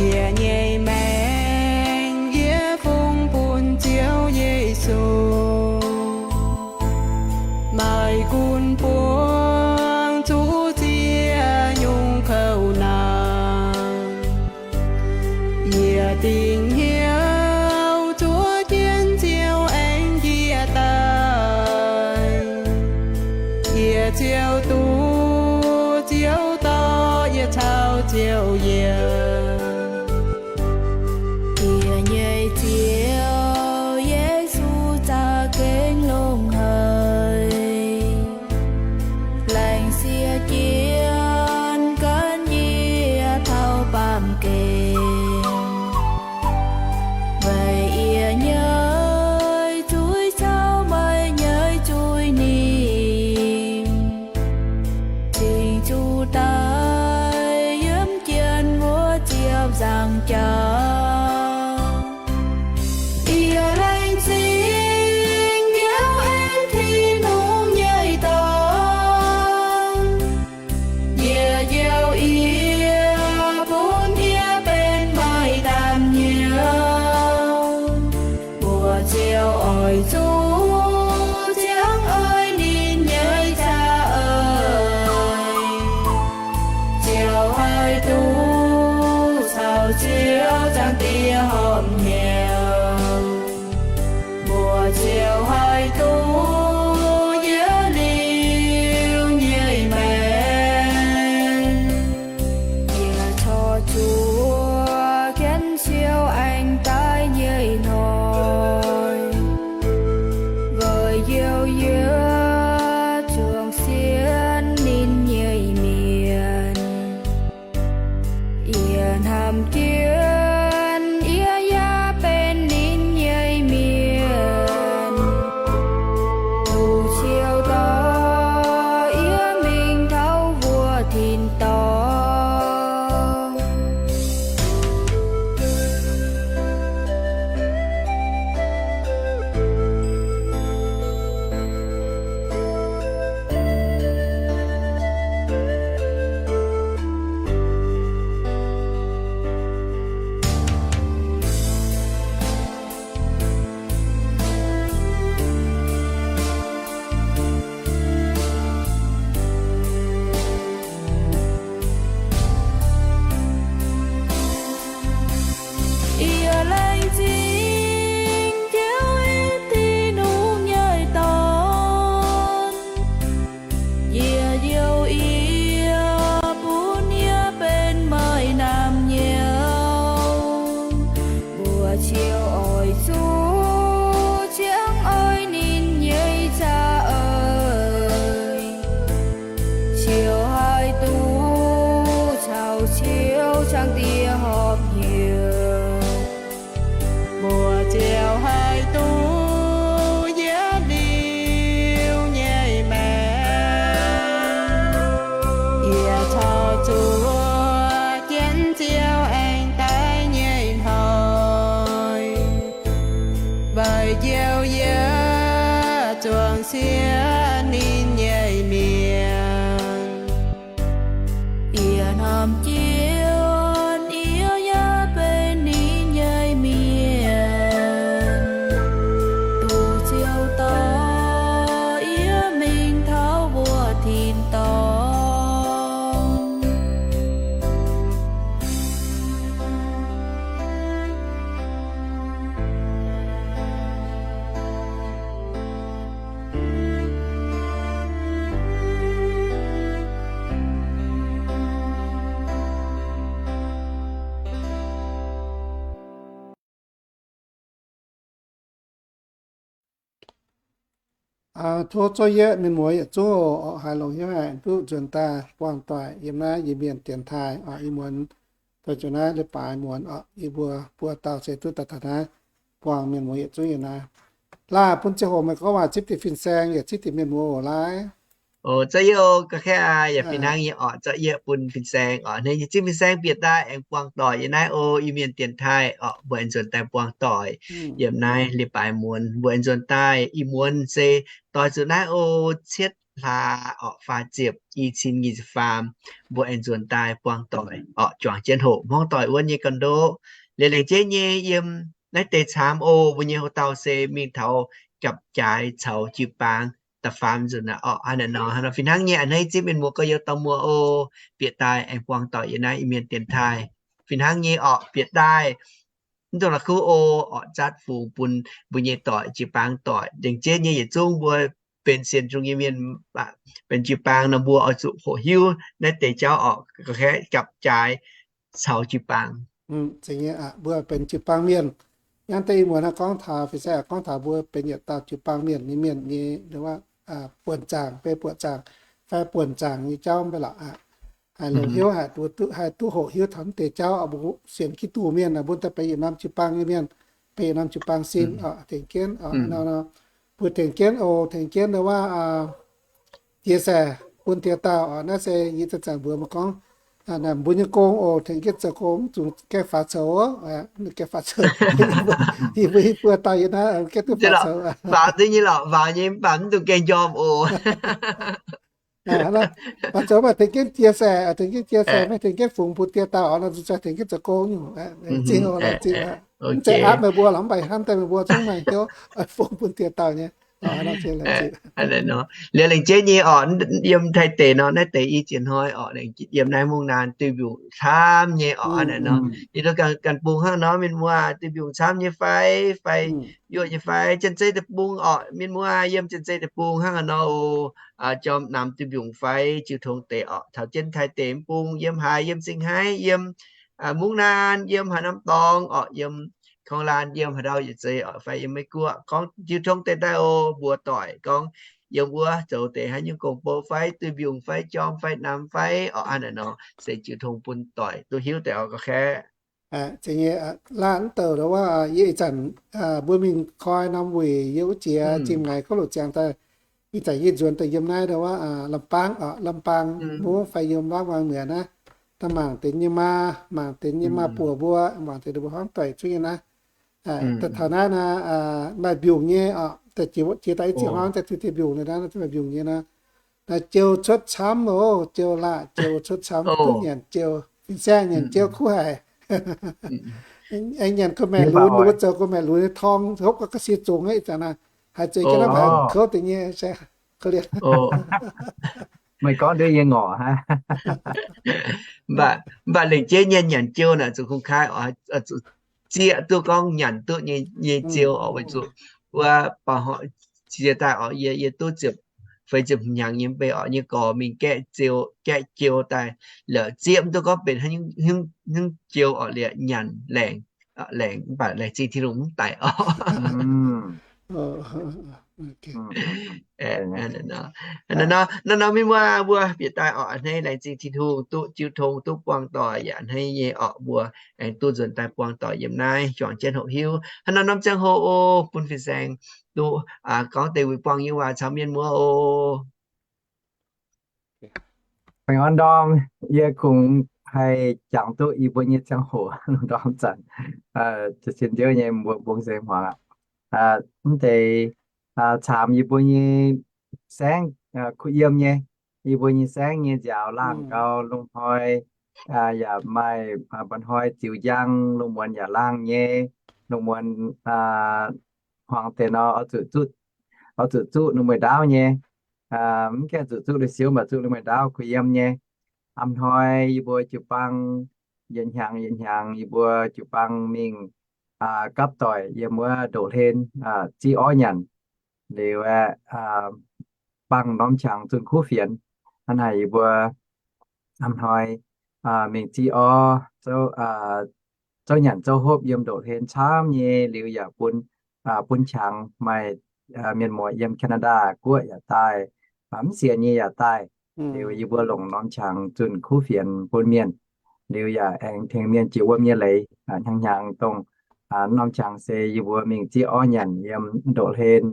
Yie nyei maengc yie fungx bun Ziouv Yesu, maaih gunv buangv zuqc ziex nyungc kouv naanc. Yie dingc hnyouv zuov jienv Ziouv aengx njiec daaih. Yie Ziouv duqv Ziouv dorh yie caux Ziouv yiem. Yie nyei Ziouv Yesu za'gengh longx haic, laengz sieqv jienv gan yie taux baamh gen. Weic yie nyei zuiz caux meih nyei zuiz ningh cingx zuqc daaih yiem jienv wuov ziepc Baamh jienv yie yaac benx ninh nyei mienh, duqv ziouc dorh yie mingh taux mbuo tin-dorngh. Tov zouv yie mienh muoz yietc zungv oc, haiz longx hnyouv haic duqv nzuonx daaih buangh doic yiem naaiv Iu-Mienh dienx taaih oc. Ih muonz daaih nzuonx naaiv leiz-baaix muonz oc, yie mbuo buo dauh se duqv daaih taux naaiv buangh mienh muoz yietc zungv yiem naaiv. Laah bun ziangh hoc meih gorngv waac zipv deix fin-saeng yaac zipv deix mienh muoz oc, laaiv. Oc, zorqv yie oc, ga'katv aac, yaac fih hnangv nyei oc, zorqv yie bun fin-saeng oc. Hnangv nyei zipv fin-saeng bieqc daaih aengx buangh doic yiem naaiv oc, Iu-Mienh dienx taaih oc, mbuo aengx nzuonx daaih buangh doic yiem naaiv leiz-baaix muonz, mbuo aengx nzuonx daaih. Ih muonz se doix zuqc naaiv oc, cietv hlaax oc, faah ziepc, i cin nyic ziepc faam, mbuo aengx nzuonx daaih buangh doic oc, juangc jienv hoqc hmuangv doic wuonv nyei ga'ndoqv. Liuz laengz jeiv nyei yiem naaiv deix caamv oc, mbuo nyei houx-dauh se mingh taux gapv-jaaix caux jiu-baang da'faam nzunc aqv oc. Hnangv naaiv nor, hnangv nor fih hnangv nyei a'hneiv zipv mienh muoz gorx-youz dauh muoz oc, bieqc daaih aengx buangh doic yiem naaiv Iu-Mienh dienx taaih. Fih hnangv nyei oc, bieqc daaih mv dungx la'kuqv oc, oc, zatv fungx bun mbuo nyei doic, jiu-baang doic, laengz jeiv nyei yietc zungv mbuo benx sienx nzung nyei mienh, benx jiu-baang nor, mbuo oix zuqc hoqc hiuv naaiv deix jauv oc, ga'katv gapv-jaaix caux jiu-baang. Mbuo benx jiu-baang mienh, hnangv deix ih muonz gorngv taux, fin-saeng gorngv taux mbuo benx yietc dauh jiu-baang mienh nyei, mienh nyei, buonc zaangc, beiv buonc zaangc, fai buonc zaangc nyei jauv mv baac lorqc aqv. Haiz longx hnyouv haic, haih duqv hoqc hiuv taux mv deix jauv oc. Mbuo sienx Giduc mienh aah, mbuo daaih benx yietc norm jiu-baang nyei mienh, benx yietc norm jiu-baang sin oc, tengx jienv oc, nor, nor, mbuo tengx jienv oc, tengx jienv nor waac, chia sẻ bun dieh dauh oc. Naaiv se yie zanc-zanc mbuox meih gorngv, mbuo nyei gong oc, tengx jienv zoux gong, mv zuqc gaengh faaux coux, gaengh faaux coux, yie mbuo i buo dauh yiem naaiv gaengh duqv faaux coux. Faaux duqv nyei lorqc, faaux nyei mv baac mv dungx gaengh njormh oc. Faaux coux maaih tengx jienv chia sẻ, tengx jienv chia sẻ, maiv tengx jienv fungx bun dieh dauh oc, nor zuqc tengx jienv zoux gong nyungc. Zingh oc, laengz zingh. Mv zeiz aapv meih mbuo lorqc, mv baac hnamv daaih meih mbuo zungv maaih hnyouv fungx bun dieh dauh nyei. Liuz laengz jeiv nyei oc, yiem Taiv deic nor, naaiv deix i ziex hnoi oc, yiem naaiv mungv naanc duih mbiungc camv nyei oc. Hnangv naaiv nor, yie duqv ganh bung hnangv nor, mienh muoz duih mbiungc camv nyei fai, fai yuoqv nyei fai, Janx-Zei deic-bung oc, mienh muoz yiem Janx-Zei deic-bung hnangv nor oc, jorm namx duih mbiungc fai jiu tong deix oc, taux jienv Taiv deic mv bung, yiem haaix, yiem Sing Haiv, yiem mungv naanc, yiem haaix norm dorngx oc, yiem Korng Laanh, yiem haaix ndau yietc zei oc, fai yiem Meiv Guoqv, gorngv jiu tong deix daaih oc, mbuox doic gorngv yiem wuov zoux deix haaix nyungc gong-bou fai duih mbiungc fai jorm fai namx fai oc. Hnangv naaiv nor se jiu tong bun doic duqv hiuv deix oc, ga'katv. Laanh mv douc wuov, yie ih zanc mbuo mingh koi norm wuic yiem wuov jiex Zingh Maix gouv loc ziangx daaih, ih zanc yie nzuonx daaih yiem naaiv wuov Lambaang oc, Lambaang mungv fai yiem Wangv Muangx Muoz naaiv, daaih mangc deix nyei maa, mangc deix nyei maa buoc mbuo, mangc deix ninh mbuo hmuangv doic zungv nyei naaiv. Daaih taux naaiv naaiv maaih mbiungc nyei oc, jiex daaih i ziex hnoi daaih duih deix mbiungc naaiv, maaih mbiungc nyei naaiv. Naaiv jiou cuotv camv oc, jiou laah, jiou cuotv camv, duqv nyanc jiou, fin-saeng nyanc jiou kuv haic. Aengx nyanc gorqv-maengc lunx, ninh mbuo zoux gorqv-maengc lunx nyei torng hopv ga'sie zongx aqv, ih zanc naaiv haiz zeiz jienv naaiv haiz kouv deix nyei. Meih gorngv ndiev yie ngorc hnangv. Mv baac lengc jeiv nyei nyanc jiou naaic zuqc kungx kaaix oc, zuqc zieqv duqv gorngv nyanc duqv nyei, nyei jiou oc, weic zuqc wuov bauh hnoi jiex daaih oc, yie, yie duqv ziepc feix ziepc hmz hnyangx nyei mv bei oc, yie gorx mingh gaeqv jiou, gaeqv jiou daaih lorqc, zieqv mv duqv gorngv benx haaix nyungc jiou oc, liuz nyanc laengc, laengc, mv baac laengz zingh Tin-Hungh mv daic oc. Naaiv nor, mienh muoz mbuo bieqc daaih oc, a'hneiv laengz zingh Tin-Hungh duqv jiu tong duqv buangh doic yaac a'hneiv nyei oc, mbuo aengx duqv nzuonx daaih buangh doic yiem naaiv juangc jienv hoqc hiuv. Hnangv nor norm ziangh hoc oc, bun fin-saeng duqv gorngv deix wuic buangh nyei waac caux mienh muoz oc. Baengh orn ndorm, yie kungx haih jangx duqv yie mbuo nyei ziangh hoc lungh ndorm zanc, cien-nziouv nyei mbuo mbong nzengc hmuangx aqv. Mv deix caamx yie mbuo nyei saengv kuh yiem nyei, yie mbuo nyei saengv nyei nziaaux laangh gau lungh hnoi yaac maaih mba'hnoi ziux njang, lungh muonz yaac laangh nyei, lungh muonz hmuangx deix nor oix zuqc zuqv, oix zuqc zuqv ninh muoz-ndaauv nyei. Mv gaengh zuqc zuqv lui-siouv, mv baac zuqv ninh muoz-ndaauv kuh yiem nyei. A'hnoi yie mbuo jiu-baang yietc hnyangx yietc hnyangx yie mbuo jiu-baang mingh gapv doic yiem wuov ndoqv hlen ziv orv nyanc. Liuz aeqv, bangh norm qangx zunh kuv fienx. Hnangv naaic yie mbuo a'hnoi mingh ziv orv, zouv nyanc zouv hopv yiem ndoqv hlen camv nyei. Liuz yaac bun, bun qangx maaih mienh muoz yiem Canada guoqv yaac daaih, mv sienx nyei yaac daaih. Liuz yie mbuo longc norm qangx zunh kuv fienx bun mienh. Liuz yaac aengx tengx mienh jiex wuom nyei leiz. Hnyangx hnyangx dongh norm qangx se yie mbuo mingh ziv orv nyanc yiem ndoqv hlen.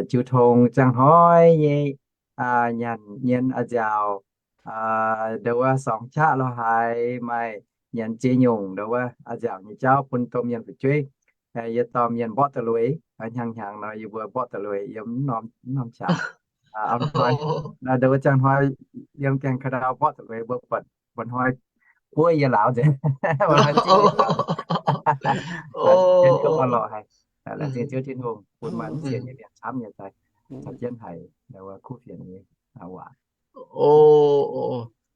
Jiu tong ziangh hnoi nyei nyanc nyien a'nziaauc, ndo wuov sorngx qaqv lorh haaix, maaih nyanc ziex nyungc ndo wuov a'nziaauc nyei jauv bun domh mienh fu'jueiv. Yie dorh mienh mborqv da'lueiz. Hnyangx hnyangx nor yie mbuo mborqv da'lueiz yiem norm qangx. Ndo wuov ziangh hnoi yiem gaengh ka'ndau mborqv da'lueiz mbuo buatc mba'hnoi buov yie lauz nzengc. Laengz zingh Ziouv Tin-Hungh bun maaih mv sienx nyei mienh camv nyei daaih caux jienv haiz kuv fienx nyei waac.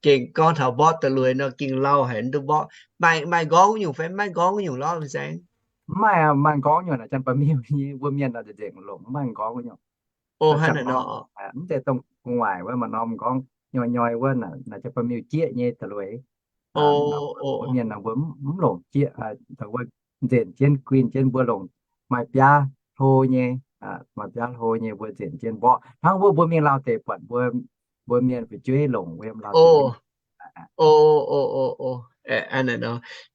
Gengh gorngv taux mborqv da'lueiz nor gengh lauh haic, mv duqv mborqv. Maaih nqorngv nyungc fai mv maaih nqorngv nyungc lorqc, Fin-Saeng? Mv maaih, maaih nqorngv nyungc naaic, janx-baeqc mingh nyei mbuo mienh nor nzengc longc, mv maaih nqorngv nyungc. Mv zeiz dongh gu'nguaaic wuov maaih norm nqorngv nyoi nyoi wuov, naaic janx-baeqc mingh jieqv nyei da'lueiz. Mbuo mienh nor mbuo mv longc jieqv, wuov nzenc jienv guin jienv, mbuo longc maaih biaav hlo nyei, maaih biaav hlo nyei mbuo nzenc jienv mborqv. Hnangv wuov mbuo mingh lauh deix buatc mbuo, mbuo mienh fu'jueiv longc wuov yiem lauh deix.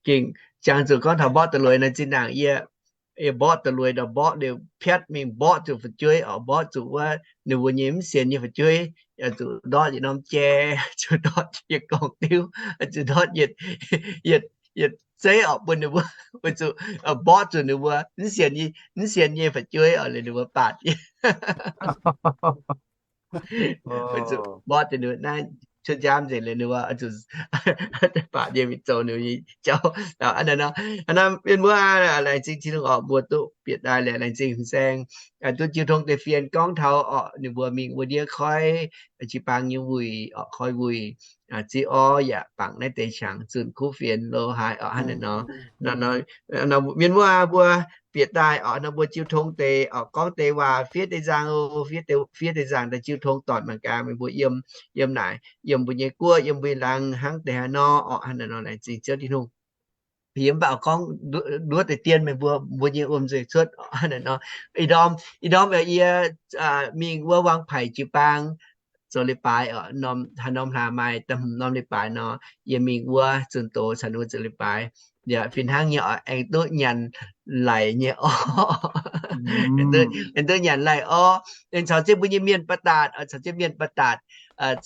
Gengh jangx zuqc gorngv taux mborqv da'lueiz nor, zinh ndaangc yie, yie mborqv da'lueiz nor mborqv liuz piatv mingh mborqv zuqc fu'jueiv oc, mborqv zuqc wuov ninh mbuo nyei mv sienx nyei fu'jueiv, zuqc ndortv yietc norm jai, zuqc ndortv yietc gorngv diuv, zuqc ndortv yietc, yietc, yietc zeiv oc bun ninh mbuo, weic zuqc mborqv zuqc ninh mbuo mv sienx, mv sienx nyei fu'jueiv oc, liuz ninh mbuo baatc yie. Weic zuqc mborqv deix ninh naaiv cuotv nziaamv nzengc liuz ninh mbuo zuqc baatc yie mingh zoux ninh nyei jauv. Hnangv naaiv nor, mienh muoz, laengz zingh Tin-Hungh oc, mbuo duqv bieqc daaih liuz laengz zingh Fin-Saeng duqv jiu tong deix fienx gorngv taux oc, ninh mbuo mingh wuov ndiev koiv jiu-baang nyei wuic oc, koiv wuic, ziv orv yaac bangc naaiv deix qangx zunh kuv fienx lo haaix oc, hnangv naaiv nor. Mienh muoz, mbuo bieqc daaih oc, nor mbuo jiu tong deix oc, gorngv deix waac fiev deix nzangc oc, fiev deix, fiev deix nzangc daaih jiu tong doic mangc gaax meih mbuo yiem, yiem naaic, yiem mbuo nyei guoqv, yiem mbuo nyei laangz hnangv deix haaix nor oc, hnangv naaiv nor laengz zingh Ziouv Tin-Hungh. Yie mv baac gorngv nduov deix dien meih mbuo, mbuo nyei wuom nzuih cuotv oc, hnangv naaiv nor. Ih ndorm, ih ndorm yie mingh wuov Wang Paic jiu-baang zoux leiz-baaix oc, haaix norm hlaax maaih da'hmz norm leiz-baaix nor, yie mingh wuov zunh doz caux ninh mbuo zoux leiz-baaix. Yaac fih hnangv nyei oc, aengx duqv nyanc laic nyei orv. Aengx duqv nyanc laic orv, aengx caux jienv mbuo nyei mienh ba'datc, caux jienv mienh ba'datc,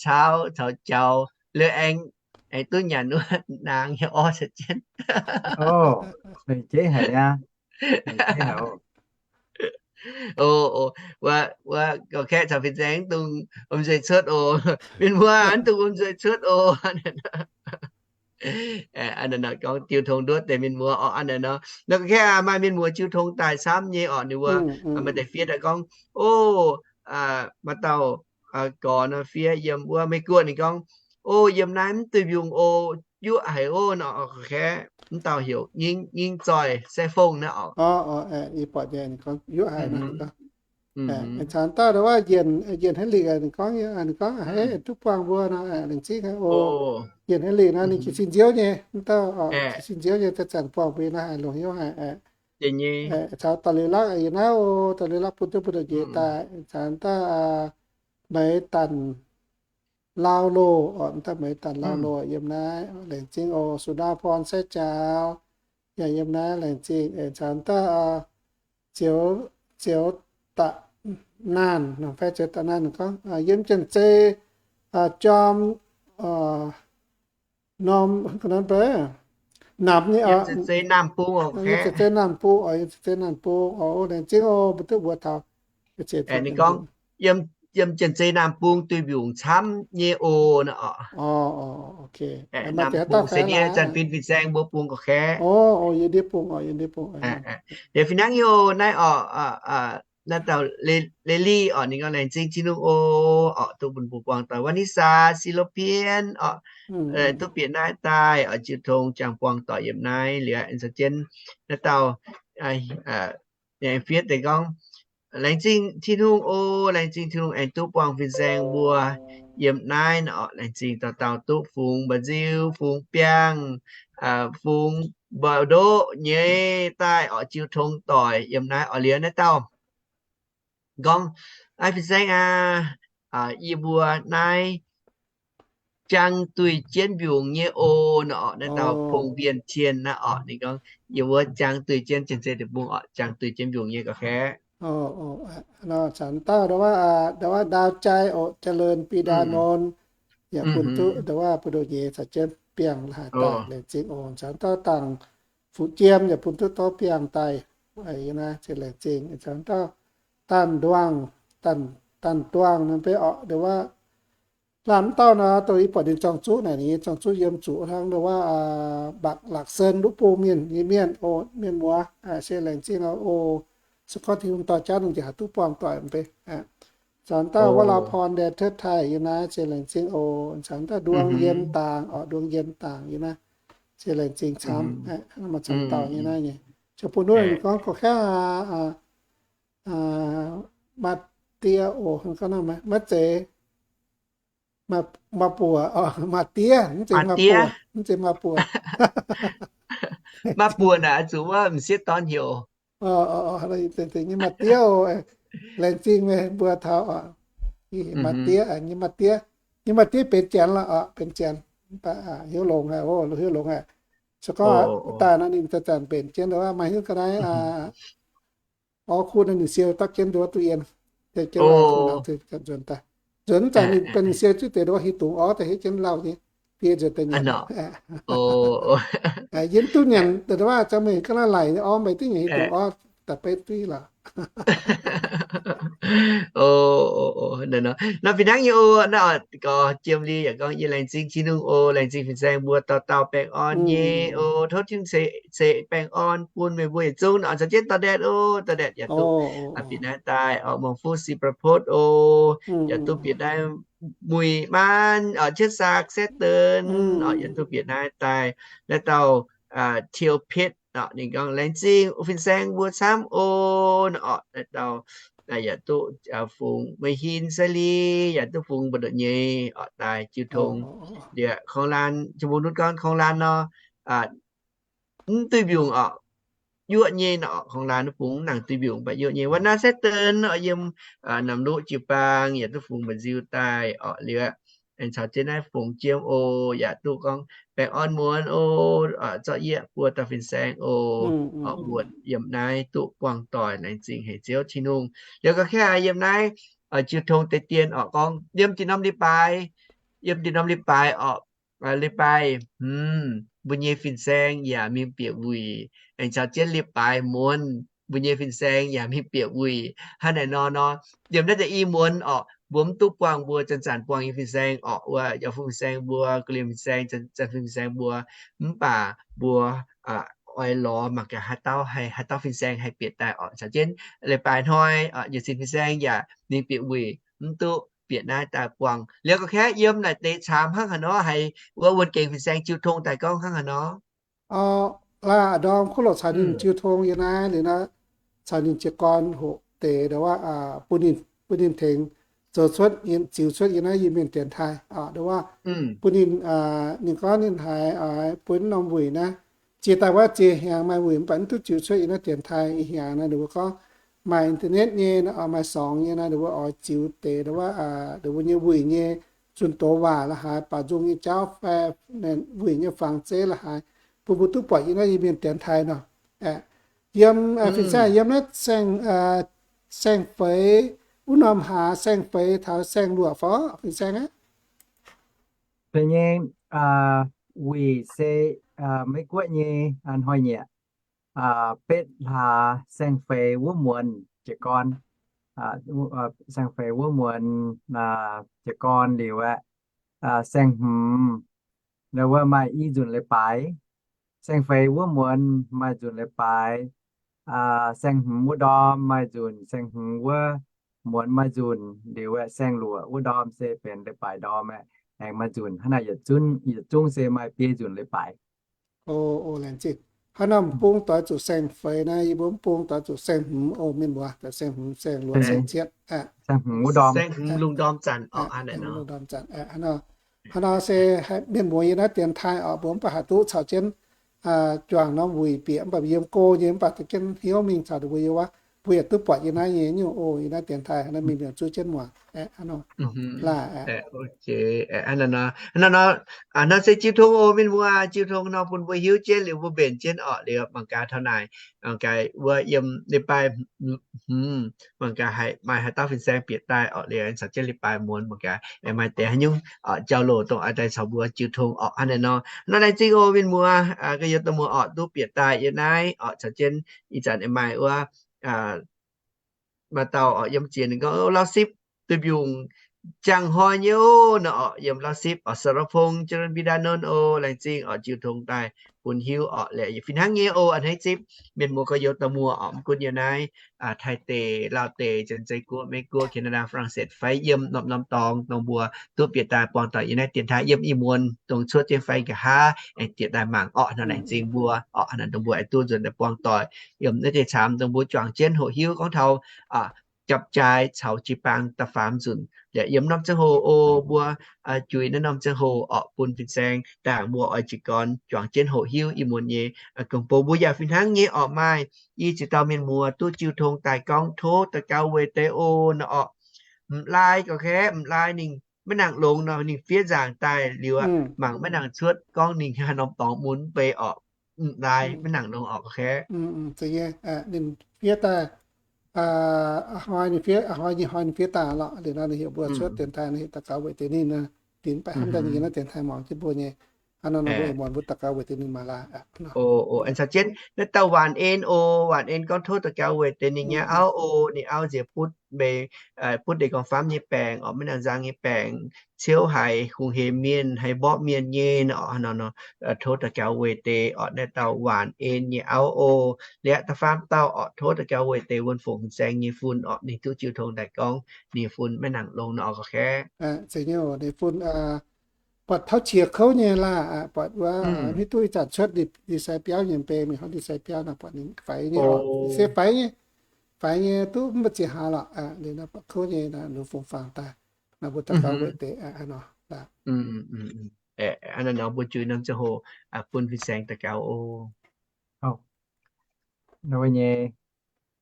caauv caux jaux, liuz aengx, aengx duqv nyanc wuov naang nyei orv caux jienv. Wuov, wuov, ga'kaeqv caux fin-saeng mv dungx wuom nzuih cuotv oc. Mienh muoz, mv dungx wuom nzuih cuotv oc. Aa, naaiv nor gorngv jiu tong nduov deix mienh muoz oc. Aa, naaiv nor, nor ga'kaeqv maaih mienh muoz jiu tong daaih camv nyei oc. Ninh mbuo maaih deix fiev daaih gorngv, o, maaih dauh gorx nor fiev yiem wuov Meiv Guoqv, ninh gorngv, o, yiem naaiv mv duih mbiungc oc, yuoqv haic oc. Nor ga'kaeqv mv dauh heuc Ngingv Zoih, Sai Fong naaiv oc. Ih buatc nyei, ninh gorngv yuoqv haic nor. Caux dauh wuov Yienc Haiv Lingc, ninh gorngv, ninh gorngv, hei, duqv buangh mbuo nor, laengz zingh o. Yienc Haiv Lingc nor ninh jiez sin nziouv nyei, mv dauh jiez sin nziouv nyei, daaih zanc buangh mbuo nor haic, longc hnyouv haic. Caux Da'Liuz Lakv yiem naaiv o, Da'Liuz Lakv bun duqv mbuo ndongc njiec daaih, caux dauh Meix Danc Lauv Loh oc, dauh Meix Danc Lauv Loh yiem naaiv, laengz zingh o. Su Ndaa Porn Sai Jaaux yaac yiem naaiv, laengz zingh. Caux dauh Zioux, Zioux Da'naanh, fai Zioux Da'naanh gorngv yiem Janx-Zei jorm norm, namx nyei oc, Janx-Zei Naamh Bung oc, Janx-Zei Naamh Bung oc, laengz zingh o, mbuo duqv mbuox taux. Ninh gorngv yiem yiem Janx-Zei Naamh Bung duih mbiungc camv nyei oc nor orqc. Naamh Bung se ndiev Janx-Fin fin-saeng mbuo bung ga'kaeqv. Yie fin-nangv nyei oc naaiv orqc, naaiv dauh Lely orqc, ninh gorngv, laengz zingh Tin-Hungh oc, orqc duqv bun mbuo buangh doic. Vanessa, Si^lo^pien orqc, duqv bieqc naaiv daaih orqc, jiu tong jangx buangh doic yiem naaiv liuz, aengx caux jienv naaiv dauh aengx fiev deix gorngv, laengz zingh Tin-Hungh oc, laengz zingh Tin-Hungh aengx duqv buangh fin-saeng mbuo yiem naaiv nor orqc. Laengz zingh dauh dauh duqv fungx mba'nziu, fungx biangh, fungx mba'ndoqv nyei daaih orqc, jiu tong doic yiem naaiv orqc. Liuz naaiv dauh gorngv, aav, fin-saeng aac, yie mbuo naaiv jangx duih jienv mbiungc nyei oc nor orqc. Naaiv dauh Pong Mbien Tien naaiv orqc, ninh gorngv, yie mbuo jangx duih jienv, Janx-Zei Naamh Bung orqc, jangx duih jienv mbiungc nyei ga'kaeqv. Caux dauh, dauh Ndaau Jai oc, Jaa Leun Bi Ndaa Norm, yaac bun duqv, dauh buoz-ndoqv nyei caux jienv biangh la'haaix daaih, laengz zingh oc. Caux dauh Dangc Fuqv Jiem yaac bun duqv dorv biangh daaih yiem naaiv, laengz zingh. Caux dauh Danh Nduangh, Danh Nduangh nor beiv orqc, nduov wuov, lamh dauh nor, dongh yie buatc ninh zorng-zuqv naaic, ninh nyei zorng-zuqv yiem zuqc hnangv nduov wuov, Mbakc Lak Sen Luv Bung Mienh nyei mienh oc, mienh muoz, se laengz zingh oc. Se gorngv Tin-Hungh dorh jauv nor, njiec haih duqv buangh doic mv bei. Caux dauh Wuov Lauh Porn Ndaeng Tetv Taaih yiem naaiv, se laengz zingh oc. Caux dauh Nduang Yien Dangc orqc, Nduang Yien Dangc yiem naaiv, se laengz zingh camv. Caux dauh nyei naaiv nyei, caux bun wuov ninh gorngv ga'kaeqv aqv, maaih die oc, maiv zeiz maaih buoc, maaih diev, mv zeiz maaih buoc, mv zeiz maaih buoc. Maaih buoc naaic zuqc wuov m'sieqv dorn heuc nyei maaih diev oc. Laengz zingh meih mbuo taux maaih diev, nyei maaih diev, nyei maaih diev benx janx lorqc, benx janx. Mv baac heuc longx haic, heuc longx haic. Se gorngv daaih nor ninh zanc-zanc mbenc jienv, maaih hiuv ga'naaiv orv kuv nor ninh siou dapv jienv nduov duqv yien. Nzuonx daaih, nzuonx mv zanc ninh benx siou zuqv deix nduov hiuv dungz orv daaih hiuv jienv lauh nyei, fiev nzuonx daaih nyanc. Yie mv duqv nyanc, da'waav za'gengh ga'naaiv laic nyei orv, maaih diuv nyanc hiuv dungz orv daaih beiv duqv lorqc. Nor fih hnangv nyei oc. Naaiv gorx Jiem Li yaac gorngv, yie laengz zingh Tin-Hungh oc, laengz zingh fin-saeng mbuo dauh dauh baengh orn nyei oc. Tov Tin-Hungh ceix baengh orn bun meih mbuo yietc zungv nor. Caux jienv Dorh Ndaetv oc, Dorh Ndaetv yaac duqv bieqc naaiv daaih orqc, Muangx Fuqv Si Bra Potv oc, yaac duqv bieqc naaiv Muic Maanv orqc, Cietv Saak Saeqv Deix orqc, yaac duqv bieqc naaiv daaih. Naaiv dauh Tiou Petv orqc, ninh gorngv, laengz zingh fin-saeng mbuo camv oc. Naaiv orqc, naaiv dauh yaac duqv fungx Meih Hin Sai Li, yaac duqv fungx mbu'ndongx nyei orqc, daaih jiu tong. Liuz Korng Laan, Jiem Mbuo Nutv gorngv Korng Laan nor, mv duih mbiungc orqc, yuoqv nyei nor orqc. Korng Laan duqv fungx mv nangc duih mbiungc, mv baac yuoqv nyei. Wuov naaiv Saeqv Deix orqc, yiem Namc Luqv jiu-baang yaac duqv fungx mba'nziu daaih orqc. Liuz aengx caux jienv naaiv Fongx Jiem oc, yaac duqv gorngv baengh orn muonz oc, zorqv yie buo dauh fin-saeng oc, orqc, mbuo yiem naaiv duqv buangh doic, laengz zingh haic Ziouv Tin-Hungh. Liuz ga'kaeqv yiem naaiv jiu tong deix dien orqc, gorngv yiem dinh norm leiz-baaix, yiem dinh norm leiz-baaix orqc, leiz-baaix hmz mbuo nyei fin-saeng yaac mingh bieqc wuic, aengx caux jienv leiz-baaix muonz mbuo nyei fin-saeng yaac mingh bieqc wuic. Hnangv naaic nor nor, yiem naaiv deix i muonz orqc, mbuo mv duqv buangh mbuo zanc-zanc buangh nyei fin-saeng orqc, wuov yaac fungx fin-saeng mbuo, gu'lienh fin-saeng, zanc-zanc fungx fin-saeng mbuo, mv baac mbuo oix lorz mangc gaax haaix dauh haih, haaix dauh fin-saeng haih bieqc daaih orqc. Caux jienv leiz-baaix hnoi orqc, yietc cin fin-saeng yaac mingh bieqc wuic, mv duqv bieqc naaiv daaih buangh. Liuz ga'kaeqv yiem naaic deix caamx hnangv haaix nor, haiz wuov wuonh gengx fin-saeng jiu tong daaih gorngv hnangv haaix nor. Laaix ndorm kuv loc caux ninh jiu tong yiem naaiv liuz nor, caux ninh jiez gorn hoqc deix nduov wuov, bun ninh, bun ninh tengx zoux cuotv, ziux cuotv yiem naaiv Iu-Mienh dienx taaih nduov wuov. Bun ninh, ninh gorngv ninh haiz bun norm wuic naaiv, jiex daaih wuov ziex hnyangx maaih wuic mv baac mv duqv ziux cuotv yiem naaiv dienx taaih. Ih hnyangx naaiv ninh mbuo gorngv maaih internet nyei, maaih songx nyei naaiv, ninh mbuo oix ziux deix nduov wuov, ninh mbuo nyei wuic nyei zunh doz waac la'haaix, baac nzung nyei jauv fai wuic nyei fangx zeiv la'haaix, bun mbuo duqv buatc yiem naaiv Iu-Mienh dienx taaih nor. Yiem fin-saeng yiem naaiv saeng, saeng-feix, wuov norm hlaax saeng-feix taux saeng-luoqc fai fin-saeng aqv? Deix nyei, wuic se Meiv Guoqv nyei hnoi-nyieqc betv hlaax saeng-feix wuov muonz jiez gorn. saeng-feix wuov muonz jiez gorn liuz aeqv, saeng-hmz wuov maaih i nzunc leiz-baaix. Saeng-feix wuov muonz maaih nzunc leiz-baaix. Saeng-hmz wuov ndorm maaih nzunc, saeng-hmz wuov muonz maaih nzunc liuz aeqv, saeng-luoqc wuov ndorm se benx leiz-baaix ndorm aeqv, aengx maaih nzunc. Hnangv naaic yietc zungv, yietc zungv se maaih biei nzunc leiz-baaix. Hnangv nor bung doix zuqc saeng-feix naaiv, yie mbuo mv bung doix zuqc saeng-hmz oc mienh muoz. Saeng-hmz, saeng-luoqc, saeng-cietv, saeng-hmz wuov ndorm, lungh ndorm zanc. Hnangv nor se mienh muoz yiem naaiv dienx taaih oc, mbuo mv baac haih duqv caux jienv juangc norm wuic bieqc, mv baac yiem go nyei, mv baac jienv hnyouv mingh caux ninh mbuo yiem wuov, mbuo yaac duqv buatc yiem naaiv nyei nyungc oc. Yiem naaiv dienx taaih naaiv mingh mienh zuov jienv muangx. Hnangv nor, hnangv nor se jiu tong oc mienh muoz, jiu tong nor bun mbuo hiuv jienv liuz mbuo mbenc jienv orqc, liuz mangc gaax taux naaic, mangc gaax wuov yiem leiz-baaix hmz, mangc gaax haiz maaih haaix dauh fin-saeng bieqc daaih orqc, liuz caux jienv leiz-baaix muonz mangc gaax aengx maaih deix haaix nyungc jauv-louc dongh a'deix caux mbuo jiu tong orqc. Hnangv naaiv nor, hnangv naaiv zingh oc mienh muoz, gorx-youz dorh muoz orqc duqv bieqc daaih yiem naaiv orqc, caux jienv ih zanc aengx maaih wuov maaih dauh orqc yiem ziex ninh gorngv Lauv Sipv, duih mbiungc jangx hnoi nyei oc nor orqc, yiem Lauv Sipv orqc, Sarav Pong, Jarax Mbi Daa Nonv oc, laengz zingh orqc jiu tong daaih bun hiuv orqc. Liuz fih hnangv nyei oc, a'hneiv zipv mienh muoz gorx-youz dorh muoz orqc, mv gunv yiem naaiv Taiv deic, Laauv deic, Janx-Zei Guoqv, Meiv Guoqv, Canada, France fai yiem norm-norm dorngx dongh mbuo duqv bieqc daaih buangh doic yiem naaiv dienx taaih yiem ih muonz dongh cuotv jienv fai nqa'haav aengx bieqc daaih mangc orqc. Hnangv naaic zingh mbuo orqc, hnangv naaic dongh mbuo aengx duqv nzuonx daaih buangh doic yiem naaiv deix camv dongh mbuo juangc jienv hoqc hiuv gorngv taux japv jaai caux jiu-baang da'faam nzunc. Liuz yiem norm ziangh hoc oc, mbuo juix naaiv norm ziangh hoc orqc bun fin-saeng daaih mbuo oix jiez gorn juangc jienv hoqc hiuv ih muonz nyei gong-bou. Mbuo yaac fih hnangv nyei orqc, maaih i ziex dauh mienh muoz duqv jiu tong daaih gorngv tov daux gaux weic deix oc nor orqc. M'laaix gorx-kaeqv, m'laaix ninh maiv nangc longx nor ninh fiev nzaangc daaih liuz aqv, mangc maiv nangc cuotv gorngv ninh haaix norm dorngx mun mv bei orqc. M'laaix maiv nangc longx orqc, gorx-kaeqv. Ninh fiev daaih, a'hnoi ninh fiev, a'hnoi nyei hnoi ninh fiev daaih lorqc. Liuz nor ninh heuc mbuo cuotv dienx taaih, ninh heuc daux gaux weic deix ninh, ninh mv baac hnamv daaih ninh yiem naaiv dienx taaih muangx jienv mbuo nyei. Hnangv nor nor mbuo muonz mbuo daux gaux weic deix ninh mangc laaix. Oc, aengx caux jienv naaiv dauh Waanc En oc, Waanc En gorngv tov daux gaux weic deix ninh nyei auv oc, ninh auv nziex butv mbeix, butv ndeic gorngv famv nyei baengc orqc, maiv nangc nzang nyei baengc, ciouv haiz hungh heix mienh, haiz mborqv mienh nyei nor orqc. Hnangv nor nor tov daux gaux weic deix orqc, naaiv dauh Waanc En nyei auv oc. Liuz da'faam dauh orqc, tov daux gaux weic deix wuonh fongc fin-saeng nyei fun orqc, ninh duqv jiu tong daaih gorngv ninh fun maiv nangc longx nor orqc, gorx-kaeqv. Ninh fun buatc taux qiex kouv nyei laah, buatc wuov hiuv duqv ih zanc cuotv ndie-sai biauv nyei mbei, mingh hnangv ndie-sai biauv nor buatc ninh faix nyei orqc, se faix nyei, faix nyei duqv mv baac ziex hlaax lorqc. Liuz nor buatc kouv nyei, ninh fun faang daaih nor mbuo daux gaux weic deix nor. Hnangv naaiv nor mbuo juix norm ziangh hoc bun fin-saeng daux gaux oc. Wuov nyei,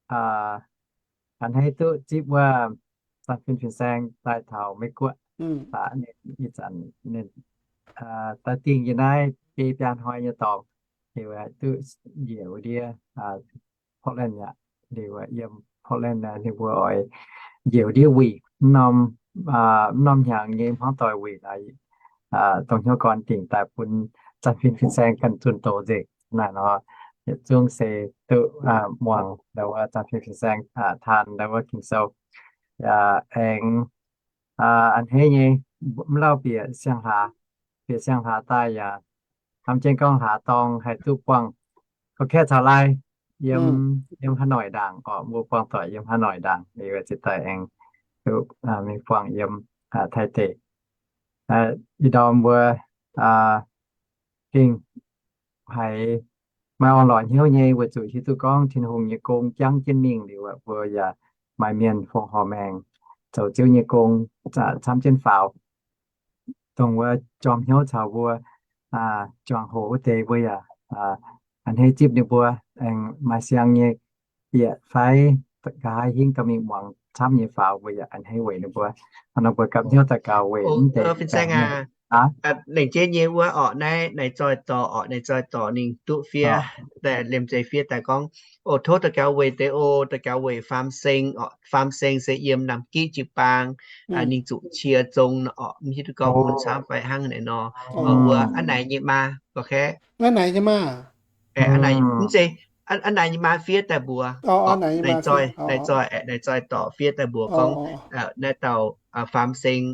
a'hneiv duqv zipv wuov zanc fin fin-saeng daaih taux Meiv Guoqv. Ih zanc ninh daaih dingh yiem naaiv biei biaa hnoi nyei dorngx, liuz duqv njiec wuov ndiev Portland aqv. Liuz yiem Portland ninh mbuo oix njiec wuov ndiev wuic, mv norm, mv norm hnyangx nyei hmuangv doic wuic, dongh hnyouv gorn dingc daaih bun zanc fin fin-saeng ganh zunh doz nzengc. Naaiv nor, yietc zungv se duqv muangx ndau wuov zanc fin fin-saeng taan ndau wuov Ging-Sou. Aengx a'hneiv nyei, mv lauh bieqc siang-hlaax, bieqc siang-hlaax daaih yaac hnamv jienv gorngv hlaax dorngh haih duqv buangh gorx-kaeqv caux laai yiem, yiem Hà Nội ndaangc orqc, mbuo buangh doic yiem Hà Nội ndaangc, liuz ziouc daaih aengx duqv mingh buangh yiem Taiv deic. Ih ndorm mbuo gengh haiz maaih orn-lorqc hnyouv nyei, weic zuqc hiuv duqv gorngv Tin-Hungh nyei gong jangv jienv mingh liuz, mbuo yaac maaih mienh fongc horc maengc zoux Ziouv nyei gong camv jienv faaux. Dongh wuov jorm hnyouv caux mbuo juangc hoc wuov deix mbuo yaac a'hneiv zipv ninh mbuo aengx maaih siang nyei bieqc fai nqa'haav hingv dorh mingh muangx camv nyei faaux, mbuo yaac a'hneiv weic ninh mbuo. Hnangv nor mbuo gapv hnyouv daux gaux weic mv deix fin-saeng aqv. Lengc jeiv nyei wuov orqc, naaiv naaiv zoih dorc orqc, naaiv zoih dorc ninh duqv fiev daaih, liemh zeih fiev daaih gorngv, O tov daux gaux weic deix, o daux gaux weic faam seng orqc. Faam seng se yiem Namgiqv jiu-baang, ninh zuqc cie zong orqc, mv hiuv duqv gorngv bun camv fai hnangv naaiv nor. Wuov a'naaiv nyei maa, gorx-kaeqv. A'naaiv nyei maa. A'naaiv mv zeiz Aa, aa, naaic nyei maa fiev daaih mbuox, naaic zoi, naaic zoi, naaic zoi dorc fiev daaih mbuox gorngv naaiv dauh faam seng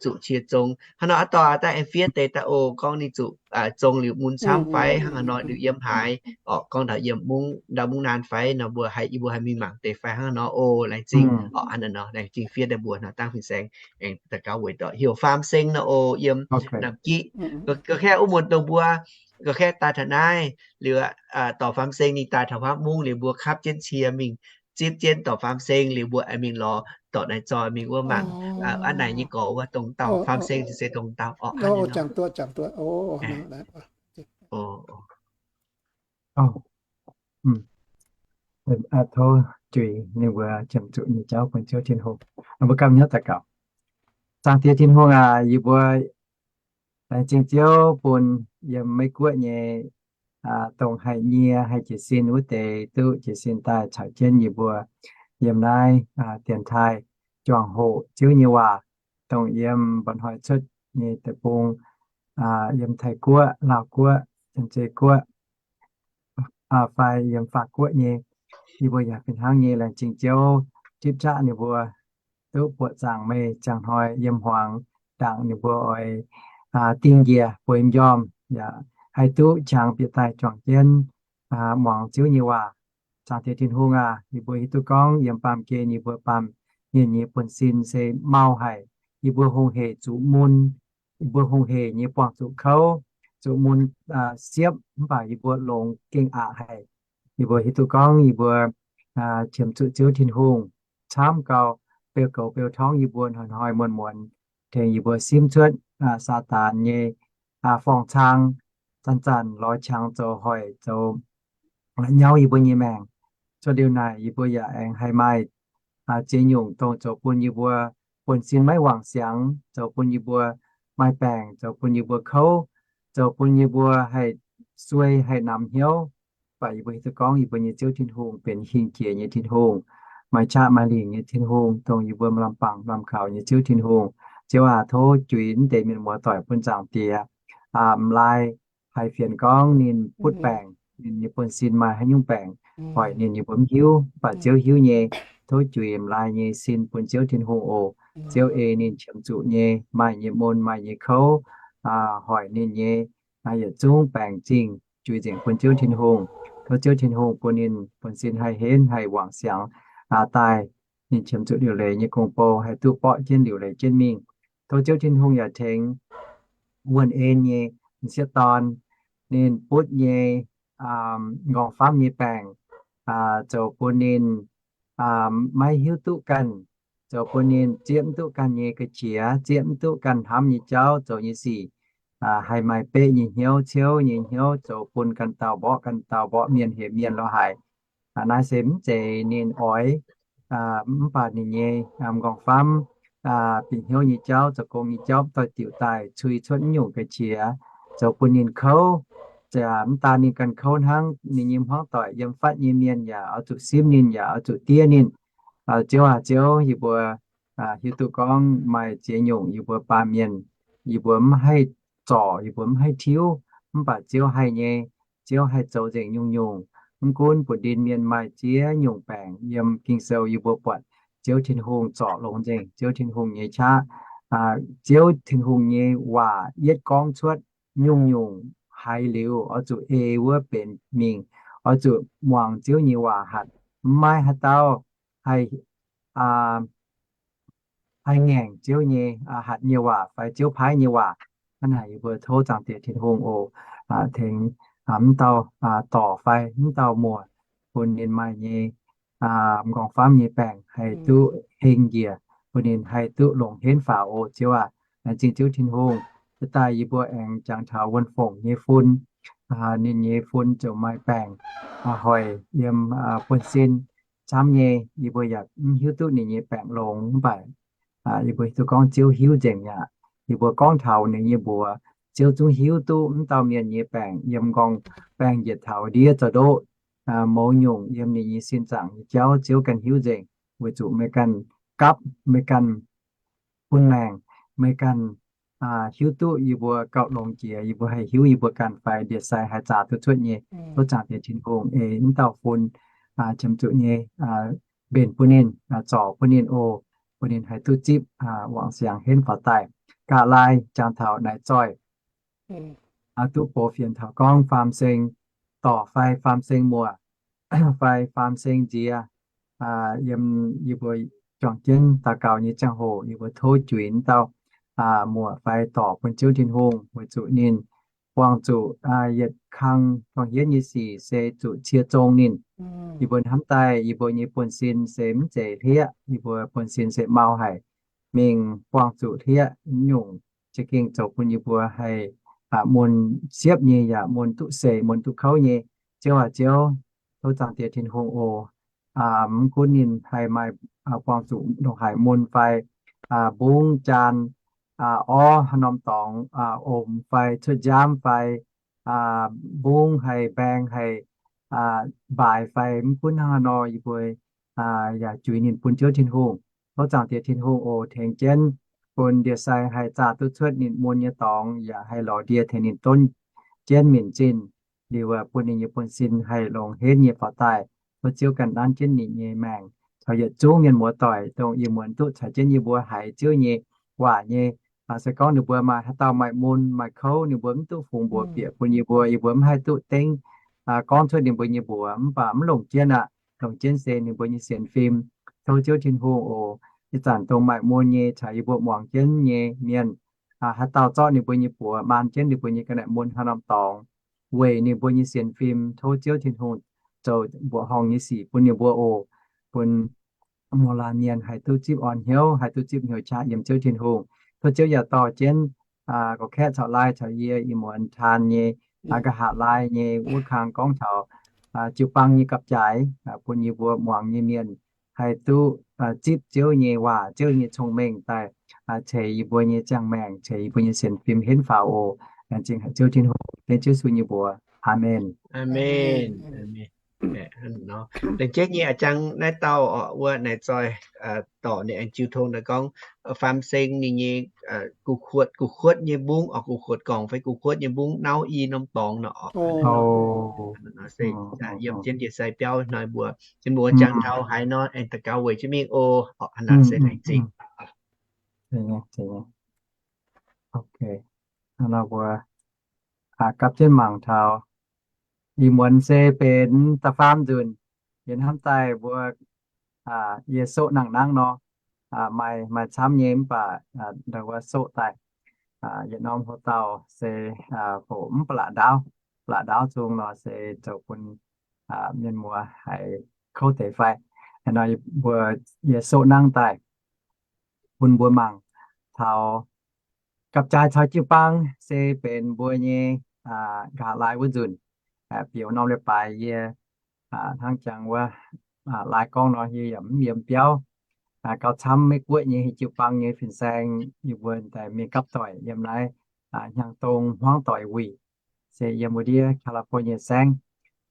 zuqc cie zong. Hnangv nor aa dorh daaih aengx fiev deix daaih oc, gorngv ninh zuqc zong liuz mun camv fai hnangv nor, liuz yiem haaix orqc, gorngv ndau yiem mungv, ndau mungv naanh fai nor, mbuo haih, yie mbuo haih mingh mangc deix fai hnangv nor oc, laengz zingh orqc. Hnangv nor laengz zingh fiev daaih mbuox nor dangh fin-saeng aengx daux gaux weic dorh heuc faam seng nor oc, yiem Namx Giqv. Ga'kengv wuov muonz dongh mbuo ga'kengv daaih taux naaiv liuz, dorh faam seng ninh daaih taux hmuangv mungv liuz mbuo kapv jienv cie mingh zipv jienv dorh faam seng liuz mbuo aengx mingh lorz dorh naaic zoi mingh wuov mangc aa naaic nyei gorx wuov dongh dauh faam seng se dongh dauh orqc. Tov juix ninh mbuo qiemx zuqc nyei jauv bun Ziouv Tin-Hungh. Mbuo ganh hnyouv daux gaux. Zaangc Diex Tin-Hungh aac, yie mbuo laengz zingh Ziouv bun yiem Meiv Guoqv nyei dongh haih nyie haih jiez sin wuov deix duqv jiez sin daaih caux jienv yie mbuo yiem naaiv dienx taaih juangc hoqc Ziouv nyei waac, dongh yiem mba'hnoi cuotv nyei deic-bung, yiem Taiv Guoqv, Laauh Guoqv, Janx-Zei Guoqv, fai yiem Faatv Guoqv nyei. Yie mbuo yaac fih hnangv nyei laengz zingh Ziouv tipv qaqv ninh mbuo duqv buoqc zaangc meih ziangh hnoi yiem hmuangx, dangh ninh mbuo oix dingh njiec bueix m'njormh yaac haih duqv qangx bieqc daaih juangc jienv muangx Ziouv nyei waac. Zaangc Diex Tin-Hungh aac, yie mbuo hiuv duqv gorngv yiem baamh gen yie mbuo baamh mienh nyei buonv-sin se mau haic. Yie mbuo hungh hec zuqc mun, yie mbuo hungh hec nyei buangh zuqc kouv, zuqc mun siepv, mv baac yie mbuo longx gengh aqc haic. Yie mbuo hiuv duqv gorngv yie mbuo qiemx zuqc Ziouv Tin-Hungh camv gau, beu goux beu torngv yie mbuo hnoi-hnoi muonz-muonz, tengx yie mbuo simv cuotv Saadaan nyei forng-cang, zanc-zanc lorz qangx zoux hoic zoux nyauv yie mbuo nyei maengc. Cuotv liuz naaic yie mbuo yaac aengx haih maaih ziex nyungc dongh zoux bun yie mbuo buonv-sin maiv wangc siangx, zoux bun yie mbuo maaih baengc, zoux bun yie mbuo kouv, zoux bun yie mbuo haih suei haih namx hnyouv. Mv baac yie mbuo hiuv duqv gorngv yie mbuo nyei Ziouv Tin-Hungh benx hingh jiex nyei Tin-Hungh, maaih qaqv maaih lingc nyei Tin-Hungh, dongh yie mbuo maaih lamh bangc lamh kaux nyei Ziouv Tin-Hungh. Ziouv aac, tov juix mv deix mienh muoz-doic bun zaangc Diex m'laai haih fienx gorngv ninh butv baengc, ninh nyei buonv-sin maaih haaix nyungc baengc, hoic ninh yie mbuo mv hiuv, mv baac Ziouv hiuv nyei. Tov juix m'laai nyei sin bun Ziouv Tin-Hungh oc. Ziouv ei ninh qiemx zuqc nyei, maaih nyei mun maaih nyei kouv, hoic ninh nyei yietc zungv baengc zingh juix nzengc bun Ziouv Tin-Hungh. Tov Ziouv Tin-Hungh bun ninh buonv-sin haih henv haih wangc siangx daaih, ninh qiemx zuqc liuc leiz nyei gong-bou haih duqv borqv jienv liuc leiz jienv mingh. Tov Ziouv Tin-Hungh yaac tengx wuonh en nyei m'sieqv dorn, ninh butv nyei m'nqorngv famv nyei baengc zoux bun ninh maiv hiuv duqv ganh, zoux bun ninh zieqv mv duqv ganh nyei ga'qiex, zieqv mv duqv ganh hnamv nyei jauv zoux nyei sic, haih maaih beqv nyei hnyouv, ciouv nyei hnyouv, zoux bun ganh dauh mborqv ganh dauh, mborqv mienh heuc mienh lorz haic. Naaiv se mv zeiz ninh oix, mv baac ninh nyei m'nqorngv famv bieqc hnyouv nyei jauv, zoux gong nyei jauv doix-diuc daaih cui cuotv mv nyungc ga'qiex, zoux bun ninh kouv. Mv daan ninh ganh kouv hnangv, ninh nyei hmuangv doic yiem fatv nyei mienh yaac oix zuqc simv ninh, yaac oix zuqc diev ninh. Ziouv aac, Ziouv, yie mbuo hiuv duqv gorngv maaih ziex nyungc yie mbuo baamh mienh, yie mbuo mv haih zorc, yie mbuo mv haih tiuv, mv baac Ziouv haih nyei. Ziouv haih zoux nzengc nyungc-nyungc. Mv gunv butv-ndin mienh maaih ziex nyungc baengc yiem Ging-Sou, yie mbuo buatc Ziouv Tin-Hungh zorc longx nzengc. Ziouv Tin-Hungh nyei qaqv, Ziouv Tin-Hungh nyei waac yietv gorngv cuotv, nyungc-nyungc haiz liuz oix zuqc ei wuov benx mingh, oix zuqc muangx Ziouv nyei waac hatc. Mv maaih haaix dauh haih haih ngaengc Ziouv nyei hatc nyei waac fai Ziouv paaiv nyei waac. Hnangv naaic yie mbuo tov Zaangc Diex Tin-Hungh oc, tengx mv dauh dorc fai mv dauh muoc, bun ninh maaih nyei m'nqorngv famv nyei baengc haih duqv heng njiec, bun ninh haih duqv longc henv faaux oc Ziouv aac. Laengz zingh Ziouv Tin-Hungh. Daaih yie mbuo aengx jangx taux wuonh fongc nyei fun, ninh nyei fun ziouc maaih baengc hoic yiem buonv-sin camv nyei, yie mbuo yaac mv hiuv duqv ninh nyei baengc longx mv baac yie mbuo hiuv duqv gorngv Ziouv hiuv nzengc aqv. Yie mbuo gorngv taux ninh nyei mbuox, Ziouv zungv hiuv duqv mv dauh mienh nyei baengc yiem m'nqorngv baengh njiec taux ndiev zoux ndoqv. Mouz nyungc yiem ninh nyei sin zaangc nyei jauv Ziouv ganh hiuv nzengc, weic zuqc meih ganh gapv, meih ganh bun maengc, meih ganh hiuv duqv yie mbuo gauh longx jiex, yie mbuo haih hiuv yie mbuo ganh fai ndie-sai haih zaah duqv cuotv nyei. Tov zaangc Diex Tin-Hungh ei mv dauh fun qiemx zuqc nyei mbenc bun ninh, zorc bun ninh oc, bun ninh haih duqv zipv wangc siangx henv faaux daaih. Nqa'haav laai jangx taux naaiv zoih duqv box fienx taux gorngv faam seng dorc fai faam seng muoc fai faam seng nziex, yiem yie mbuo juangc jienv daux gaux nyei ziangh hoc yie mbuo tov juix dauh muoc fai dorc bun Ziouv Tin-Hungh weic zuqc ninh buangh zuqc yietc kang duangh hietv nyei sic se zuqc cie zong ninh. Yie mbuo hnamv daaih yie mbuo nyei buonv-sin se mv zeiz hlieqv, yie mbuo buonv-sin se mau haic, mingh buangh zuqc hlieqv nyungc za'gengh zoux bun yie mbuo haih mun siepv nyei yaac mun duqv seix mun duqv kouv nyei. Ziouv aac Ziouv, tov zaangc Diex Tin-Hungh oc. Mv gunv ninh haih maaih buangh zuqc ndongc haaix mun fai mbungv jaan orv haaix norm dorngx, omx fai cuotv nziaamv fai mbungv haih mbaeng haih mbaaix fai mv gunv hnangv haaix nor yie mbuo yaac juix ninh bun Ziouv Tin-Hungh. Tov zaangc Diex Tin-Hungh oc, tengx jienv bun ndie-sai haih zaah duqv cuotv ninh mun nyei dorngx yaac haih lorz ndie tengx ninh donv jienv minc zinh. Liuz bun ninh nyei buonv-sin haih longx henv nyei faaux daaih. Tov Ziouv ganh nanv jienv ninh nyei maengc caux yietc zungv mienh muoz doic dongh ih muonz duqv caux jienv yie mbuo haiz Ziouv nyei waac nyei. Se gorngv ninh mbuo maaih haaix dauh maaih mun maaih kouv ninh mbuo mv duqv fungx mbuox bieqc bun yie mbuo, yie mbuo mv haih duqv dengv gorngv cuotv ninh mbuo nyei mbuox, mv baac mv longc jienv aqv. Longc jienv se ninh mbuo nyei sienx fim. Tov Ziouv Tin-Hungh oc, ih zanc dongh maaih mun nyei caux yie mbuo muangx jienv nyei mienh, haaix dauh zorqv ninh mbuo nyei buoz maan jienv ninh mbuo nyei ga'naaiv mun haaix norm dorngx weic ninh mbuo nyei sienx fim. Tov Ziouv Tin-Hungh zoux mbuoqc horngh nyei sic bun ninh mbuo oc. Bun muoz-laanh mienh haih duqv zipv orn hnyouv, haih duqv zipv hnyouv qaqv yiem Ziouv Tin-Hungh. Tov Ziouv yaac dorh jienv gorx-kaeqv caux laai caux yie ih muonz taan nyei nqa'haav laai nyei wuov kang gorngv taux jiu-baang nyei gapv-jaaix bun yie mbuo muangx nyei mienh haih duqv zipv Ziouv nyei waac, Ziouv nyei cong-mengh daaih ceix yie mbuo nyei ziangh maengc, ceix yie mbuo nyei sienx fim henv faaux oc. Laengz zingh haic Ziouv Tin-Hungh, dengv Ziouv Yesu nyei mbuox. Aamen. Laengz zingh nyei a'jang naaiv dauh oc, wuov naaic zoih dorc ninh aengx jiu tong naaic gorngv faam seng ninh nyei gu'kuotv, gu'kuotv nyei mbungv oc, gu'kuotv gorngv fai gu'kuotv nyei mbungv nauv i norm dorngx nor oc. Yiem jienv ndie-sai biauv hnoi mbuo, jienv mbuo jangx taux haaix nor aengx daux gaux weic jienv mingh oc. Hnangv naaic se laengz zingh. Mbuo gapv jienv mangc taux ih muonz se benx da'faam nzunc, yie hnamv daaih mbuo, yie soqv nangh nangv nor, maaih, maaih camv nyei mv baac ndau wuov soqv daaih. Yietc norm hoc dauh se hoqc mv ba'laqc ndaauv, ba'laqc ndaauv zungv nor se zoux bun mienh muoz haiz kouv deix fai. Nor mbuo, yie soqv nangv daaih bun mbuo mangc taux gapv-jaaix caux jiu-baang se benx mbuo nyei nqa'haav laai wuov nzunc. Biux norm leiz-baaix yie hnangv jangx wuov laai gorngv nor, yie yaac mv yiem biauv. Gauh camv Meiv Guoqv nyei jiu-baang nyei fin-saeng, yie mbuo daaih mingh gapv doic yiem naaiv hnyangx-dong hmuangv doic wuic, se yiem wuov ndiev California saengv.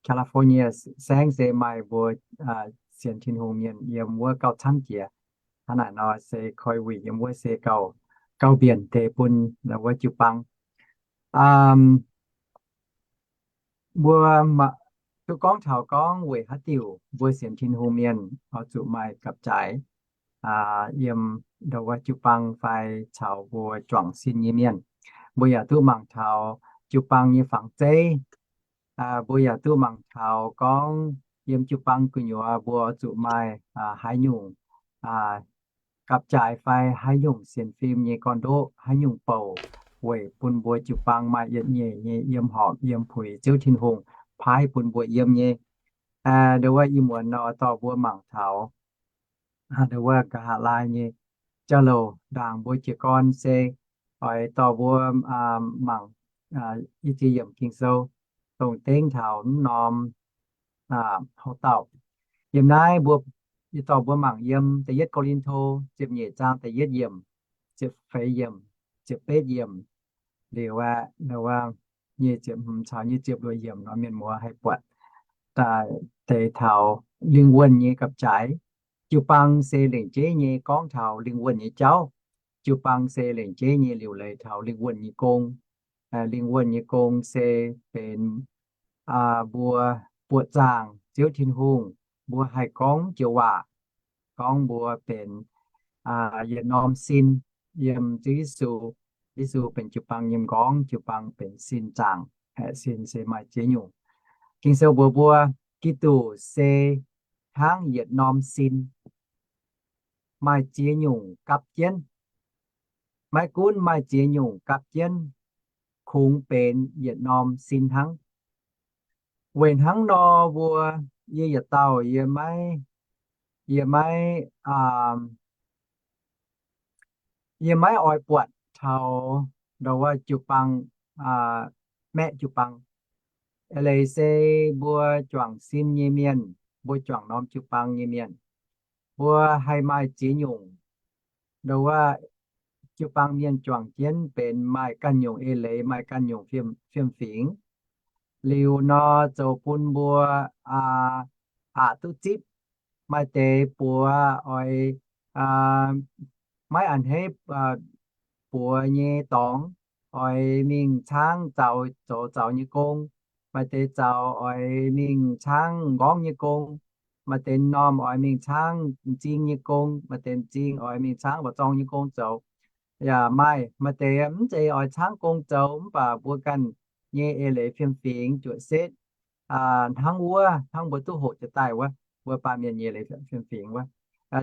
California saengv se maaih mbuo sienx Tin-Hungh mienh yiem wuov gauh camv jiex. Hnangv naaic nor se koi wuic yiem wuov se gauh, gauh mbienc deix bun wuov jiu-baang. Mbuo duqv gorngv taux gorngv weic haaix diuc mbuo sienx Tin-Hungh mienh oix zuqc maaih gapv-jaaix yiem ndau wuov jiu-baang fai caux mbuo juangc sin nyei mienh. Mbuo yaac duqv mangc taux jiu-baang nyei fangx zeiv. Mbuo yaac duqv mangc taux gorngv yiem jiu-baang gu'nyuoz mbuo oix zuqc maaih haaix nyungc gapv-jaaix fai haaix nyungc sienx fim nyei gorn-ndoqv, haaix nyungc bouc weic bun mbuo jiu-baang maaih yietc nyeic nyei yiem horpc yiem puix Ziouv Tin-Hungh paaiv bun mbuo yiem nyei. Ndau wuov ih muonz nor dorh mbuo mangc taux ndau wuov nqa'haav laai nyei jauv-louc ndaangc mbuo jiez gorn se oix dorh mbuo mangc i ziex yiemc Ging-Sou, dongh dengv taux mv norm hoc dauh. Yiem naaiv mbuo, yie dorh mbuo mangc yiem da'yietv Ko^lin^to ziepc nyeic zaang da'yietv yiemc, ziepc feix yiemc, ziepc betv yiemc, liuz aeqv, nyic ziepc hmz caux nyic ziepc luoqc yiemc nor mienh muoz haih buatc deix taux lingh wuonh nyei gapv-jaaix. Jiu-baang se lengc jeiv nyei gorngv taux lingh wuonh nyei jauv. jiu-baang se lengc jeiv nyei liuc leiz taux lingh wuonh nyei gong. Lingh wuonh nyei gong se benx mbuo buoqc zaangc Ziouv Tin-Hungh, mbuo haih gorngv joux waac, gorngv mbuo benx yietc norm sin yiem Ziouv Yesu. Yesu benx jiu-baang nyei m'nqorngv, jiu-baang benx sin zaangc, sin se maaih ziex nyungc. Ging-Sou mbuox mbuo, Giduc se hnangv yietc norm sin, maaih ziex nyungc gapv jienv. Maiv gunv maaih ziex nyungc gapv jienv, kungx benx yietc norm sin hnangv. Weic hnangv nor mbuo, yie yietc dauh yie maiv, yie maiv, yie maiv oix buatc taux ndau wuov jiu-baang, maeqv jiu-baang. Eix leiz se mbuo juangc sin nyei mienh, mbuo juangc norm jiu-baang nyei mienh, mbuo haih maaih ziex nyungc. Ndau wuov jiu-baang mienh juangc jienv benx maaih ganh nyungc eix leiz, maaih ganh nyungc fiem-fingx. Liuz nor zoux bun mbuo aqc duqv zipv. Maaih deix buoz oix maiv a'hneiv buoz nyei dorngx, oix mingh caangv zaux zoux zaux nyei gong. Maaih deix zaux oix mingh caangv m'nqorngv nyei gong. Maaih deix m'normh oix mingh caangv m'zing nyei gong. Maaih deix m'zing oix mingh caangv mba'zorng nyei gong zoux. Yaac maaih, maaih deix mv zeiz oix caangv gong zoux, mv baac mbuo ganh nyei eix leiz fiem-fingx zuoqc setv hnangv wuov, hnangv mbuo duqv hoqc jiex daaih wuov, mbuo baamh mienh nyei leiz fiem-fingx wuov,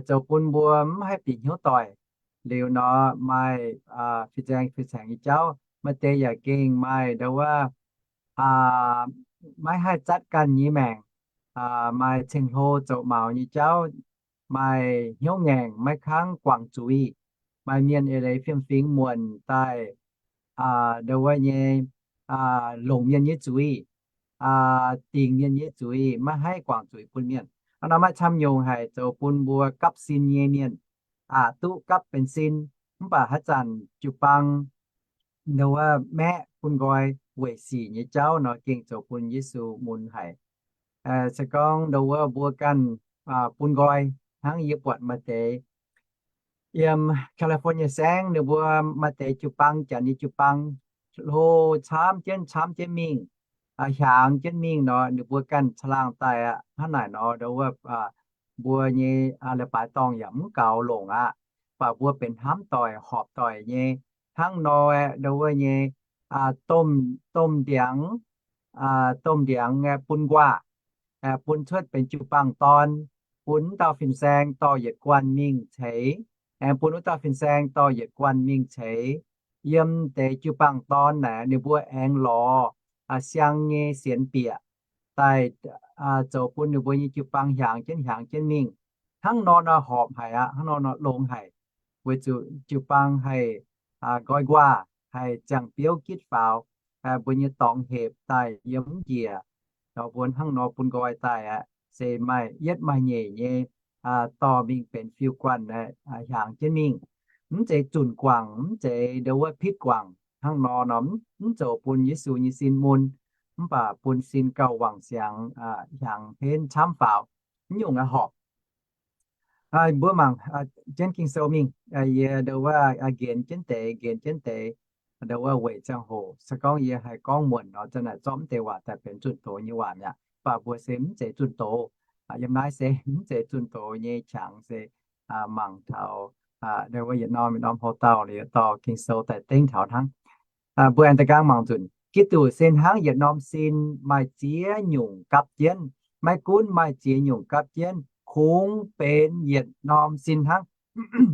zoux bun mbuo mv haih bieqc hnyouv doic. Liuz nor maaih fin-saeng fin-saengx nyei jauv. Maaih deix yaac gengh maaih ndau wuov maiv haih zatv ganh nyei maengc, maaih ceng-hlo zoux maux nyei jauv, maaih hnyouv ngaengc, maiv kangv guangc zuiz. Maaih mienh eix leiz fiem-fingx muonc daaih ndau wuov nyei longc mienh nyei zuiz, dingc mienh nyei zuiz, maiv haih guangc zuiz bun mienh. Hnangv nor maaih camv nyungc haic zoux bun mbuo gapv sin nyei mienh aqc duqv gapv benx sin. Mv baac haaix zanc jiu-baang ndau wuov maeqv bun nqoi weic sic nyei jauv nor gengh zoux bun Yesu mun haic. Se gorngv ndau wuov mbuo ganh bun nqoi, hnangv yie buatc maaih deix yiem California saengv, ninh mbuo maaih deix jiu-baang, janx nyei jiu-baang, hlo camv jienv camv jienv mingh, hiaangx jienv mingh nor, ninh mbuo ganh caangh laangh daaih aqv. Hnangv naaic nor ndau wuov mbuo nyei leiz-baaix dorngh yaac mv gaux longc aqv. Mv baac mbuo benx hnamv doic horpc doic nyei. Hnangv nor aeqv, ndau wuov nyei domh ndiangx, domh ndiangx aeqv, bun nquaah, bun cuotv benx jiu-baang dorn, bun wuov dauh fin-saeng dorh yietc guanh mingh ceix, aengx bun wuov dauh fin-saeng dorh yietc guanh mingh ceix. Yiem deix jiu-baang dorn naaic ninh mbuo aengx lorz siang nyei sienx bieqc daaih zoux bun ninh mbuo nyei jiu-baang hiaangx jienv hiaangx jienv mingh. Hnangv nor nor horpc haic aqv, hnangv nor nor longx haic, weic zuqc jiu-baang haih nqoi nquaah, haih ziangh biouv gitv faaux, mbuo nyei dorngx hepc daaih yiem mv njiec. Mbuo hnangv nor bun nqoi daaih aqv, se maaih yietv maaih nyeic nyei dorh mingh benx fiuv-guanh hiaangx jienv mingh. Mv zeiz zunc guangc, mv zeiz ndau wuov pitv guangc. Hnangv nor nor mv zoux bun Yesu nyei sin mun, mv baac bun sin gauh wangc siangx, hiaangx henv camv faaux. Mv nyungc aqv horpc. Mbuo mangc jienv Ging-Sou mingh. Yie ndau wuov nqenx jienv deix, nqenx jienv deix, ndau wuov weic ziangh hoc se gorngv yie haih gorngv muonc nor, za'naaic zorqv mv deix waac daaih benx zunh doz nyei waac mi'aqv. Mv baac mbuo se mv zeiz zunh doz. Yiem naaiv se mv zeiz zunh doz nyei qangx se mangc taux ndau wuov yietc norm yietc norm houc dauh liuz dorh Ging-Sou daaih dengv taux hnangv. Mbuo aengx da'gaang mangc nzunc. Giduc se hnangv yietc norm sin maaih ziex nyungc gapv jienv. Maiv gunv maaih ziex nyungc gapv jienv, kungx benx yietc norm sin hnangv.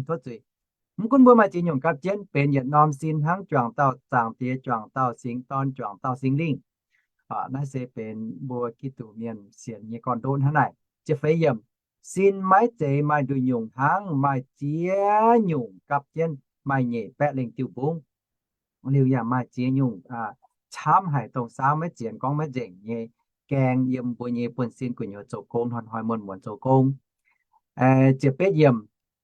Tov zuiz. Mv gunv mbuo maaih ziex nyungc gapv jienv, benx yietc norm sin hnangv, juangc dauh Zaangc Diex, juangc dauh Singx Dorn, juangc dauh Singx Lingh. Naaiv se benx mbuo Giduc mienh sienx nyei gorn-ndoqv hnangv naaic. Ziepc feix yiemc. Sin maiv zeiz maaih nduqc nyungc hnangv, maaih ziex nyungc gapv jienv, maaih nyeic baeqv lengh diuh mbungv. Liuz yaac maaih ziex nyungc camv haic, dongh saauv maiv zienx, gorngv maiv nzengc nyei gaeng yiem mbuo nyei buonv-sin gu'nyuoz zoux gong, hnoi-hnoi muonz-muonz zoux gong. Ziepc betv yiemc.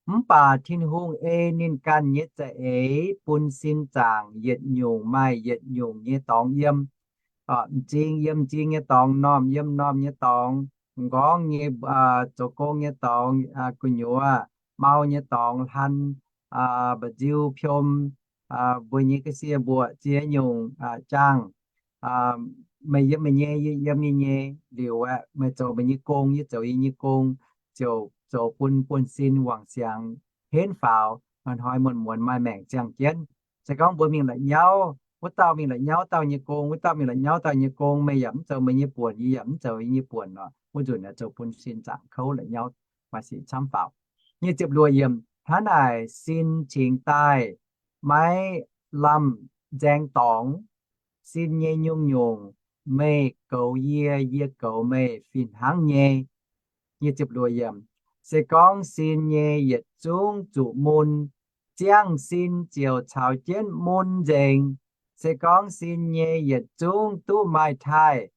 Mv baac Tin-Hungh ei ninh ganh nyei za'eix bun sin zaangc yietc nyungc maaih yietc nyungc nyei dorngx yiem. M'zing yiem m'zing nyei dorngx, m'normh yiem m'normh nyei dorngx, m'nqorngv nyei, zoux gong nyei dorngx, gu'nyuoz mau nyei dorngx, hlan, mba'nziu piom, mbuo nyei ga'sie mbuoqc, ziex nyungc jaangh, meih yiem meih nyei, yie yiem yie nyei, liuz aeqv, meih zoux meih nyei gong, yie zoux yie nyei gong, ziouc zoux bun buonv-sin wangc siangx henv faaux, hnoi-hnoi muonz-muonz maaih maengc ziangh jienv. Se gorngv mbuo mingh la'nyauv, wuov dauh mingh la'nyauv dauh nyei gong, wuov dauh mingh la'nyauv dauh nyei gong, meih yaac mv zoux meih nyei buonc, yie yaac mv zoux yie nyei buonc nor, wuov nzunc aeqv, zoux bun sin zaangc kouv la'nyauv, maaih sic camv faaux. Nyic ziepc luoqc yiemc, hnangv naaic sin cingx daaih maiv lamh nzaeng dorngx. Sin nyei nyungc-nyungc, meih goux yie, yie goux meih fih hnangv nyei. Nyic ziepc luoqc yiemc, se gorngv sin nyei yietc zungv zuqc mun, ziangh sin ziouc caux jienv mun nzengc. Se gorngv sin nyei yietc zungv duqv maaih taaih,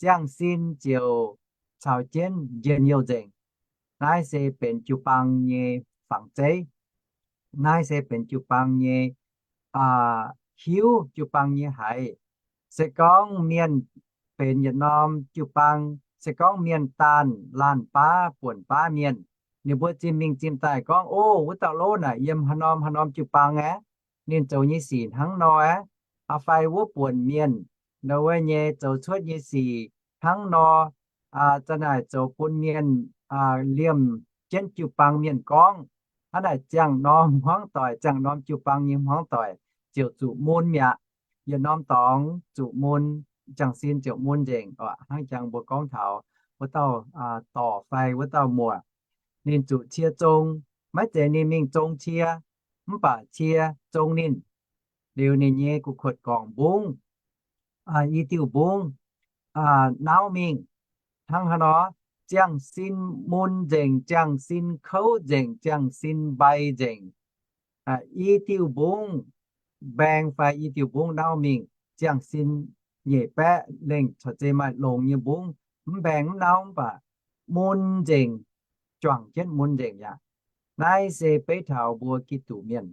ziangh sin ziouc caux jienv njien-youh nzengc. Naaiv se benx jiu-baang nyei fangx zeiv. Naaiv se benx jiu-baang nyei hiuv, jiu-baang nyei haiz. Se gorngv mienh benx yietc norm jiu-baang, se gorngv mienh daanh laanh baav buonc baav mienh, ninh mbuo zimh mingh zimh daaih gorngv, O, wuov dauh lov naaic yiem haaix norm haaix norm jiu-baang aeqv? Ninh zoux nyei sic hnangv nor aeqv? Fai wuov buonc mienh, ndau wuov nyei zoux cuotv nyei sic hnangv nor, za'naaic zoux bun mienh liemh jienv jiu-baang mienh gorngv, hnangv naaic ziangh norm hmuangv doic, ziangh norm jiu-baang nyei hmuangv doic ziouc zuqc mun mi'aqv. Yietc norm dorngx zuqc mun, ziangh sin ziouc mun nzengc. Hnangv jangx mbuo gorngv taux wuov dauh dorc fai wuov dauh muoc, ninh zuqc cie zong, maiv zeiz ninh mingh zong cie, mv baac cie zong ninh. Liuz ninh nyei gu'kuotv gorngv mbungv, i diuh mbungv nauv mingh. Hnangv haaix nor? Ziangh sin mun nzengc, ziangh sin kouv nzengc, ziangh sin mbai nzengc. I diuh mbungv mbaeng fai i diuh mbungv nauv mingh, ziangh sin nyeic baeqv lengh corc zeiz maaih longx nyei mbungv, mv mbaeng mv nauv mv baac mun nzengc, juangc jienv mun nzengc yaac. Naaiv se beiv taux mbuo Giduc mienh.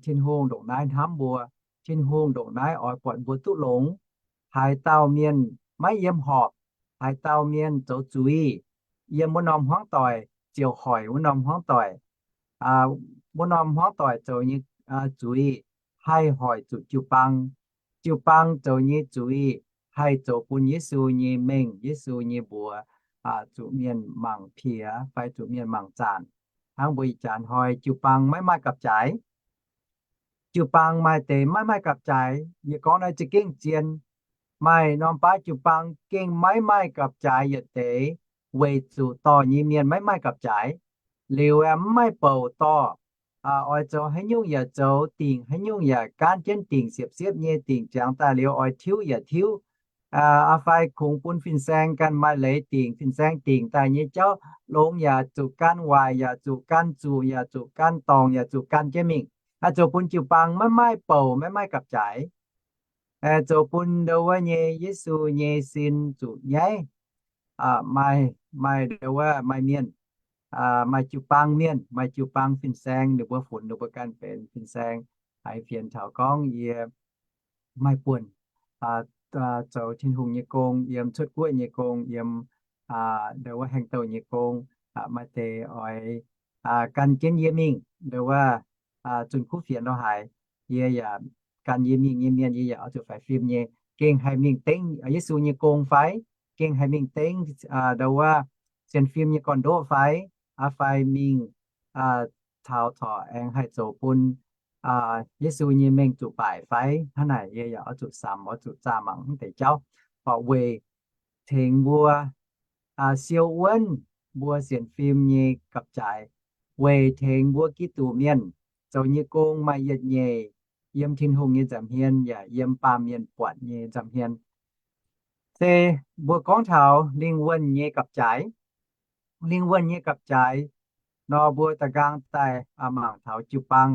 Tin-Hungh ndongc naaiv hnamv mbuo. Tin-Hungh ndongc naaiv oix buatc mbuo duqv longx. Haaix dauh mienh maiv yiem horpc, haaix dauh mienh zoux zuiz, yiem wuov norm hmuangv doic ziouc hoic wuov norm hmuangv doic. Wuov norm hmuangv doic zoux nyei zuiz haih hoic zuqc jiu-baang. Jiu-baang zoux nyei zuiz haih zoux bun Yesu nyei mengh, Yesu nyei mbuox zuqc mienh mangc piex fai zuqc mienh mangc zaanc. Hnangv mbuo ih jaax hnoi jiu-baang maiv maaih gapv-jaaix. Jiu-baang maaih deix maiv maaih gapv-jaaix. Yie gorngv naaiv za'gengh zien. Maaih norm baav jiu-baang gengh maiv maaih gapv-jaaix yietc deix, weic zuqc dorh nyei mienh maiv maaih gapv-jaaix. Liuz aeqv, mv maaih bouc dorh. Oix zoux haaix nyungc yaac zoux, dingc haaix nyungc yaac gaanv jienv dingc siepv-siepv nyei, dingc ziangx daaih liuz oix tiuv yaac tiuv. Aa fai kungx bun fin-saeng ganh maaih leiz dingc, fin-saeng dingc daaih nyei jauv longx yaac zuqc gan, waaic yaac zuqc gan, zuqc yaac zuqc gan, dorngc yaac zuqc gan jienv mingh. Aa, zoux bun jiu-baang maiv maaih bouc, maiv maaih gapv-jaaix. Zoux bun ndo wuov nyei Yesu nyei sin zuqc nyaiv. Maaih, maaih ndo wuov maaih mienh, maaih jiu-baang mienh, maaih jiu-baang fin-saeng, ninh mbuo funx ninh mbuo ganh benx fin-saeng, haiz fienx taux gorngv yie maaih buonc zoux Tin-Hungh nyei gong, yiem cuotv guoqv nyei gong, yiem ndo wuov haengh douh nyei gong, maaih deix oix gan jienv yie mingh ndo wuov zunh kuv fienx lorz haaix, yie yaac gan yie mingh nyei mienh yie yaac oix zuqc faix fim nyei. Gengh haih mingh dengv Yesu nyei gong fai? Gengh haih mingh dengv ndo wuov sienx fim nyei gorn-ndoqv fai? Aa fai mingh taux corc aengx haih zoux bun Yesu nyei mengh zuqc baaic fai? Hnangv naaic yie yaac oix zuqc samx, oix zuqc zaah mangc mv deix jauv, weic tengx mbuo siou wuonv mbuo sienx fim nyei gapv-jaaix, weic tengx mbuo Giduc mienh zoux nyei gong maaih yietc nyeic yiem Tin-Hungh nyei nza'hmien yaac yiem baamh mienh buatc nyei nza'hmien. Se mbuo gorngv taux lingh wuonh nyei gapv-jaaix. Lingh wuonh nyei gapv-jaaix nor, mbuo da'nqaang daaih mangc taux jiu-baang.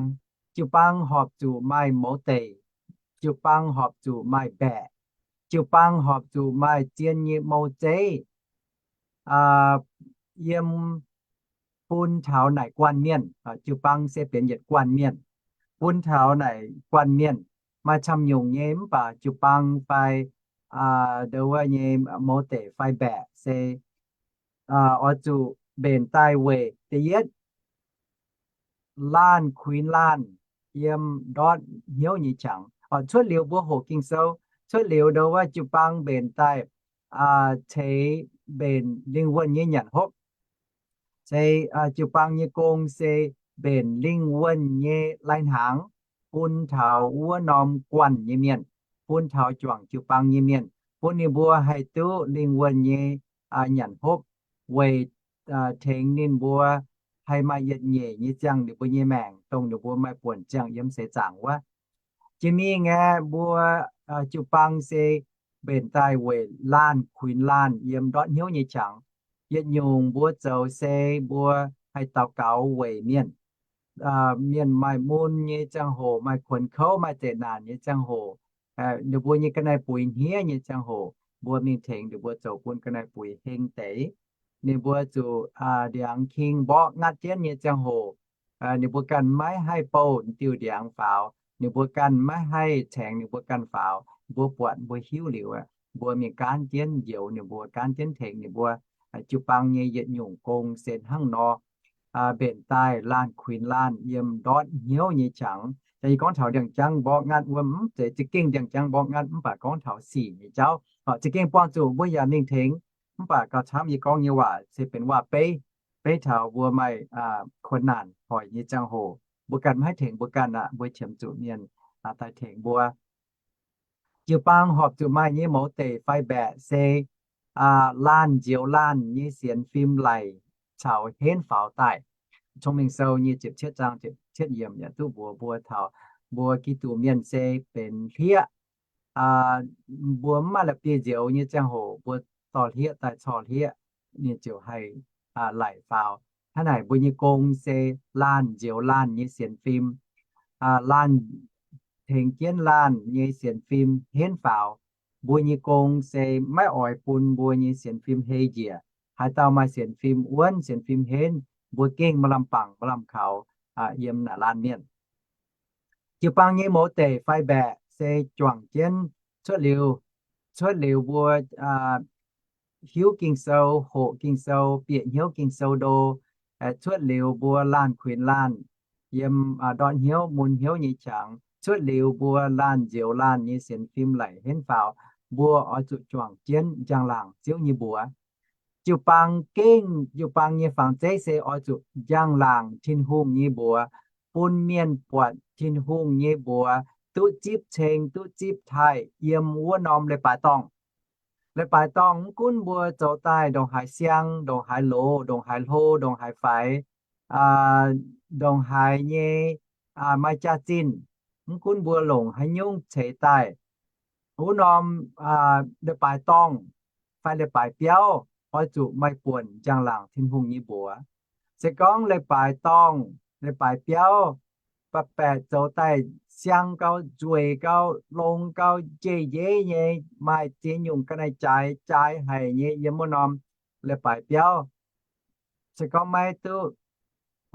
Jiu-baang horpc zuqc maaih mouz deic. Jiu-baang horpc zuqc maaih mbaeqc. Jiu-baang horpc zuqc maaih zien nyei mou zeiv yiem bun taux naaic guanh mienh. Jiu-baang se benx yietc guanh mienh, bun taux naaic guanh mienh. Maaih camv nyungc nyei mv baac jiu-baang fai ndo wuov nyei mouz deic fai mbaeqc se oix zuqc mbenc daaih weic da'yietv laanh kuinx laanh yiem ndortv hnyouv nyei qangx. Cuotv liuz mbuo hoqc Ging-Sou, cuotv liuz ndo wuov jiu-baang mbenc daaih ceix mbenc lingh wuonh nyei nyanc hopv. Se jiu-baang nyei gong se mbenc lingh wuonh nyei lai-hnaangx bun taux wuov norm guanh nyei mienh, bun taux juangc jiu-baang nyei mienh, bun ninh mbuo haih duqv lingh wuonh nyei nyanc hopv, weic tengx ninh mbuo haih maaih yietc nyeic nyei ziangh ninh mbuo nyei maengc, dongh ninh mbuo maaih buonc ziangh yiem seix zaangc wuov. Jiex mingh aeqv, mbuo jiu-baang se mbenc daaih weic laanh kuinx laanh yiem ndortv hnyouv nyei qangx. Yietc nyungc mbuo zoux se mbuo haih daux gaux weic mienh. Mienh maaih mun nyei ziangh hoc, maaih kuonx kouv, maaih zeqc naanc nyei ziangh hoc, ninh mbuo nyei ga'naaiv-buix hniev nyei ziangh hoc, mbuo mingh tengx ninh mbuo zoux bun ga'naaiv-buix heng deix. Ninh mbuo zuqc ndiangx king mborqv ngatv jienv nyei ziangh hoc, ninh mbuo ganh maiv haih bouh diuh ndiangx faaux, ninh mbuo ganh maiv haih tengx ninh mbuo ganh faaux. Mbuo buatc mbuo hiuv liuz, mbuo mingh gaanv jienv njoux ninh mbuo, gaanv jienv tengx ninh mbuo. Jiu-baang nyei yietc nyungc gong se hnangv nor, mbenc daaih laanh kuinx laanh yiem ndortv hnyouv nyei qangx. Yie gorngv taux ndiangx-jangv mborqv ngatv wuom, mv zeiz za'gengh ndiangx-jangv mborqv ngatv, mv baac gorngv taux sic nyei jauv. Za'gengh buangh zuqc mbuo yaac mingh tengx, mv baac gauh camv yie gorngv nyei waac se benx waac-beiv, beiv taux mbuo maaih kuonx naanc hoic nyei ziangh hoc, mbuo ganh maiv haih tengx mbuo ganh aqv, mbuo qiemx zuqc mienh daaih tengx mbuo. Jiu-baang horpc zuqc maaih nyei mouz deic fai mbaeqc se laanh nzioux laanh nyei sienx fim laic caux henv faaux daaih. Cong-Mengh Sou nyei ziepc cietv zaang ziepc cietv yiemc yaac duqv mbuox mbuo taux mbuo Giduc mienh se benx hlieqv. Mbuo mv maaih la'bieiv-nzioux nyei ziangh hoc, mbuo dorh hlieqv daaih corc hlieqv, ninh ziouc haih laic faaux. Hnangv naaic mbuo nyei gong se laanh nzioux laanh nyei sienx fim, laanh tengx jienv laanh nyei sienx fim henv faaux. Mbuo nyei gong se maiv oix bun mbuo nyei sienx fim hei njiec. Haaix dauh maaih sienx fim wuonv, sienx fim henv, mbuo gengh maaih lamh bangc maaih lamh kaux yiem naaic laanh mienh. Jiu-baang nyei mouz deic fai mbaeqc se juangc jienv cuotv liuz, cuotv liuz mbuo hiuv Ging-Sou, hoqc Ging-Sou, bieqc hnyouv Ging-Sou ndo, cuotv liuz mbuo laanh kuinx laanh yiem ndortv hnyouv mun hnyouv nyei qangx, cuotv liuz mbuo laanh nzioux laanh nyei sienx fim laic henv faaux, mbuo oix zuqc juangc jienv njang-laangc Ziouv nyei mbuox. Jiu-baang gengh, jiu-baang nyei fangx zeiv se oix zuqc njang-laangc Tin-Hungh nyei mbuox, bun mienh buatc Tin-Hungh nyei mbuox duqv zipv ceng, duqv zipv taaih yiem wuov norm leiz-baaix dorngh. Leiz-baaix dorngh mv gunv mbuo zoux daaih ndongc haaix siang, ndongc haaix loz, ndongc haaix hlo, ndongc haaix faix, ndongc haaix nyei maaih jaax-zinh, mv gunv mbuo longc haaix nyungc ceix daaih, wuov norm leiz-baaix dorngh fai leiz-baaix biauv oix zuqc maaih buonc njang-laangc Tin-Hungh nyei mbuox. Se gorngv leiz-baaix dorngh, leiz-baaix biauv, baac baeqc zoux daaih siang gau, nzueic gau, longx gau, jeiv-njeiv nyei, maaih ziex nyungc ga'naaiv-jaaix jaaix haic nyei yiem wuov norm leiz-baaix biauv, se gorngv maiv duqv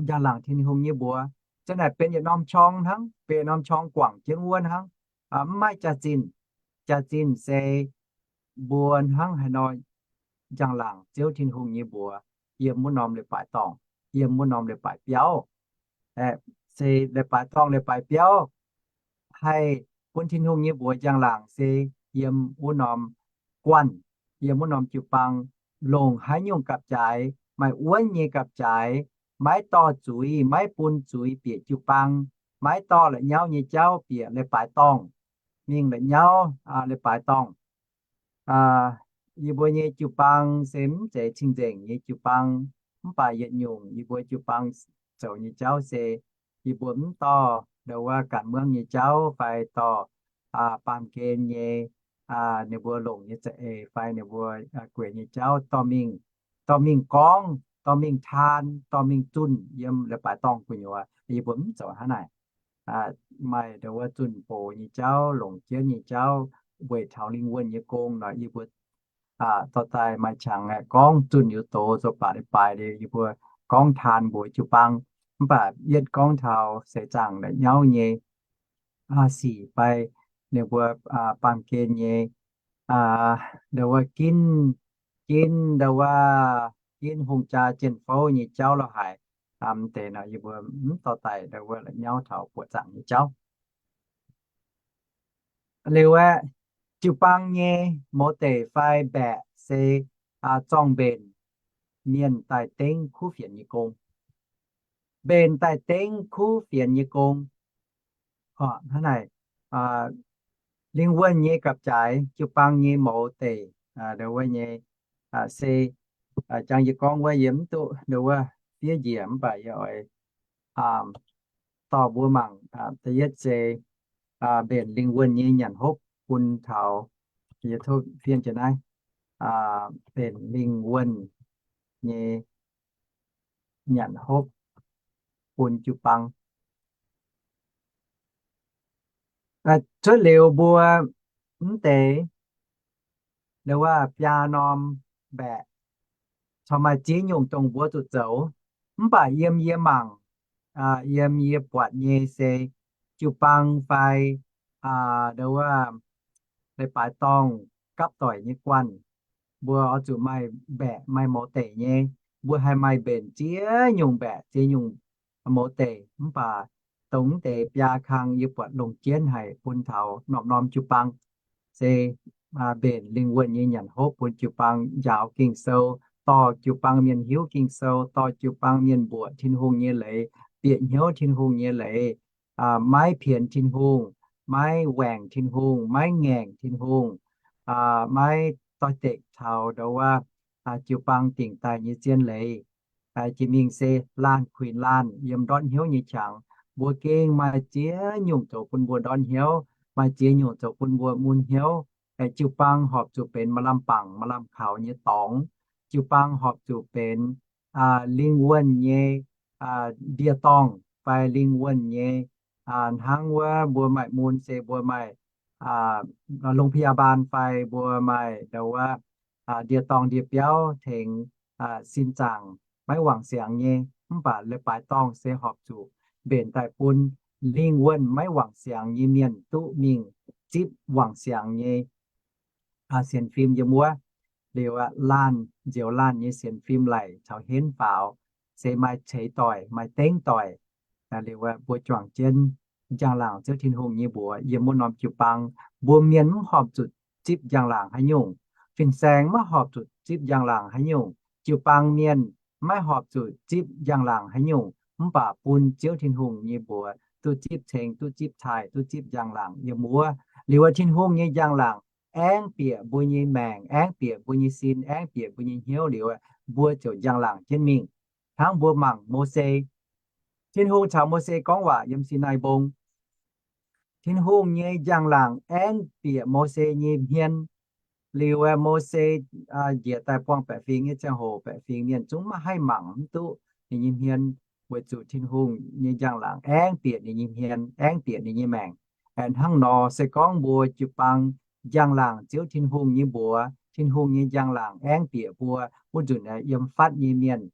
njang-laangc Tin-Hungh nyei mbuox, za'naaic benx yietc norm qorng hnangv, benx yietc norm qorng guangc jienv wuov hnangv, mv maaih jaax-zinh. Jaax-zinh se mbuo hnangv haaix nor njang-laangc Ziouv Tin-Hungh nyei mbuox yiem wuov norm leiz-baaix dorngh, yiem wuov norm leiz-baaix biauv. Se leiz-baaix dorngh leiz-baaix biauv haih bun Tin-Hungh nyei mbuox njang-laangc se yiem wuov norm guanh, yiem wuov norm jiu-baang, longc haaix nyungc gapv-jaaix, maaih wuonv nyei gapv-jaaix, maiv dorh zuiz, maiv bun zuiz bieqc jiu-baang, maiv dorh la'nyauv nyei jauv bieqc leiz-baaix dorngh, mingh la'nyauv leiz-baaix dorngh. Yie mbuo nyei jiu-baang se mv zeiz cing-nzengc nyei jiu-baang, mv baac yietc nyungc yie mbuo jiu-baang zoux nyei jauv se yie mbuo mv dorh ndo wuov ganh muangv nyei jauv fai dorh baamh gen nyei, ninh mbuo longc nyei za'eix fai ninh mbuo gueic nyei jauv dorh mingh, dorh mingh gorngv, dorh mingh taan, dorh mingh zunh yiem leiz-baaix dorngh gu'nyuoz. Yie mbuo mv zoux hnangv naaic. Maaih ndo wuov zunh box nyei jauv, longc jienv nyei jauv weic taux lingh wuonh nyei gong nor, yie mbuo dorh daaih maaih qangx aeqv, gorngv zunh liuz doz zoux baac leiz-baaix liuz yie mbuo gorngv taan mbuox jiu-baang. Mv baac yietv gorngv taux seix zaangc la'nyauv nyei sic fai ninh mbuo baamh gen nyei ndo wuov ginv, ginv ndo wuov ginv hungh jaa jien-fouv nyei jauv la'haic, Mv deix nor yie mbuo mv dorh daaih ndau wuov la'nyauv taux buoqc zaangc nyei jauv. Liuz aeqv, jiu-baang nyei mouz deic fai mbaeqc se zorng-mbenc mienh daaih dengv kuv fienx nyei gong. Mbenc daaih dengv kuv fienx nyei gong. Hnangv naaic, lingh wuonh nyei gapv-jaaix, jiu-baang nyei mouz deic, ndau wuov nyei, se jangx yie gorngv wuov yie mv duqv ndau wuov fiev njiec mv baac yie oix dorh mbuo mangc. Da'yietv se mbenc lingh wuonh nyei nyanc hopv bun taux, yie tov fiev jienv naaiv, mbenc lingh wuonh nyei nyanc hopv bun jiu-baang. Cuotv liuz mbuo mv deix ndau wuov biaa norm mbaeqc, corc maaih ziex nyungc dongh mbuo zuqc zoux. Mv baac yiem yie mangc, yiem yie buatc nyei se jiu-baang fai ndau wuov leiz-baaix dorngh gapv doic nyei guanh, mbuo oix zuqc maaih mbaeqc maaih mouz deic nyei. Mbuo haih maaih mbenc ziex nyungc mbaeqc ziex nyungc mouz deic, mv baac dongh mv deix biaa kang yie buatc longc jienv haic bun taux norm-norm jiu-baang. Se mbenc lingh wuonh nyei nyanc hopv bun jiu-baang njaaux Ging-Sou, dorh jiu-baang mienh hiuv Ging-Sou, dorh jiu-baang mienh mbuoqc Tin-Hungh nyei leiz, bieqc hnyouv Tin-Hungh nyei leiz, maiv pienx Tin-Hungh, maiv waengc Tin-Hungh, maiv ngaengc Tin-Hungh, maiv doix-dekc taux ndau wuov jiu-baang dingc daaih nyei zien leiz. Jiex mingh se laanh kuinx laanh yiem ndortv hnyouv nyei qangx. Mbuo gengh maaih ziex nyungc zoux bun mbuo ndortv hnyouv, maaih ziex nyungc zoux bun mbuo mun hnyouv. Jiu-baang horpc zuqc benx maaih lamh bangc maaih lamh kaux nyei dorngx. Jiu-baang horpc zuqc benx lingh wuonh nyei ndie-dorngh fai lingh wuonh nyei, hnangv wuov mbuo maaih mun se mbuo maaih โรงพยาบาล fai mbuo maaih ndau wuov ndie-dorngh ndie-biauv tengx sin zaangc maiv wangc siangx nyei. Mv baac leiz-baaix dorngh se horpc zuqc mbenc daaih bun lingh wuonh maiv wangc siangx nyei mienh duqv mingh zipv wangc siangx nyei sienx fim yiem wuov. Liuz laanh nzioux laanh nyei sienx fim laic caux henv faaux, se maaih ceix doic maaih dengv doic. Liuz mbuo juangc jienv njang-laangc Ziouv Tin-Hungh nyei mbuox yiem wuov norm jiu-baang, mbuo mienh mv horpc zuqc zipv njang-laangc haaix nyungc. Fin-saeng maiv horpc zuqc zipv njang-laangc haaix nyungc. Jiu-baang mienh maiv horpc zuqc zipv njang-laangc haaix nyungc, mv baac bun Ziouv Tin-Hungh nyei mbuox duqv zipv ceng, duqv zipv taaih, duqv zipv njang-laangc yiem wuov. Liuz Tin-Hungh nyei njang-laangc aengv bieqc mbuo nyei maengc, aengv bieqc mbuo nyei sin, aengv bieqc mbuo nyei hnyouv liuz, mbuo ziouc njang-laangc jienv mingh. Hnangv mbuo mangc Mose, Tin-Hungh caux Mose gorngv waac yiem Sinai Mbong. Tin-Hungh nyei njang-laangc aengv bieqc Mose nyei hmien. Liuz Mose njiec daaih buangh baeqc fingx nyei ziangh hoc, baeqc fingx mienh zungv maiv haih mangc mv duqv ninh nyei hmien, weic zuqc Tin-Hungh nyei njang-laangc aengv bieqc ninh nyei hmien, aengv bieqc ninh nyei maengc. Hnangv nor se gorngv mbuo jiu-baang njang-laangc Ziouv Tin-Hungh nyei mbuox, Tin-Hungh nyei njang-laangc aengv bieqc mbuo, wuov nzunc yiem fatv nyei mienh,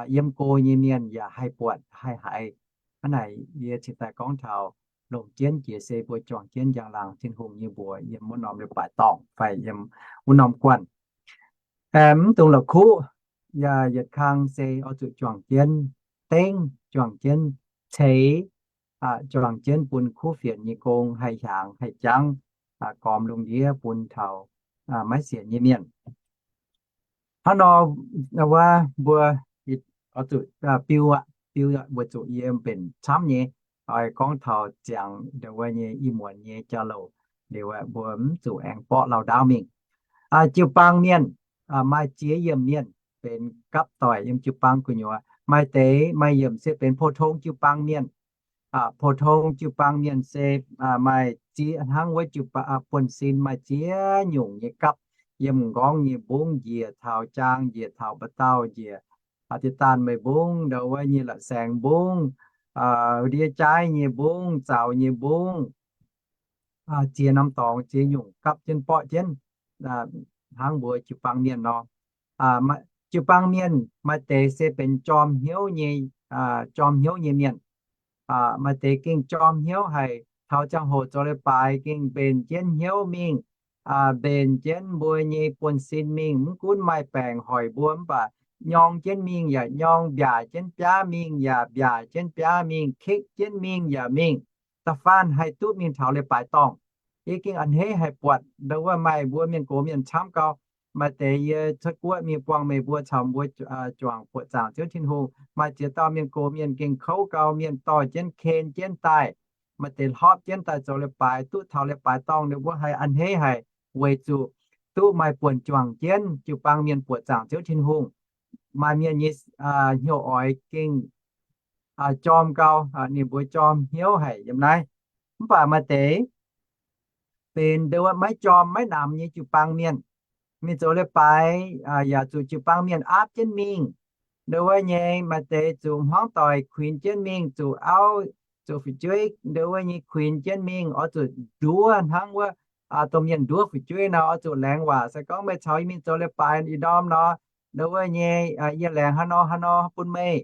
yiem go nyei mienh yaac haih buatc haih haiz. Hnangv naaic yie cingx daaih gorngv taux longc jienv jiex se mbuo juangc jienv njang-laangc Tin-Hungh nyei mbuox yiem wuov norm leiz-baaix dorngh fai yiem wuov norm guanh. Mv dungx la'kuqv, yaac yietc kang se oix zuqc juangc jienv dengv, juangc jienv ceix, juangc jienv bun kuv fienx nyei gong haih hiaangx haih jangv, gormx lungh ndiev bun taux maiv sienx nyei mienh. Hnangv nor, wuov mbuo oix zuqc biu, biu weic zuqc yie mbenc camv nyei, oix gorngv taux ziangx ndau wuov nyei ih muonz nyei jauv-louc. Liuz mbuo mv zuqc aengx borqv lauh ndaauv mingh. Jiu-baang mienh maaih ziex yiemc mienh benx gapv doic yiem jiu-baang gu'nyuoz. Maaih deix maaih yiemc se benx pou-tong jiu-baang mienh. Pou-tong jiu-baang mienh se maaih ziex hnangv wuov jiu-baang buonv-sin maaih ziex nyungc nyei gapv, yiem m'nqorngv nyei mbungv njiec taux jaang, njiec taux mba'dauh, njiec dieh daanh meih mbungv, ndau wuov nyei la'saengx mbungv, ndiev jaaiv nyei mbungv, zaux nyei mbungv, ziex norm dorngx ziex nyungc gapv jienv borqv jienv, hnangv mbuo jiu-baang mienh nor. Jiu-baang mienh maaih deix se benx jorm hnyouv nyei, jorm hnyouv nyei mienh. Maaih deix gengh jorm hnyouv haic, taux ziangh hoc zoux leiz-baaix gengh mbenc jienv hnyouv mingh, mbenc jienv mbuo nyei buonv-sin mingh. Mv gunv maaih baengc hoic mbuo mv baac nyorng jienv mingh yaac nyorng, mbiaac jienv biaav mingh yaac mbiaac jienv biaav mingh, kekv jienv mingh yaac mingh. Da'faanh haih duqv mingh taux leiz-baaix dorngh. Yie gengh a'hneiv haih buatc ndo wuov maaih mbuo mienh gox mienh camv gau. Maaih deix yie cuotv guoqv mingh buangh meih mbuo caux mbuo juangc buoqc zaangc Ziouv Tin-Hungh. Maaih ziex dauh mienh gox mienh gengh kouv gau, mienh dorh jienv ken jienv daaih. Maaih deix hlorpv jienv daaih zoux leiz-baaix, duqv taux leiz-baaix dorngh ninh mbuo haih a'hneiv haic, weic zuqc duqv maaih buonc juangc jienv jiu-baang mienh buoqc zaangc Ziouv Tin-Hungh. Maaih mienh nyei hnyouv oix gengh jorm gau, ninh mbuo jorm hnyouv haic yiem naaiv. Mv baac maaih deix benx ndo wuov maiv jorm maiv namx nyei jiu-baang mienh. Mingh zoux leiz-baaix yaac zuqc jiu-baang mienh aapv jienv mingh. Ndo wuov nyei maaih deix zuqc hmuangv doic kuinx jienv mingh, zuqc auv, zuqc fu'jueiv ndo wuov nyei kuinx jienv mingh, oix zuqc nduov hnangv wuov domh mienh nduov fu'jueiv nor, oix zuqc laengz waac. Se gorngv meih caux yie mingh zoux leiz-baaix ih ndorm nor, ndo wuov nyei yie laengz haaix nor haaix nor bun meih,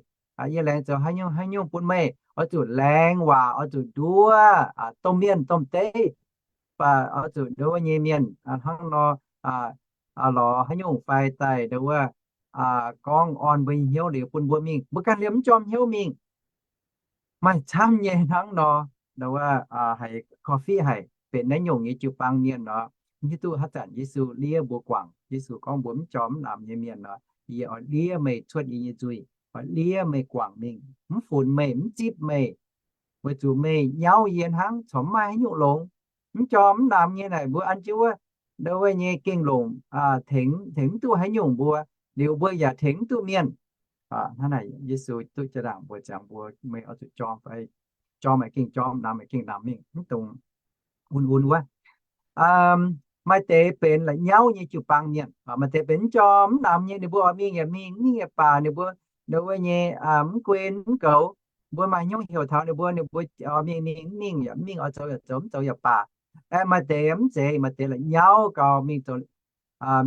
yie laengz zoux haaix nyungc haaix nyungc bun meih, oix zuqc laengz waac, oix zuqc nduov domh mienh domh deiv. Mv baac oix zuqc ndo wuov nyei mienh hnangv nor lorz haaix nyungc fai daaih ndo wuov gorngv orn mbuo nyei hnyouv liuz bun mbuo mingh, mbuo ganh liemh mv jorm hnyouv mingh. Maaih camv nyei hnangv nor, ndo wuov haiz korv-fiqv haic, benx naaiv nyungc nyei jiu-baang mienh nor, mv hiuv duqv haaix zanc Yesu liev mbuo guangc. Yesu gorngv mbuo mv jorm mv namx nyei mienh nor, yie oix liev meih cuotv yie nyei nzuih, oix liev meih guangc mingh, mv funx meih, mv zipv meih, weic zuqc meih nyauv yie hnangv, corc mv maaih haaix nyungc longx. Mv jorm mv namx nyei naaic mbuo an jienv wuov, ndo wuov nyei gengh longc tengx, tengx mv duqv haaix nyungc mbuo, liuz mbuo yaac tengx mv duqv mienh. Hnangv naaic Yesu duqv jaa-ndaangc mbuox ziangx mbuo, meih oix zuqc jorm fai, jorm haic gengh jorm, namx haic gengh namx mingh, mv dungx un-un wuov. Maaih deix benx la'nyauv nyei jiu-baang mienh, maaih deix benx mv jorm mv namx nyei, ninh mbuo oix mingh yaac mingh, mv mingh yaac baac, ninh mbuo ndo wuov nyei mv guen mv goux. Mbuo maaih haaix nyungc heuc taux ninh mbuo, ninh mbuo oix mingh mingh, mv mingh yaac mv mingh, oix zoux yaac zoux, mv zoux yaac baac. Maaih deix mv zeiz, maaih deix la'nyauv gau, mingh zoux,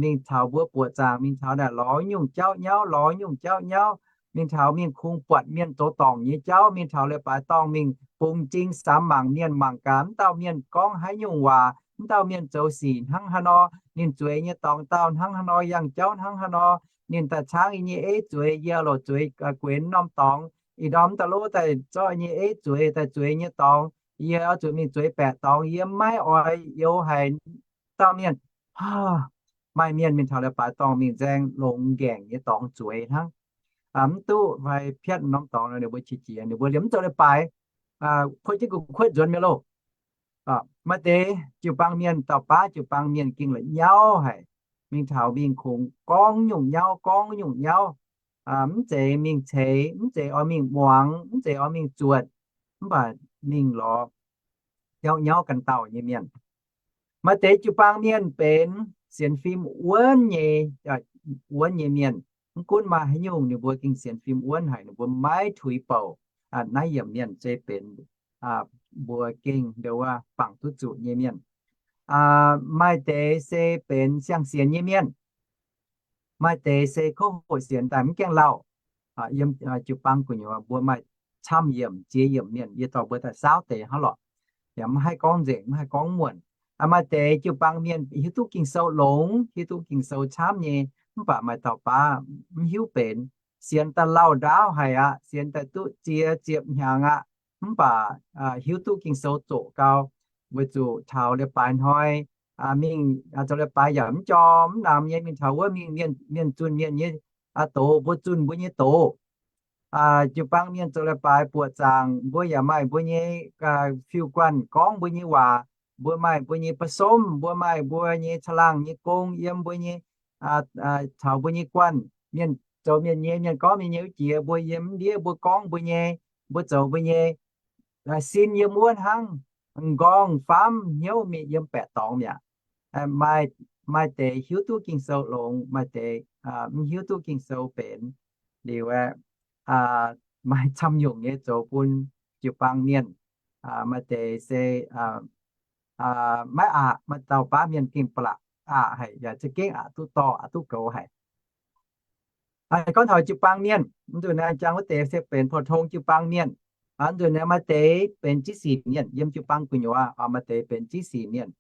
mingh taux mbuo buoqc zaangc, mingh taux naaic lorz nyungc jauv nyauv, lorz nyungc jauv nyauv, mingh taux mingh kungx buatc mienh zoux dorngc nyei jauv, mingh taux leiz-baaix dorngh mingh bungx m'zing samx mangc mienh mangc gaax, mv dauh mienh gorngv haaix nyungc waac, mv dauh mienh zoux sic hnangv haaix nor, ninh zueiz nyei dorngx dauh hnangv haaix nor, yangh jauv hnangv haaix nor, ninh daaih caangv yie nyei eiv zueiz, yie loc zueiz guenx norm dorngx, ih ndorm daaih lov daaih zorqv yie nyei eiv zueiz, daaih zueiz nyei dorngx, yie oix zuqc mingh zueiz baeqc dorngx, yie maiv oix youx haic dauh mienh. Maaih mienh mingh taux leiz-baaix dorngh mingh nzaeng longx nqaengc nyei dorngx zueiz hnangv, mv duqv fai piatv norm dorngx nor, ninh mbuo qiex jiez, ninh mbuo liemh mv zoux leiz-baaix, kuotv jienv gu'kuotv nzuonx mi'aqv loh. Maaih deix jiu-baang mienh, dauh baav jiu-baang mienh gengh la'nyauv haic, mingh taux mingh kungx gorngv nyungc nyauv, gorngv nyungc nyauv, mv zeiz mingh ceix, mv zeiz oix mingh muangx, mv zeiz oix mingh zuotc, mv baac mingh lorz nyauv nyauv ganh dauh nyei mienh. Maaih deix jiu-baang mienh benx sienx fim wuonv nyei, wuonv nyei mienh. Mv gunv maaih haaix nyungc, ninh mbuo gengh sienx fim wuonv haic, ninh mbuo maiv tuix bouc. Naaiv yiemc mienh se benx mbuo gengh ndo wuov bangc duqv zuqc nyei mienh. Maaih deix se benx siang-sienx nyei mienh. Maaih deix se kouv hoqc sienx daaih mv gaengh lauh. Yiem jiu-baang gu'nyuoz mbuo maaih camv yiemc ziex yiemc mienh, yie dorh mbuo daaih saauv deix hnangv lorqc. Yaac mv haih gorngv nzengc, mv haih gorngv muonc. Maaih deix jiu-baang mienh hiuv duqv Ging-Sou longx, hiuv duqv Ging-Sou camv nyei, mv baac maaih dauh baav mv hiuv benx. Sienx daaih lauh ndaauv haic aqv, sienx daaih duqv ziex ziepc hnyangx aqv, mv baac hiuv duqv Ging-Sou zoqc gau, weic zuqc taux leiz-baaix hnoi mingh zoux leiz-baaix yaac mv jorm mv namx nyei, mingh taux wuov mingh mienh zunh mienh nyei doz, mbuo zunh mbuo nyei doz. Jiu-baang mienh zoux leiz-baaix buoqc zaangc, mbuo yaac maaih mbuo nyei fiuv-guanh gorngv mbuo nyei waac, mbuo maaih mbuo nyei ba'somv, mbuo maaih mbuo nyei caangh laangh nyei gong yiem mbuo nyei, caux mbuo nyei guanh, mienh zoux mienh nyei, mienh gorngv mienh nyei wuov jiex, mbuo yiem ndiev mbuo gorngv mbuo nyei, mbuo zoux mbuo nyei, sin yiem wuov hnangv, m'nqorngv famv hnyouv mingh yiem baeqc dorngx mi'aqv. Maaih deix hiuv duqv Ging-Sou longx, maaih deix mv hiuv duqv Ging-Sou benx. Liuz aeqv, maaih camv nyungc nyei zoux bun jiu-baang mienh. Maaih deix se maiv aqc, maaih dauh baav mienh gengh ba'laqc aqc haic, yaac za'gengh aqc duqv dorh, aqc duqv goux haic. Gorngv taux jiu-baang mienh, mv nzunc naaiv jangx wuov deix se benx pou-tong jiu-baang mienh. Mv nzunc naaiv maaih deix benx ziex sic mienh yiem jiu-baang gu'nyuoz, maaih deix benx ziex sic mienh.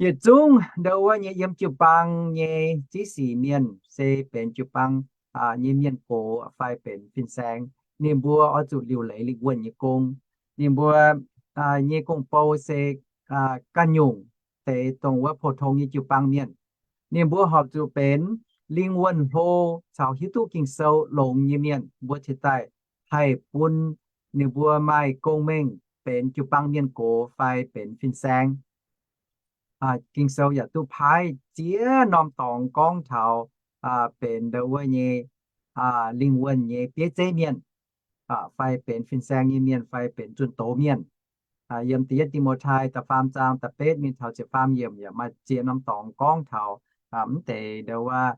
Yietc zungv ndo wuov nyei yiem jiu-baang nyei ziex sic mienh se benx jiu-baang nyei mienh gox fai benx fin-saeng. Ninh mbuo oix zuqc liuc leiz lingh wuonh nyei gong. Ninh mbuo nyei gong-bou se ganh nyungc deix dongh wuov pou-tong nyei jiu-baang mienh. Ninh mbuo horpc zuqc benx lingh wuonh hlo caux hiuv duqv Ging-Sou longx nyei mienh, mbuo cingx daaih haih bun ninh mbuo maaih gong-mengh benx jiu-baang mienh gox fai benx fin-saeng. Ging-Sou yaac duqv paaiv ziex norm dorngx gorngv taux benx ndau wuov nyei lingh wuonh nyei bieiv zeiv mienh, fai benx fin-saeng nyei mienh, fai benx zunh doz mienh. Yiem da'yietv Ti^mo^tai da'faam zaang da'betv mingh taux ziepc faam yiemc yaac maaih ziex norm dorngx gorngv taux mv deix ndau wuov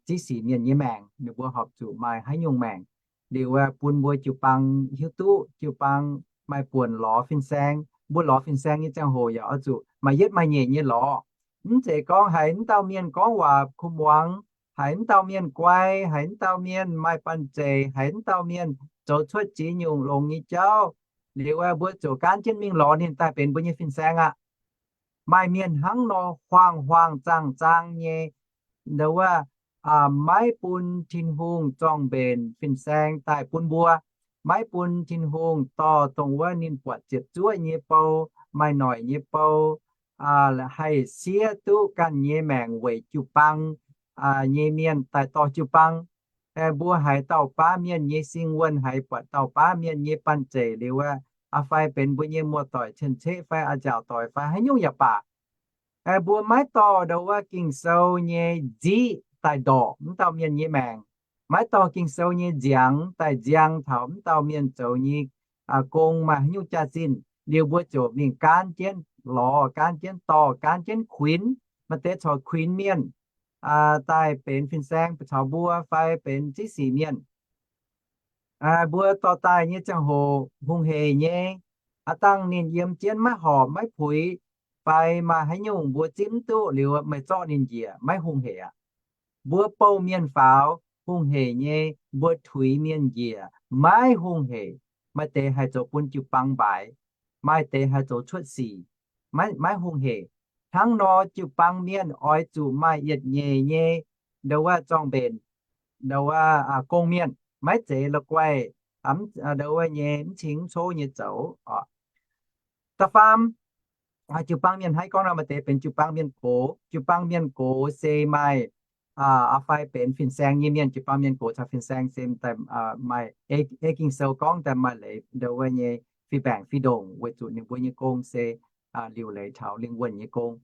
ziqv sic mienh nyei maengc, ninh mbuo horpc zuqc maaih haaix nyungc maengc. Liuz bun mbuo jiu-baang hiuv duqv jiu-baang maaih buonc lorz fin-saeng. Mbuo lorz fin-saeng nyei ziangh hoc yaac oix zuqc maaih yietv maaih nyeic nyei lorz. Mv zeiz gorngv haiz mv dauh mienh gorngv waac kuv muangx, haiz mv dauh mienh guai, haiz mv dauh mienh maaih banh zeic, haiz mv dauh mienh zoux cuotv ziex nyungc longx nyei jauv, liuz mbuo ziouc gaanv jienv mingh lorz ninh daaih benx mbuo nyei fin-saeng aqv. Maaih mienh hnangv nor huaang-huaang zaang-zaang nyei, ndau wuov, maiv bun Tin-Hungh zorng-mbenc fin-saeng daaih bun mbuo, maiv bun Tin-Hungh dorh dongh wuov ninh buatc ziepc zuoqv nyei bou, maaih noic nyei bou, haih siev duqv ganh nyei maengc weic jiu-baang nyei mienh daaih dorh jiu-baang. Mbuo haiz dauh baav mienh nyei sing wuonh, haiz buatc dauh baav mienh nyei banh zeic liuz, fai benx mbuo nyei muoz-doic cien-ceqv fai a'nziaauc doic fai haaix nyungc yaac baac, mbuo maiv dorh ndau wuov Ging-Sou nyei nziqv daaih ndorqc mv dauh mienh nyei maengc, maiv dorh Ging-Sou nyei nziangx daaih nziang taux mv dauh mienh zoux nyei gong maaih haaix nyungc jaax-zinh, liuz mbuo ziouc mingh gaanv jienv lorz, gaanv jienv dorh, gaanv jienv kuinx, maaih deix corc kuinx mienh daaih benx fin-saeng caux mbuo fai benx ziqv sic mienh. Mbuo dorh daaih nyei ziangh hoc hungh heic nyei. Aav dangh ninh yiem jienv maiv horpc maiv puix, fai maaih haaix nyungc mbuo zipv mv duqv liuz meih zorqv ninh njiec, maiv hungh heic aqv. Mbuo bouh mienh faaux hungh heic nyei, mbuo tuix mienh njiec maiv hungh heic. Maaih deix haih zoux bun jiu-baang mbaaix, maaih deix haih zoux cuotv sic, maiv hungh heic. Hnangv nor jiu-baang mienh oix zuqc maaih yietc nyeic nyei ndau wuov zorng-mbenc, ndau wuov gong-mienh, maiv zeiz la'guaih ndau wuov nyei mv cing mv cov nyei zoux. Da'faam, jiu-baang mienh hnangv gorngv nor maaih deix benx jiu-baang mienh gox. Jiu-baang mienh gox se maaih fai benx fin-saeng nyei mienh. Jiu-baang mienh gox caux fin-saeng se maaih ei Ging-Sou gorngv daaih maaih leiz ndau wuov nyei fih mbaengc fih ndongc weic zuqc ninh mbuo nyei gong se liuc leiz taux lingh wuonh nyei gong.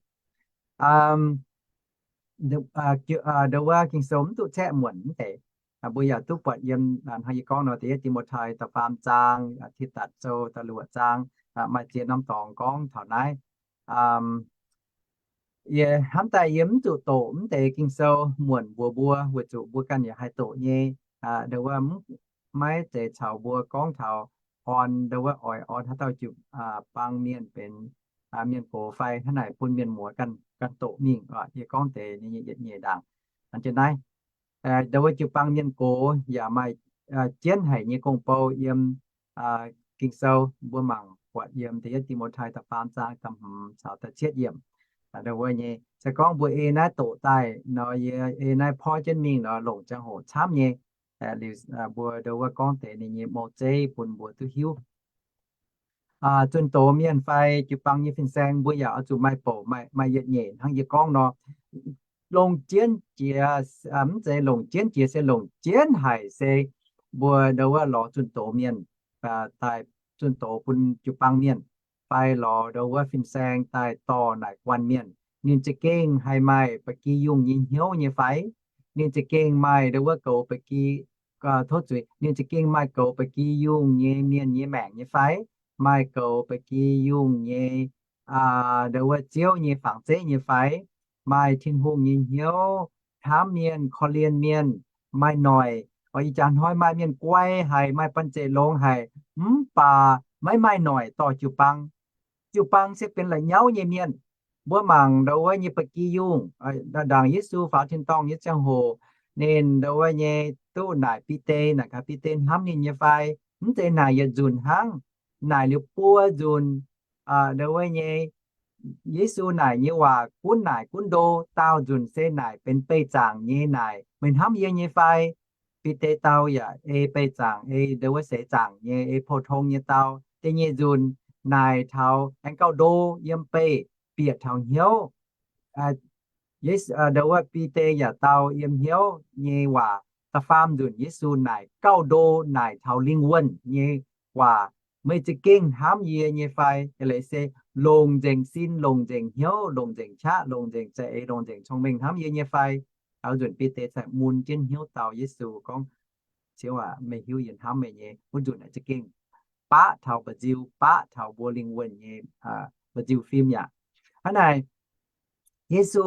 Ndau wuov Ging-Sou mv duqv caeqv muonc mv deix. Mbuo yaac duqv buatc yiem hnangv yie gorngv nor da'yietv Ti^mo^tai da'faam zaang, Tidatc Sou da'luoqc zaang, maaih ziex norm dorngx gorngv taux naaiv. Yie hnamv daaih yie mv zuqc doqc mv deix Ging-Sou muonc mbuox mbuo weic zuqc mbuo ganh yaac haih doqc nyei. Ndau wuov maiv zeiz caux mbuo gorngv taux orn, ndau wuov oix orn haaix dauh jiu-baang mienh benx mienh gox fai hnangv naaic bun mienh muoz ganh doqc mingh. Yie gorngv deix ninh nyei yietc nyeic ndaangc. Hnangv naaiv, ndau wuov jiu-baang mienh gox yaac maaih jienv haic nyei gong-bou yiem Ging-Sou. Mbuo mangc buatc yiem da'yietv Ti^mo^tai da'faam zaang da'hmz caux da'cietv yiemc. Ndau wuov nyei se gorngv mbuo ei naaiv doqc daaih nor, yie ei naaiv porv jienv mingh nor longc ziangh hoc camv nyei. Liuz mbuo ndau wuov gorngv deix ninh nyei mou zeiv bun mbuo duqv hiuv. Zunh doz mienh fai jiu-baang nyei fin-saeng mbuo yaac oix zuqc maaih bouc maaih yietc nyeic hnangv yie gorngv nor. Longc jienv jiex, mv zeiz longc jienv jiex se longc jienv haic se mbuo ndau wuov lorz zunh doz mienh daaih zunh doz bun jiu-baang mienh, fai lorz ndau wuov fin-saeng daaih dorh naaic guanh mienh. Ninh za'gengh haih maaih ba'gi yungh nyei hnyouv nyei fai? Ninh za'gengh maaih ndau wuov goux ba'gi, tov zuiz, ninh za'gengh maaih goux ba'gi yungh nyei mienh nyei maengc nyei fai? Maaih goux ba'gi yungh nyei ndau wuov Ziouv nyei fangx zeiv nyei fai? Maaih Tin-Hungh nyei hnyouv, hnamv mienh, korv-lienh mienh, maaih noic. Oix ih jaax hnoi maaih mienh guai haic, maaih banh zeic longx haic, mv baac maiv maaih noic dorh jiu-baang. Jiu-baang se benx la'nyauv nyei mienh. Mbuo mangc ndau wuov nyei ba'gi yungh, ndaangc Yesu faaux tin-dorngh nyei ziangh hoc, ninh ndau wuov nyei duqv naaic Bide, naaic gaax Bide hnamv ninh nyei fai? Mv zeiz naaic yietc nzunc hnangv, naaic liuz buo nzunc. Ndau wuov nyei Yesu naaic nyei waac gunv naaic gunv ndo, daauh nzunc se naaic benx beih zaangc nyei naaic, meih hnamv yie nyei fai? Bide dau yaac ei beih zaangc, ei ndo wuov seix zaangc nyei, ei pou-tong nyei dau. Da'nyeic nzunc naaic taux aengx gauh ndo yiem beih, bieqc taux hnyouv. Ndo wuov Bide yaac dau yiem hnyouv nyei waac. Da'faam nzunc Yesu naaic gauh ndo naaic taux lingh wuonh nyei waac, meih za'gengh hnamv yie nyei fai? Leiz se longc nzengc sin, longc nzengc hnyouv, longc nzengc qaqv, longc nzengc za'eix, longc nzengc cong-mengh hnamv yie nyei fai? Taux nzunc Bide cingx mun jienv hnyouv dau Yesu gorngv, Ziouv aac, meih hiuv yie hnamv meih nyei. Wuov nzunc naaic za'gengh baqv taux mba'nziu, baqv taux mbuo lingh wuonh nyei mba'nziu fim yaac. Hnangv naaic, Yesu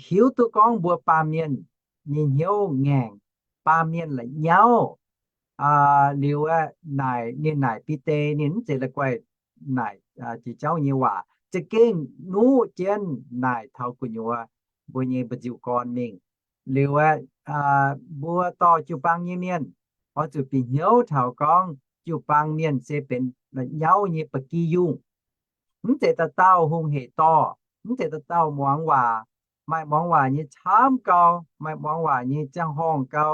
hiuv duqv gorngv mbuo baamh mienh nyei hnyouv ngaengc, baamh mienh la'nyauv. Liuz aeqv, naaic ninh naaic Bide, ninh mv zeiz la'guaih naaic jiex jauv nyei waac, za'gengh nuqv jienv naaic taux gu'nyuoz mbuo nyei mba'nziu gorn mingh. Liuz aeqv, mbuo dorh jiu-baang nyei mienh oix zuqc bieqc hnyouv taux gorngv jiu-baang mienh se benx la'nyauv nyei ba'gi yungh. Mv zeiz dauh dauh hungh hec dorh, mv zeiz dauh dauh muangx waac. Maaih muangx waac nyei camv gau, maaih muangx waac nyei ziangh horngh gau.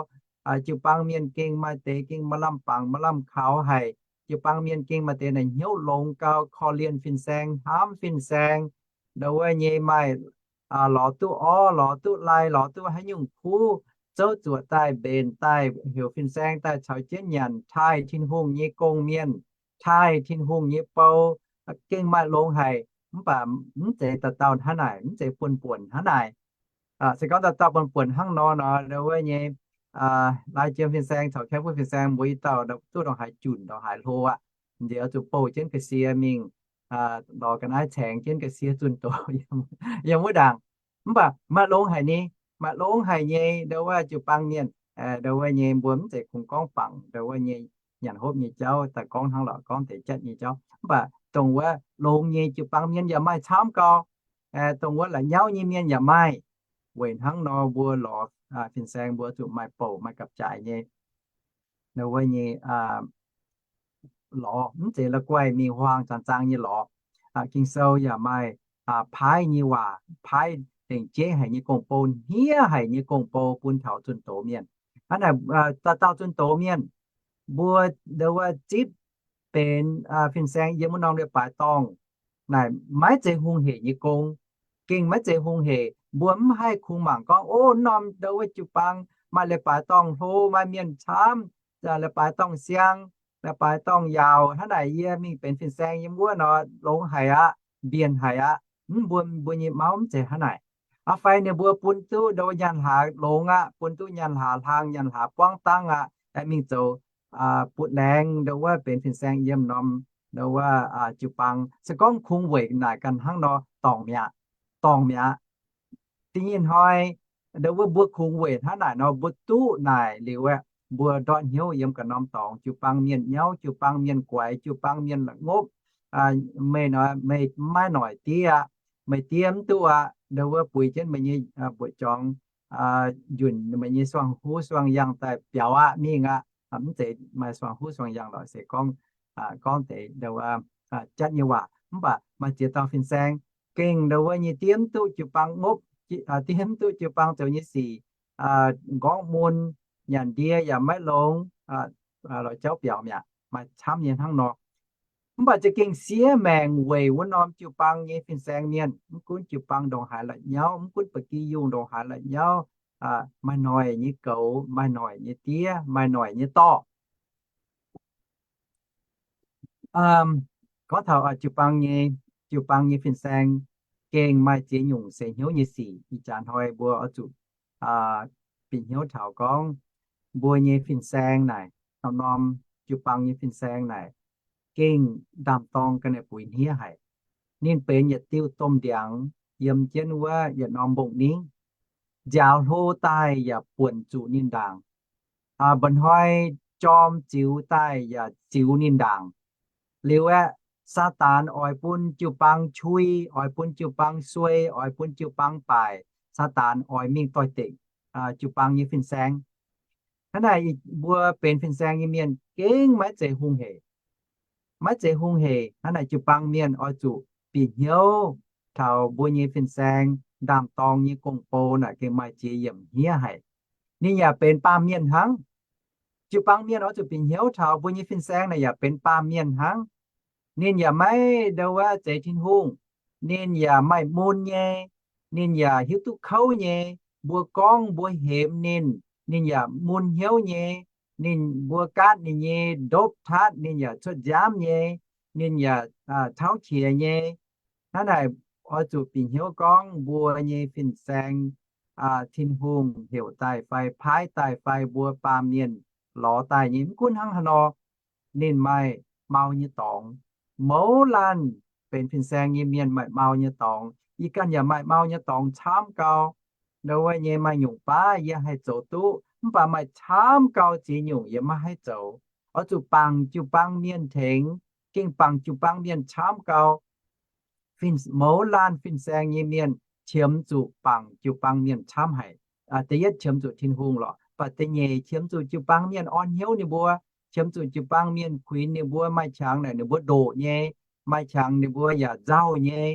Jiu-baang mienh gengh maaih deix gengh maaih lamh bangc maaih lamh kaux haic. Jiu-baang mienh gengh maaih deix naaic hnyouv longx gau, korv-lienh fin-saeng, hnamv fin-saeng, ndo wuov nyei maaih lorz duqv orv, lorz duqv lai, lorz duqv haaix nyungc kuv, zouv zuoqc daaih, mbenc daaih, heuc fin-saeng daaih caux jienv nyanc, taaih Tin-Hungh nyei gong-mienh, taaih Tin-Hungh nyei bou, gengh maaih longx haic. Mv baac mv zeiz dauh dauh hnangv naaic, mv zeiz buonv-buonc hnangv naaic. Se gorngv dauh dauh buonv-buonc hnangv nor nor, ndo wuov nyei, lai jiem fin-saeng caux kaeqv fuqv fin-saeng mbuo i dauh duqv ndongc haaix junc ndongc haaix hlo aqv, nziex oix zuqc bouh jienv ga'sie mingh, lorz ga'naaiv caengx jienv ga'sie zunh doz yiem wuov ndaangc. Mv baac maaih longx haic ni, maaih longx haic nyei ndo wuov jiu-baang mienh, ndo wuov nyei mbuo mv zeiz kungx gorngv bangc ndo wuov nyei nyanc hopv nyei jauv, daaih gorngv hnangv lorqc, gorngv deix jatv nyei jauv. Mv baac dongh wuov longx nyei jiu-baang mienh yaac maaih camv gau, dongh wuov la'nyauv nyei mienh yaac maaih. Weic hnangv nor mbuo lorz fin-saeng mbuo zuqc maaih bouc maaih gapv-jaaix nyei, ndo wuov nyei lorz, mv zeiz la'guaih mingh huaang zaangz zaang nyei lorz. Ging-Sou yaac maaih paaiv nyei waac, paaiv lengc jeiv haic nyei gong-bou, hniev haic nyei gong-bou bun taux zunh doz mienh. Hnangv naaic, dauh dauh zunh doz mienh, mbuo ndo wuov zipv benx fin-saeng yiem wuov norm leiz-baaix dorngh naaic maiv zeiz hungh hec nyei gong, gengh maiv zeiz hungh hec. Mbuo mv haih kungx mangc gorngv, o, norm ndo wuov jiu-baang maaih leiz-baaix dorngh hlo, maaih mienh camv, leiz-baaix dorngh siang, leiz-baaix dorngh yaauc, hnangv naaic yie mingh benx fin-saeng yiem wuov nor longx haic aqv, mbienc haic aqv. Mv, mbuo, mbuo nyei mauv mv zeiz hnangv naaic. Aa, fai ninh mbuo bun duqv ndo wuov nyaanh hlaax longx aqv, bun duqv nyaanh hlaax hlang, nyaanh hlaax buangv dangv aqv, mingh zoux butv-laengz ndo wuov benx fin-saeng yiem norm ndo wuov jiu-baang. Se gorngv kungx weic naaic ganh hnangv nor dorngc mi'aqv, dorngc mi'aqv. Da'nyeic hnoi, ndo wuov mbuo kungx weic hnangv naaic nor mbuo duqv naaic liuz aeqv, mbuo ndortv hnyouv yiem ganh norm dorngx, jiu-baang mienh nyauv, jiu-baang mienh guaix, jiu-baang mienh la'ngopv. Meih nor, meih maiv noic diev aqv, meih diev mv duqv aqv, ndo wuov buix jienv meih nyei mbuoqc jorngx, njunc meih nyei suangx huv suangx yaangh daaih biaux aqv, mingh aqv. Mv zeiz maaih suangx huv suangx yaangh lorqc, se gorngv, gorngv deix ndo wuov jatv nyei waac. Mv baac maaih ziex dauh fin-saeng gengh ndo wuov nyei diev mv duqv jiu-baang ngopv, diev mv duqv jiu-baang zoux nyei sic, nqorngv mun, nyanc ndie yaac maiv longx, lorz jauv biaux mi'aqv. Maaih camv nyei hnangv nor. Mv baac za'gengh siev maengc weic wuov norm jiu-baang nyei fin-saeng mienh, mv gunv jiu-baang ndongc haaix la'nyauv, mv gunv ba'gi yungh ndongc haaix la'nyauv, maaih noic nyei goux, maaih noic nyei diev, maaih noic nyei dorh. Gorngv taux jiu-baang nyei, jiu-baang nyei fin-saeng gengh maaih ziex nyungc seix hnyouv nyei sic. Ih jaax hnoi mbuo oix zuqc bieqc hnyouv taux gorngv mbuo nyei fin-saeng naaic, norm-norm jiu-baang nyei fin-saeng naaic, gengh ndaam-dorng ga'naaiv buix hniev haic. Ninh benx yietc diuh domh ndiangx yiem jienv wuov yietc norm mbong-ningv. Nziaaux hlo daaih yaac buonc zuqc ninh ndaangc. Mba'hnoi jorm ziux daaih yaac ziux ninh ndaangc. Liuz aeqv, Saadaan oix bun jiu-baang qui, oix bun jiu-baang suei, oix bun jiu-baang baaic. Saadaan oix mingh doix-dekc jiu-baang nyei fin-saeng. Hnangv naaic mbuo benx fin-saeng nyei mienh gengh maiv zeiz hungh hec. Maiv zeiz hungh hec. Hnangv naaic jiu-baang mienh oix zuqc bieqc hnyouv taux mbuo nyei fin-saeng ndaam-dorng nyei gong-bou naaic gengh maaih ziex yiemc hniev haic. Ninh yaac benx baamh mienh hnangv. Jiu-baang mienh oix zuqc bieqc hnyouv taux mbuo nyei fin-saeng naaic yaac benx baamh mienh hnangv. Ninh yaac maiv ndau wuov zeiz Tin-Hungh. Ninh yaac maaih mun nyei. Ninh yaac hiuv duqv kouv nyei. Mbuo gorngv mbuo hemx ninh, ninh yaac mun hnyouv nyei. Ninh, mbuo gaatv ninh nyei ndopv-tatv, ninh yaac cuotv nziaamv nyei. Ninh yaac tauv qiex nyei. Hnangv naaic, oix zuqc bieqc hnyouv gorngv mbuo nyei fin-saeng, Tin-Hungh heuc daaih fai paaiv daaih fai mbuo baamh mienh lorz daaih nyei, mv gunv hnangv haaix nor, ninh maaih mau nyei dorngx. Mouz laanh benx fin-saeng nyei mienh maaih mau nyei dorngx. Yie ganh yaac maaih mau nyei dorngx camv gau. Ndau wuov nyei maaih nyungc baav yie haih zoux duqv, mv baac maaih camv gau ziex nyungc yie maiv haih zoux. Oix zuqc bangc jiu-baang mienh tengx, gengh bangc jiu-baang mienh camv gau. Mouz laanh fin-saeng nyei mienh qiemx zuqc bangc jiu-baang mienh camv haic. Da'yietv qiemx zuqc Tin-Hungh lorqc, mv baac da'nyeic qiemx zuqc jiu-baang mienh orn hnyouv ninh mbuo, qiemx zuqc jiu-baang mienh kuinx ninh mbuo. Maaih qangx naaic ninh mbuo ndoqc nyei, maaih qangx ninh mbuo yaac nzauh nyei.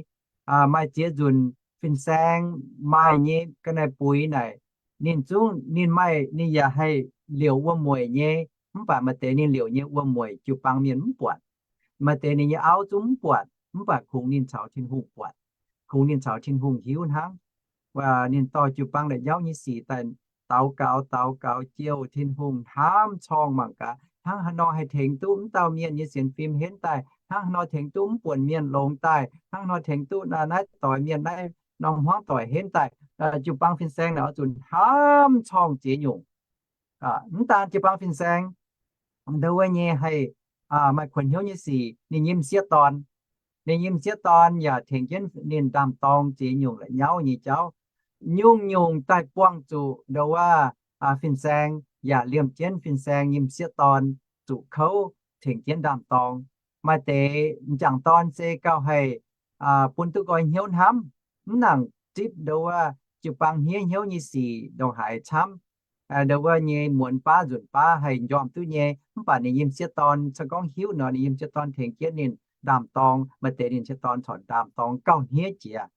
Maaih ziex nzunc fin-saeng maaih nyei ga'naaiv-buix naaic, ninh zungv, ninh maaih, ninh yaac haih liouc wuom-mueic nyei, mv baac maaih deix ninh liouc nyei wuom-mueic jiu-baang mienh mv buatc. Maaih deix ninh nyei auv zungv mv buatc, mv baac kungx ninh caux Tin-Hungh buatc, kungx ninh caux Tin-Hungh hiuv hnangv. Ninh dorh jiu-baang la'nyauv nyei sic daaih daux gaux, daux gaux jouh Tin-Hungh hnamv corngh mangc gaax hnangv haaix nor haih tengx duqv mv dauh mienh nyei sienx fim henv daaih, hnangv haaix nor tengx duqv mv buonc mienh longx daaih, hnangv haaix nor tengx duqv naaiv doix mienh, naaiv norm hmuangv doic henv daaih. Jiu-baang fin-saeng naaic oix zuqc hnamv corngh ziex nyungc. Mv daan jiu-baang fin-saeng ndau wuov nyei haih maaih kuonx hnyouv nyei sic, ninh nyei m'sieqv dorn, ninh nyei m'sieqv dorn yaac tengx jienv ninh ndaam-dorng ziex nyungc la'nyauv nyei jauv. Nyungc-nyungc daaih buangh zuqc ndau wuov fin-saeng, yaac liemh jienv fin-saeng nyei m'sieqv dorn zuqc kouv tengx jienv ndaam-dorng. Maaih deix m'jangc dorn se gauh haih bun duqv nqoi hnyouv hnamv, mv nangc zipv ndau wuov jiu-baang hniev hnyouv nyei sic ndongc haaix camv. Ndau wuov nyei muonz baav nzunc baav haih m'njormh duqv nyei, mv baac ninh nyei m'sieqv dorn se gorngv hiuv nor, ninh nyei m'sieqv dorn tengx jienv ninh ndaam-dorng. Maaih deix ninh m'sieqv dorn corc ndaam-dorng gauh hniev jiex.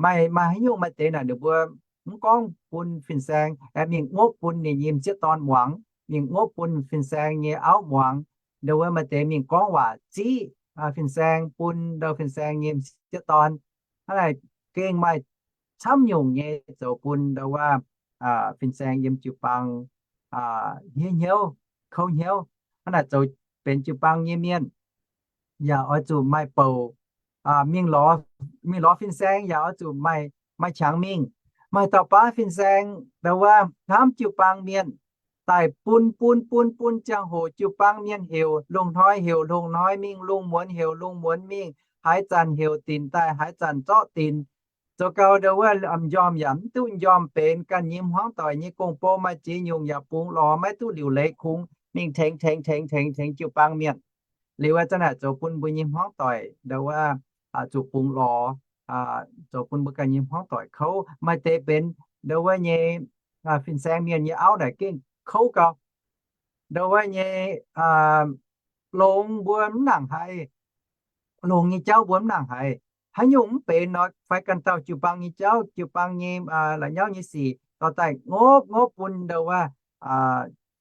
Maaih, maaih haaix nyungc maaih deix naaic ninh mbuo mv gorngv bun fin-saeng, mingh ngopv bun ninh nyei m'sieqv dorn muangx, mingh ngopv bun fin-saeng nyei auv muangx. Ndau wuov maaih deix mingh gorngv waac ziqv fin-saeng bun ndau fin-saeng nyei m'sieqv dorn. Hnangv naaic gengh maaih camv nyungc nyei zoux bun ndau wuov fin-saeng yiem jiu-baang hniev hnyouv, kouv hnyouv. Hnangv naaic zoux benx jiu-baang nyei mienh yaac oix zuqc maaih bouc mingh lorz, mingh lorz fin-saeng yaac oix zuqc maaih, maaih qangx mingh. Maaih dauh baav fin-saeng ndau wuov hnamv jiu-baang mienh daaih bun, bun, bun, bun ziangh hoc jiu-baang mienh heuc, lungh hnoi heuc lungh hnoi mingh, lungh muonz heuc lungh muonz mingh, haaix zanc heuc dinc daaih haaix zanc zorqv dinc. Zoux gau ndau wuov m'njormh yaac mv duqv m'njormh benx ganh nyei hmuangv doic nyei gong-bou maaih ziex nyungc yaac bungx lorz maiv duqv liuc leiz, kungx mingh tengx, tengx, tengx, tengx, tengx jiu-baang mienh. Liuz aeqv, za'naaic zoux bun mbuo nyei hmorngv doic ndau wuov zuqc bungx lorz, zoux bun mbuo ganh nyei hmorngv doic kouv. Maaih deix benx ndau wuov nyei fin-saeng mienh nyei auv naaic gengh kouv gau. Ndau wuov nyei longx mbuo mv nangc haiz, longx nyei jauv mbuo mv nangc haiz. Haaix nyungc mv benx nor, fai ganh dauh jiu-baang nyei jauv, jiu-baang nyei la'nyauv nyei sic dorh daaih ngopv ngopv bun ndau wuov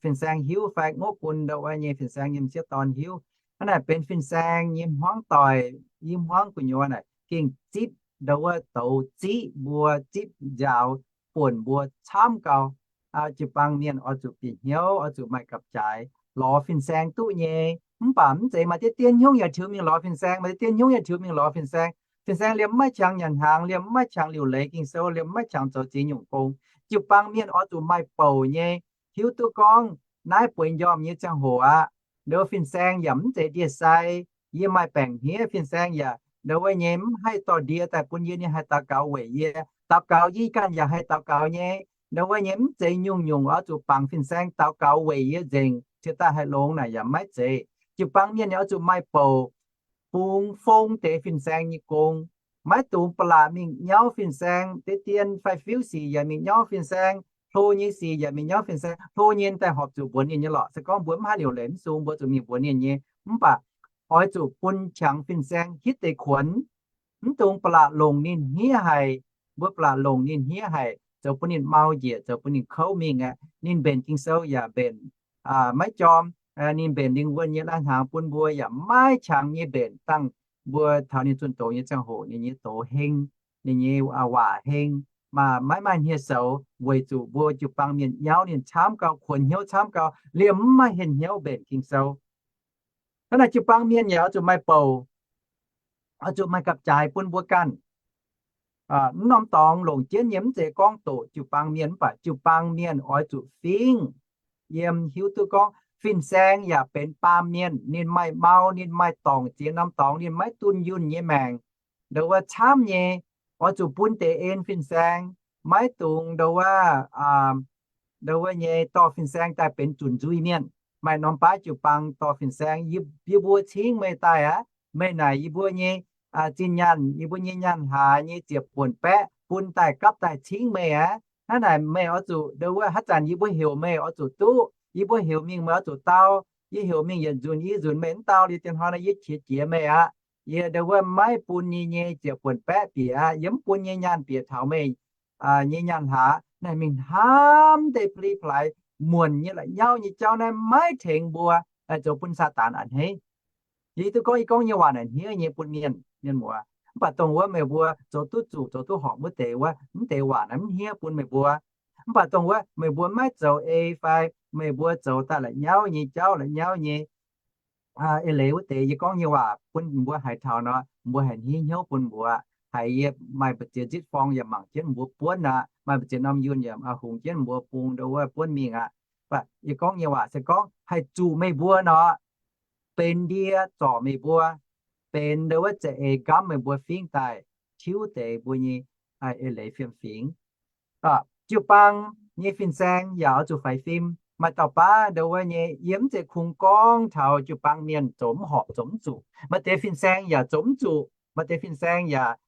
fin-saeng hiuv, fai ngopv bun ndau wuov nyei fin-saeng nyei m'sieqv dorn hiuv. Hnangv naaic benx fin-saeng nyei hmuangv doic, yie hmuangv gu'nyuoz naaic gengh zipv ndau wuov douz ziqv mbuo, zipv nziaaux buonc mbuo camv gau. Jiu-baang mienh oix zuqc bieqc hnyouv, oix zuqc maaih gapv-jaaix, lorz fin-saeng duqv nyei. Mv baac mv zeiz maaih deix dien hnyouv yaac tiux mingh lorz fin-saeng, maaih deix dien hnyouv yaac tiux mingh lorz fin-saeng. Fin-saeng liemh maiv qangx nyanc hnaangx, liemh maiv qangx liuc leiz Ging-Sou, liemh maiv qangx zoux ziex nyungc gong. Jiu-baang mienh oix zuqc maaih bouc nyei, hiuv duqv gorngv naaiv bueix njormh nyei ziangh hoc aqv. Ndau fin-saeng yaac mv zeiz ndie-sai. Yie maaih baengc hniev, fin-saeng yaac ndau wuov nyei mv haih dorh ndie daaih bun yie, ninh haih daux gaux weic yie. Daux gaux yie ganh yaac haih daux gaux nyei. Ndau wuov nyei mv zeiz nyungc-nyungc oix zuqc bangc fin-saeng daux gaux weic yie nzengc cingx daaih haih longx naaic yaac maiv zeiz. Jiu-baang mienh oix zuqc maaih bouc bungx fong deix fin-saeng nyei gong. Maiv dungx ba'laqc mingh nyauv fin-saeng. Deix dien fai fiuv sic yaac mingh nyauv fin-saeng, hlo nyei sic yaac mingh nyauv fin-saeng. Hlo nyei daaih horpc zuqc mbuox ninh nyei lorqc. Se gorngv mbuo mv haih liuc leiz mv sung, mbuo zuqc mingh mbuox ninh nyei. Mv baac oix zuqc bun qangx fin-saeng hitv deix kuonx. Mv dungx ba'laqc longc ninh hniev haic. Mbuo ba'laqc longc ninh hniev haic, zoux bun ninh mau njiec, zoux bun ninh kouv mingh aqv. Ninh mbenc Ging-Sou yaac mbenc maiv jorm. Ninh mbenc lingh wuonh nyei lai-hnaangx bun mbuo yaac maiv qangx nyei mbenc dangh mbuo taux ninh zunh doz nyei ziangh hoc ninh nyei doz heng, ninh nyei waac heng, maiv maaih hniev-soux, weic zuqc mbuo jiu-baang mienh nyauv ninh camv gau, kuonx hnyouv camv gau, liemh mv maaih hienh hnyouv mbenc Ging-Sou. Hnangv naaic jiu-baang mienh yaac oix zuqc maaih bouc, oix zuqc maaih gapv-jaaix bun mbuo ganh. Mv norm dorngx longc jienv nyei mv zeiz gorngv doqc jiu-baang mienh, mv baac jiu-baang mienh oix zuqc fingv yiem, hiuv duqv gorngv fin-saeng yaac benx baamh mienh. Ninh maaih mau, ninh maaih dorngc ziex norm dorngx, ninh maiv dunh yunh nyei maengc. Ndo wuov camv nyei, oix zuqc bun deix en fin-saeng, maiv dungx ndo wuov, ndo wuov nyei dorh fin-saeng daaih benx zunc nzuih mienh. Maaih norm baav jiu-baang dorh fin-saeng, yie mbuo cingv meih daaih aqv. Meih naaic yie mbuo nyei zinh nyaanh, yie mbuo nyei nyaanh hlaax nyei ziepc buonc baeqv bun daaih gapv daaih cingv meih aqv. Hnangv naaic meih oix zuqc ndo wuov haaix zanc yie mbuo heuc meih oix zuqc duqv, yie mbuo heuc mingh meih oix zuqc dau, yie heuc mingh yietc nzunc yie nzunc meih mv dau liuz, dien hnoi naaiv yie qiex jiez meih aqv. Yie ndo wuov maiv bun yie nyei ziepc buonc baeqv bieqc aqv, yie mv bun nyei nyaanh bieqc taux meih nyei nyaanh hlaax. Naaic mingh hnamv deix pli-plaaix muonc nyei la'nyauv nyei jauv naaiv maiv tengx mbuo, zoux bun Saadaan a'hneiv. Yie duqv gorngv, yie gorngv nyei waac naaic hniev nyei bun mienh, mienh muoz. Mv baac dongh wuov meih mbuo zoux duqv zuqc, zoux duqv horpc wuov deix wuov, mv deix waac naaiv mv hniev bun meih mbuo. Mv baac dongh wuov meih mbuo maiv zoux ei fai meih mbuo zoux daaih la'nyauv nyei jauv, la'nyauv nyei eix leiz wuov deix, yie gorngv nyei waac bun mbuo haiz taux nor, mbuo haiz hniev hnyouv bun mbuo. Haiz yie maaih mbu'ziex nzitv forng yaac mangc jienv mbuo buonv aqv. Maaih mbu'ziex norm yunh yaac hungx jienv mbuo bung ndo wuov buonv mingh aqv. Yie gorngv nyei waac se gorngv haih zuqc meih mbuo nor, benx ndie zorc meih mbuo, benx ndo wuov za'eix nqamv meih mbuo fingv daaih tiuv deix mbuo nyei eix leiz fiem-fingx. Jiu-baang nyei fin-saeng yaac oix zuqc faix fim. Maaih dauh baav ndo wuov nyei, yie mv zeiz kungx gorngv taux jiu-baang mienh zoux mv horpc, zoux mv zuqc. Maaih deix fin-saeng yaac zoux mv zuqc. Maaih deix fin-saeng yaac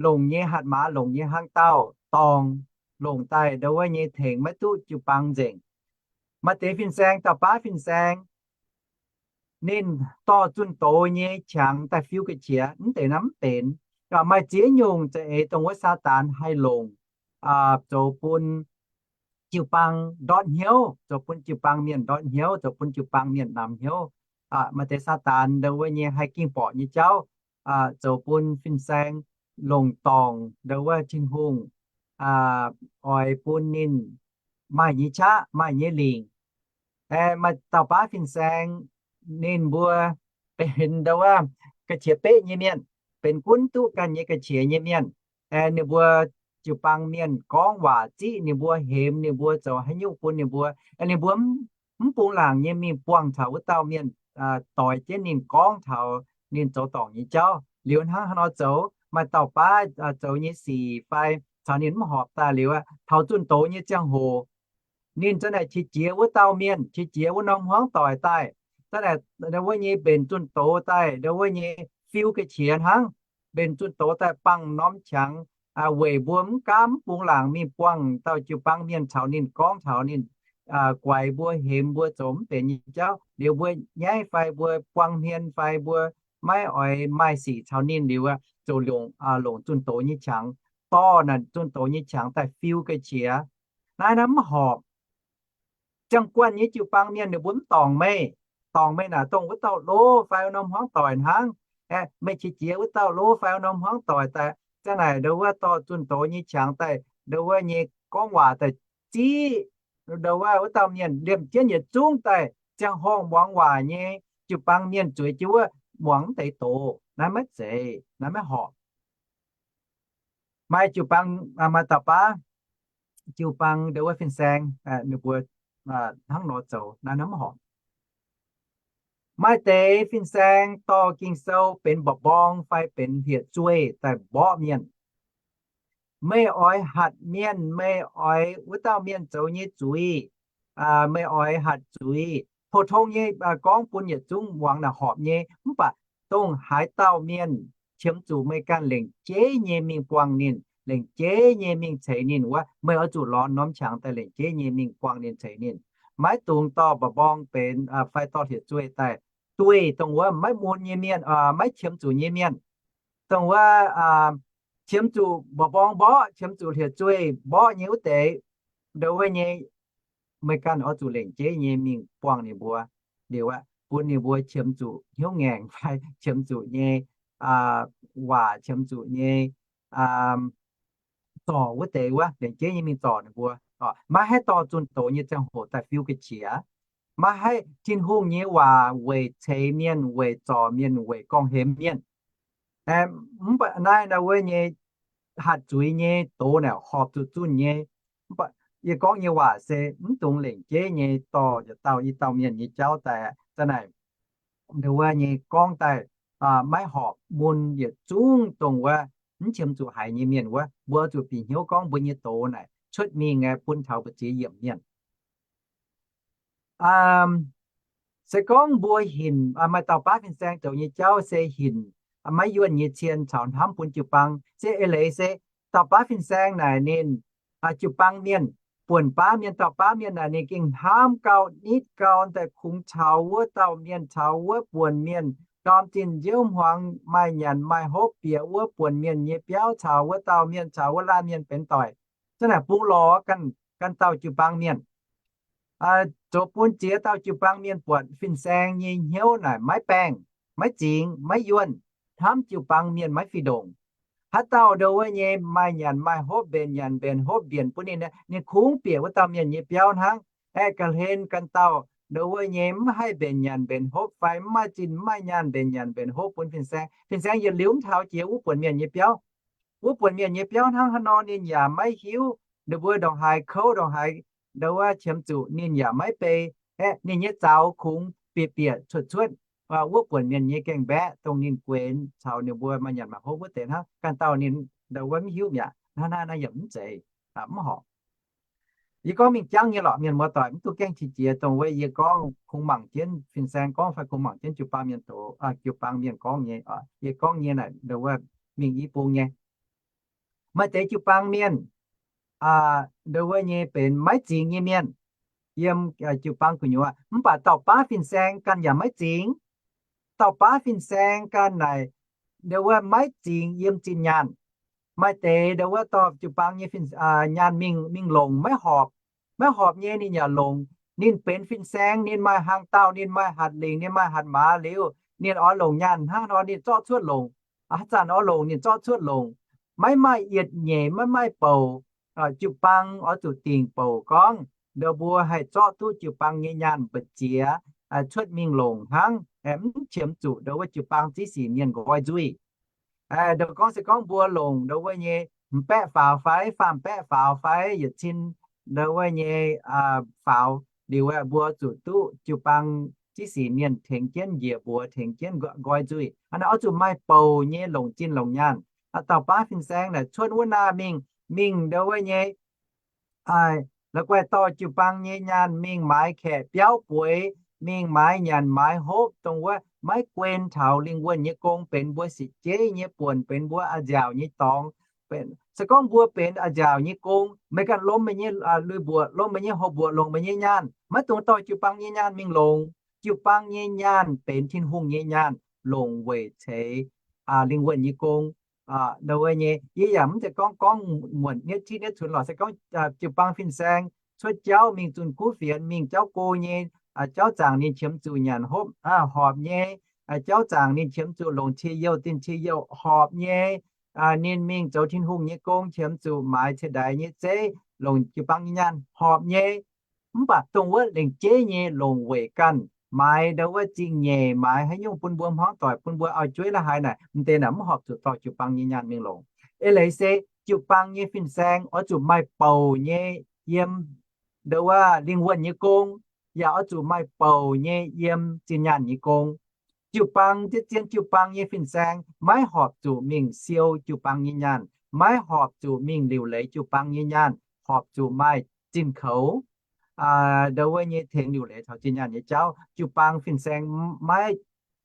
longc nyei hatc maaz, longc nyei hlang dauh dorngc, longc daaih ndo wuov nyei tengx maiv duqv jiu-baang nzengc. Maaih deix fin-saeng, dauh baav fin-saeng, ninh dorh zunh doz nyei qangx daaih fiu ga'qiex, mv deix naaiv mv benx. Maaih ziex nyungc za'eix dongh wuov Saadaan haih longc zoux bun jiu-baang ndortv hnyouv, zoux bun jiu-baang mienh ndortv hnyouv, zoux bun jiu-baang mienh namx hnyouv. Maaih deix Saadaan ndo wuov nyei haih ging-borqc nyei jauv, zoux bun fin-saeng longc dorngc ndo wuov Tin-Hungh oix bun ninh maaih nyei qaqv, maaih nyei lingc. Maaih dauh baav fin-saeng, ninh mbuo benx ndo wuov ga'qiex beqv nyei mienh, benx gunv duqv ganh nyei ga'qiex nyei mienh. Ninh mbuo jiu-baang mienh gorngv waac ziqv ninh mbuo, hemx ninh mbuo, zoux haaix nyungc bun ninh mbuo, ninh mbuo mv bungx laangc nyei mingh buangh taux wuov dauh mienh doix jienv ninh gorngv taux ninh zoux dorngc nyei jauv. Liuz hnangv haaix nor zoux? Maaih dauh baav zoux nyei sic fai caux ninh mv horpc daaih liuz, taux zunh doz nyei ziangh hoc, ninh za'naaic qiex jiez wuov dauh mienh, qiex jiez wuov norm hmuangv doic daaih, za'naaic ndo wuov nyei mbenc zunh doz daaih, ndo wuov nyei fiu ga'qiex hnangv, mbenc zunh doz daaih bangh norm qangx, weic mbuo mv gaamv mv bungx laangc mingh buangh dauh jiu-baang mienh caux ninh gorngv taux ninh guaix mbuo, hemx mbuo zoux mv benx nyei jauv liuz, mbuo nyaiv fai mbuo buang hmien fai mbuo maiv oix maaih sic caux ninh liuz, ziouc longc zunh doz nyei qangx, dorh naaic zunh doz nyei qangx daaih fiu ga'qiex. Naaiv naaiv mv horpc. Ziangh guanh nyei jiu-baang mienh ninh mbuo mv dorngc meih. Dorngc meih naaic dongh wuov dauh lov fai wuov norm hmuangv doic hnangv. Meih qiex jiez wuov dauh lov fai wuov norm hmuangv doic daaih, za'naaic ndo wuov dorh zunh doz nyei qangx daaih, ndo wuov nyei gorngv waac daaih ziqv ndo wuov, wuov dauh mienh liemh jienv yietc zungv daaih, ziangh horngh muangx waac nyei jiu-baang mienh zueiz jienv wuov muangx mv deix doz. Naaiv maiv zeiz, naaiv maiv horpc. Maaih jiu-baang, maaih dauh baav jiu-baang ndo wuov fin-saeng, ninh mbuo hnangv nor zoux, naaiv mv horpc. Maaih deix fin-saeng dorh Ging-Sou benx mba'mborng fai benx hlieqv-zueih daaih mborqv mienh. Meih oix hatc mienh, meih oix wuov dauh mienh zoux nyei zuiz, meih oix hatc zuiz. Pou-tong nyei gorngv bun yietc zungv muangx naaic horpc nyei, mv baac dongh haaix dauh mienh qiemx zuqc meih ganh lengc jeiv nyei mingh buangh ninh, lengc jeiv nyei mingh ceix ninh wuov, meih oix zuqc lorz norm qangx daaih lengc jeiv nyei mingh buangh ninh ceix ninh. Maiv dungx dorh mba'mborng benx fai dorh hlieqv-zueih daaih dueih dongh wuov maiv mun nyei mienh, maiv qiemx zuqc nyei mienh. dongh wuov qiemx zuqc mborqv mborqv, qiemx zuqc hlieqv-zueih mborqv nyei wuov deix, ndo wuov nyei, meih ganh oix zuqc lengc jeiv nyei mingh buangh ninh mbuo liuz aqv, bun ninh mbuo qiemx zuqc hnyouv ngaengc fai qiemx zuqc nyei waac, qiemx zuqc nyei zorc wuov deix wuov, lengc jeiv nyei mingh zorc ninh mbuo. Maiv haih dorh zunh doz nyei ziangh hoc daaih fiu ga'qiex. Maiv haih, Tin-Hungh nyei waac weic ceix mienh, weic zorc mienh, weic gorngv-hemx mienh. Mv baac naaiv ndo wuov nyei hatc zuiz nyei doz naaic horpc zuqc zunh nyei. Mv baac yie gorngv nyei waac se mv dungx lengc jeiv nyei dorh yietc dauh i dauh mienh nyei jauv daaih aqv. Za'naaic ndo wuov nyei gorngv daaih maiv horpc, mun yietc zungv dongh wuov mv qiemx zuqc haiz nyei mienh wuov, mbuo zuqc bieqc hnyouv gorngv mbuo nyei doz naaic cuotv mingh bun taux mbu'ziex yiemc mienh. Se gorngv mbuo hinc, maaih dauh baav fin-saeng zoux nyei jauv se hinc maiv yuonh nyei cien caux hnamv bun jiu-baang. Se eix leiz se dauh baav fin-saeng naaic ninh jiu-baang mienh, buonc baav mienh, dauh baav mienh naaic ninh gengh hnamv gau, nitv gau, daaih kungx caux wuov dauh mienh, caux wuov buonc mienh, ndorm zinh nziouv hmuangx maaih nyanc maaih hopv bieqc wuov buonc mienh nyei biauv, caux wuov dauh mienh, caux wuov laanh mienh benx doic. Za'naaic bungx lorz ganh dauh jiu-baang mienh, zoux bun ziex dauh jiu-baang mienh buatc fin-saeng nyei hnyouv naaic maiv baengh, maiv zingx, maiv yuonh, hnamv jiu-baang mienh maiv fih ndongc. Haaix dauh ndo wuov nyei maaih nyanc maaih hopv, mbenc nyanc mbenc hopv mbienc bun ninh, ninh kungx bieqc wuov dauh mienh nyei biauv hnangv. Aeqv, ga'hlen ganh dauh ndo wuov nyei mv haih mbenc nyanc mbenc hopv fai mv maaih zinh mv maaih nyaanh mbenc nyanc mbenc hopv bun fin-saeng. Fin-saeng yietc liuz mv taux jiex wuov buonc mienh nyei biauv. Wuov buonc mienh nyei biauv hnangv haaix nor ninh yaac maiv hiuv. Ninh mbuo ndongc haaix kouv ndongc haaix ndo wuov qiemx zuqc ninh yaac maiv bei. Aeqv, ninh nyei zaux kungx bieqc bieqc cuotv cuotv wuov buonc mienh nyei gaengh mbaeqv, dongh ninh guenx caux ninh mbuo maaih nyanc maaih hopv wuov deix hnangv. Ganh dauh ninh ndo wuov mv hiuv mi'aqv. Naaiv naaiv naaiv yaac mv zeiz, mv horpc. Yie gorngv mingh jangv nyei lorqc, mienh muoz-doic, mv duqv gaengh qiex jiez, dongh wuov yie gorngv kungx mangc jienv fin-saeng gorngv fai kungx mangc jienv jiu-baang mienh doz, jiu-baang mienh gorngv nyei. Yie gorngv nyei naaic ndo wuov mingh i bung nyei. Maaih deix jiu-baang mienh ndo wuov nyei benx maiv zingx nyei mienh yiem jiu-baang gu'nyuoz, mv baac dauh baav fin-saeng ganh yaac maiv zingx. Dauh baav fin-saeng ganh naaic ndo wuov maiv zingx yiem zinh nyaanh. Maaih deix ndo wuov dorh jiu-baang nyei nyaanh mingh, mingh longc maiv horpc. Maiv horpc nyei ninh yaac longc. Ninh benx fin-saeng, ninh maaih hnaangx dauh, ninh maaih hatc lingc, ninh maaih hatc maaz liuz, ninh oix longc nyaanh hnangv nor ninh zorqv cuotv longc. Haaix zanc oix longc ninh zorqv cuotv longc. Maiv maaih yietc nyeic, maiv maaih bouc jiu-baang oix zuqc dingc bouc gorngv ndo mbuo haih zorqv duqv jiu-baang nyei nyaanh mbu'ziex cuotv mingh longc hnangv, mv qiemx zuqc ndo wuov jiu-baang ziv sic mienh nqoi nzuih. Ndo gorngv se gorngv mbuo longc ndo wuov nyei m'baeqv faaux fai faam-baeqv faaux fai yietc cin ndo wuov nyei faaux liuz, mbuo zuqc duqv jiu-baang ziv sic mienh tengx jienv njiec mbuox, tengx jienv nqoi nzuih. Hnangv naaic oix zuqc maaih bouc nyei longc zinh longc nyaanh. Dauh baav fin-saeng naaic cuotv wuov naaiv mingh, mingh ndo wuov nyei la'guaih dorh jiu-baang nyei nyaanh mingh maaiz kaeqv biauv bueix, mingh maaiz nyanc maaiz hopv, dongh wuov maiv guen taux lingh wuonh nyei gong, benx mbuo sipv jeiv nyei buonc, benx mbuo a'nziaauc nyei dorngx. Se gorngv mbuo benx a'nziaauc nyei gong, meih ganh lomh meih nyei lui-mbuoqc, lomh meih nyei houx-mbuoqc, longc meih nyei nyaanh, maiv dungx dorh jiu-baang nyei nyaanh mingh longc. Jiu-baang nyei nyaanh benx Tin-Hungh nyei nyaanh, longc weic ceix lingh wuonh nyei gong. Ndo wuov nyei, yie yaac mv zeiz gorngv gorngv muonc nietv tiqv nietv cunx lorqc. Se gorngv jiu-baang fin-saeng cuotv jauv mingh zunh kuv fienx, mingh jauv go nyei jauv zaangc ninh qiemx zuqc nyanc hopv horpc nyei, jauv zaangc ninh qiemx zuqc longc cie-youh, dinh cie-youh horpc nyei, ninh mingh zoux Tin-Hungh nyei gong qiemx zuqc maaiz ceix ndaix nyei zeiv, longc jiu-baang nyei nyaanh horpc nyei. Mv baac dongh wuov lengc jeiv nyei longc weic ganh maaiz ndo wuov zingh nyeic, maaiz haaix nyungc bun mbuo hmuangv doic, bun mbuo auv-jueiv la'haaix naaic, m'deix naaic mv horpc zuqc dorh jiu-baang nyei nyaanh mingh longc. Eix leiz se jiu-baang nyei fin-saeng oix zuqc maaih bouc nyei yiem ndo wuov lingh wuonh nyei gong, yaac oix zuqc maaih bouc nyei yiem zinh nyaanh nyei gong. Jiu-baang, zien-zien jiu-baang nyei fin-saeng maiv horpc zuqc mingh siou jiu-baang nyei nyaanh, maiv horpc zuqc mingh liuc leiz jiu-baang nyei nyaanh, horpc zuqc maaih zinh koux ndo wuov nyei tengx liuc leiz taux zinh nyaanh nyei jauv. Jiu-baang fin-saeng maiv,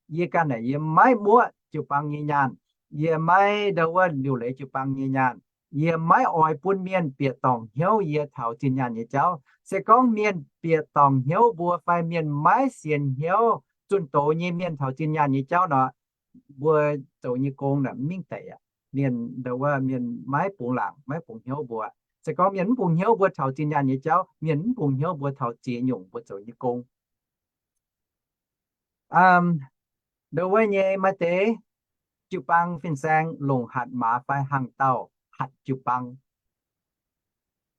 yie ganh naaic yie maiv muoqv jiu-baang nyei nyaanh. Yie maiv ndo wuov liuc leiz jiu-baang nyei nyaanh. Yie maiv oix bun mienh bieqc dorngc hnyouv yie taux zinh nyaanh nyei jauv. Se gorngv mienh bieqc dorngc hnyouv mbuo fai mienh maiv sienx hnyouv zunh doz nyei mienh taux zinh nyaanh nyei jauv nor, mbuo zoux nyei gong naaic mv mingh deix aqv. Mienh ndo wuov mienh maiv bungx laangc, maiv bungx hnyouv mbuo. Se gorngv mienh mv bungx hnyouv mbuo taux zinh nyaanh nyei jauv, mienh mv bungx hnyouv mbuo taux ziex nyungc mbuo zoux nyei gong. Ndo wuov nyei maaih deix jiu-baang fin-saeng longc hatc maaz fai hnaangx-daauh hatc jiu-baang.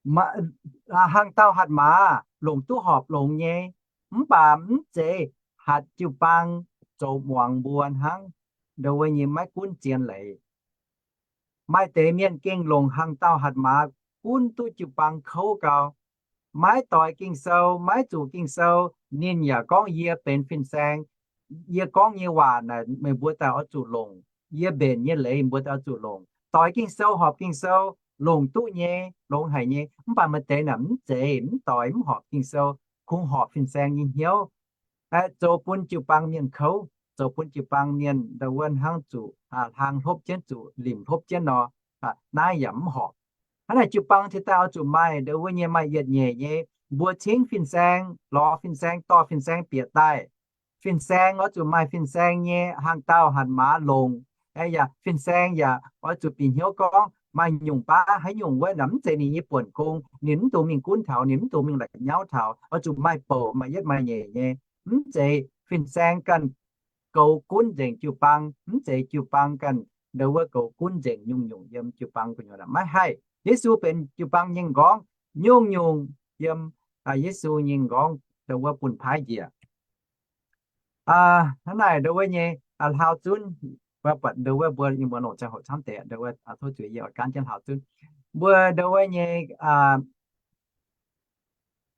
Hnaangx-daauh hatc maaz longc duqv horpc longx nyei, mv baac mv zeiz hatc jiu-baang zoux muangx mbuo hnangv. Ndo wuov nyei maiv gunv zien leiz. Maaih deix mienh gengh longc hnaangx-daauh hatc maaz gunv duqv jiu-baang kouv gau. Maiv doix Ging-Sou, maiv zuqc Ging-Sou, ninh yaac gorngv, yie benx fin-saeng, yie gorngv nyei waac naaic meih mbuo daaih oix zuqc longc. Yie mbenc nyei leiz mbuo daaih oix zuqc longc. Doix Ging-Sou, horpc Ging-Sou, longc duqv nyei, longx haic nyei. Mv baac maaih deix naaic mv zeiz, mv doix, mv horpc Ging-Sou, kungx horpc fin-saeng nyei hnyouv. Zoux bun jiu-baang mienh kouv, zoux bun jiu-baang mienh ndo wuov hnangv zuqc hlang hlopv jienv, zuqc limc hlopv jienv nor. Naaiv yaac mv horpc. Hnangv naaic jiu-baang cingx daaih oix zuqc maaih ndo wuov nyei maaih yietc nyeic nyei. Mbuo cingv fin-saeng, lorz fin-saeng, dorh fin-saeng bieqc daaih. Fin-saeng oix zuqc maaih fin-saeng nyei hnaangx-daauh hatc maaz longc. Yaac fin-saeng yaac oix zuqc bieqc hnyouv gorngv maaih nyungc baav haaix nyungc wuov naaic mv zeiz ninh nyei buonc gong, ninh mv dungx mingh gunv taux, ninh mv dungx mingh la'nyauv taux. Oix zuqc maaih bouc, maaih yietv maaih nyeic nyei. Mv zeiz fin-saeng ganh goux gunv nzengc jiu-baang, mv zeiz jiu-baang ganh ndo wuov goux gunv nzengc nyungc-nyungc yiem jiu-baang gu'nyuoz. Maiv haih. Yesu benx jiu-baang nyei m'nqorngv, nyungc-nyungc yiem Yesu nyei m'nqorngv ndo wuov bun paaiv njiec. Hnangv naaic ndo wuov nyei hlaau zunv, mbuo buatc ndo wuov mbuo nyei muoz longc ziangh hoc camv deix ndo wuov tov zuiz yie oix gaanv jienv hlaau zunv. Mbuo ndo wuov nyei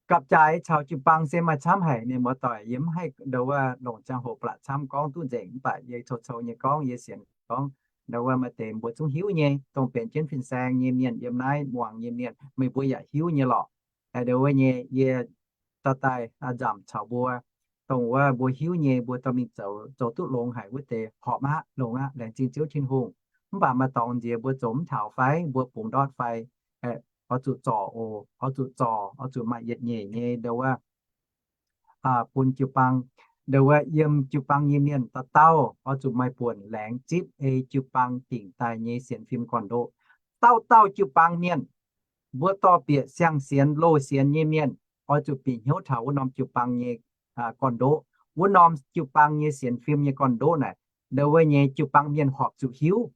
gapv-jaaix caux jiu-baang se maaih camv haic, mienh muoz-doic. Yie mv haih ndo wuov longc ziangh hoc blatc camv gorngv duqv nzengc, mv baac yie cou-cou nyei gorngv, yie sienx gorngv ndo wuov maaih deix mbuo zungv hiuv nyei, dongh benx jienv fin-saeng nyei mienh yiem naaiv muangx nyei mienh, meih mbuo yaac hiuv nyei lorqc. Ndo wuov nyei yie dorh daaih nzamc caux mbuo, dongh wuov mbuo hiuv nyei, mbuo dorh mingh zoux, zoux duqv longx haic wuov deix horpc aqv, longx aqv, laengz zingh Ziouv Tin-Hungh. Mv baac maaih dorngx nziex mbuo zoux mv taux fai mbuo bungx ndortv fai, oix zuqc zorc oc, oix zuqc zorc, oix zuqc maaih yietc nyeic nyei ndo wuov bun jiu-baang. Ndo wuov yiem jiu-baang nyei mienh dauh dauh oix zuqc maaih buonc laengz zipv ei jiu-baang dingc daaih nyei sienx fim gorn-ndoqv. Dauh dauh jiu-baang mienh, mbuo dorh bieqc siang-sienx loz-sienx nyei mienh, oix zuqc bieqc hnyouv taux wuov norm jiu-baang nyei gorn-ndoqv. Wuov norm jiu-baang nyei sienx fim nyei gorn-ndoqv naaic, ndo wuov nyei jiu-baang mienh horpc zuqc hiuv.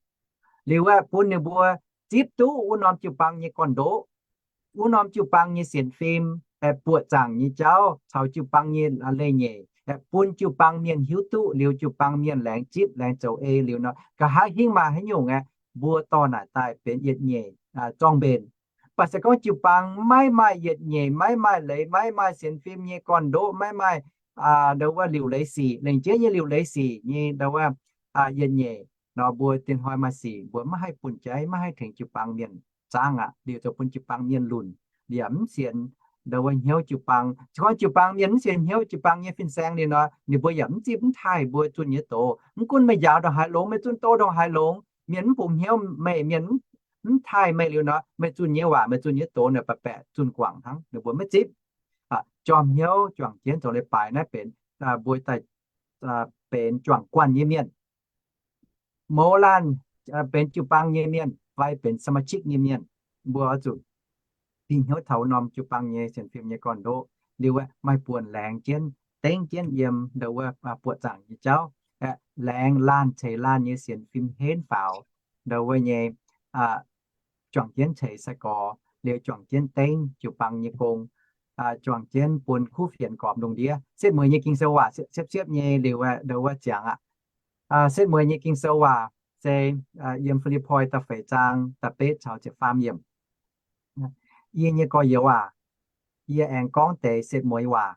Liuz aeqv, bun ninh mbuo zipv duqv wuov norm jiu-baang nyei gorn-ndoqv, wuov norm jiu-baang nyei sienx fim, aeqv, buoqc zaangc nyei jauv caux jiu-baang nyei leiz-nyeic, aeqv, bun jiu-baang mienh hiuv duqv liuz jiu-baang mienh laengz zipv laengz zoux ei liuz nor, nqa'haav hingv maaih haaix nyungc aeqv, mbuo dorh naaic daaih benx yietc nyeic zorng-mbenc. Mv baac se gorngv jiu-baang maiv maaih yietc nyeic, maiv maaih leiz, maiv maaih sienx fim nyei gorn-ndoqv, maiv maaih ndo wuov liuc leiz sic, lengc jeiv nyei liuc leiz sic nyei ndo wuov yietc nyeic nor, mbuo dien hnoi maaih sic mbuo maiv haih bun jaiv, maiv haih tengx jiu-baang mienh zaangv aqv. Liuz zoux bun jiu-baang mienh lunc, yaac mv sienx ndo wuov hnyouv jiu-baang. Se gorngv jiu-baang mienh mv sienx hnyouv jiu-baang nyei fin-saeng liuz nor, ninh mbuo yaac mv zipv mv taaih mbuo zunh nyei doz. Mv gunv meih njaaux ndongc haaix longx, meih zunh doz ndongc haaix longx, mienh mv bungx hnyouv meih, mienh mv taaih meih liuz nor, meih zunh nyei waac, meih zunh nyei doz naaic baeqc baeqc zunh guangc hnangv, ninh mbuo maiv zipv. Jorm hnyouv juangc jienv zoux leiz-baaix naaiv benx mbuo daaih benx juangc guanh nyei mienh, mouz laanh benx jiu-baang nyei mienh fai benx สมาชิก nyei mienh, mbuo oix zuqc bieqc hnyouv taux norm jiu-baang nyei sienx fim nyei gorn-ndoqv liuz aeqv, maaih buonc laengz jienv, dengv jienv yiem ndo wuov buoqc zaangc nyei jauv, aeqv, laengz laanh ceix laanh nyei sienx fim henv faaux ndo wuov nyei juangc jienv ceix sai-gorx, liuz juangc jienv dengv jiu-baang nyei gong, juangc jienv bun kuv fienx gorpc lungh ndiev. Setv mueiz nyei Ging-Sou waac siepv-siepv nyei liuz ndo wuov ziangx aqv. Setv mueiz nyei Ging-Sou waac se yiem Fi^lipv^poi da'feix zaang da'betv caux ziepc faam yiemc. Yie nyei gorx-youz aac, yie aengx gorngv deix setv mueiz waac.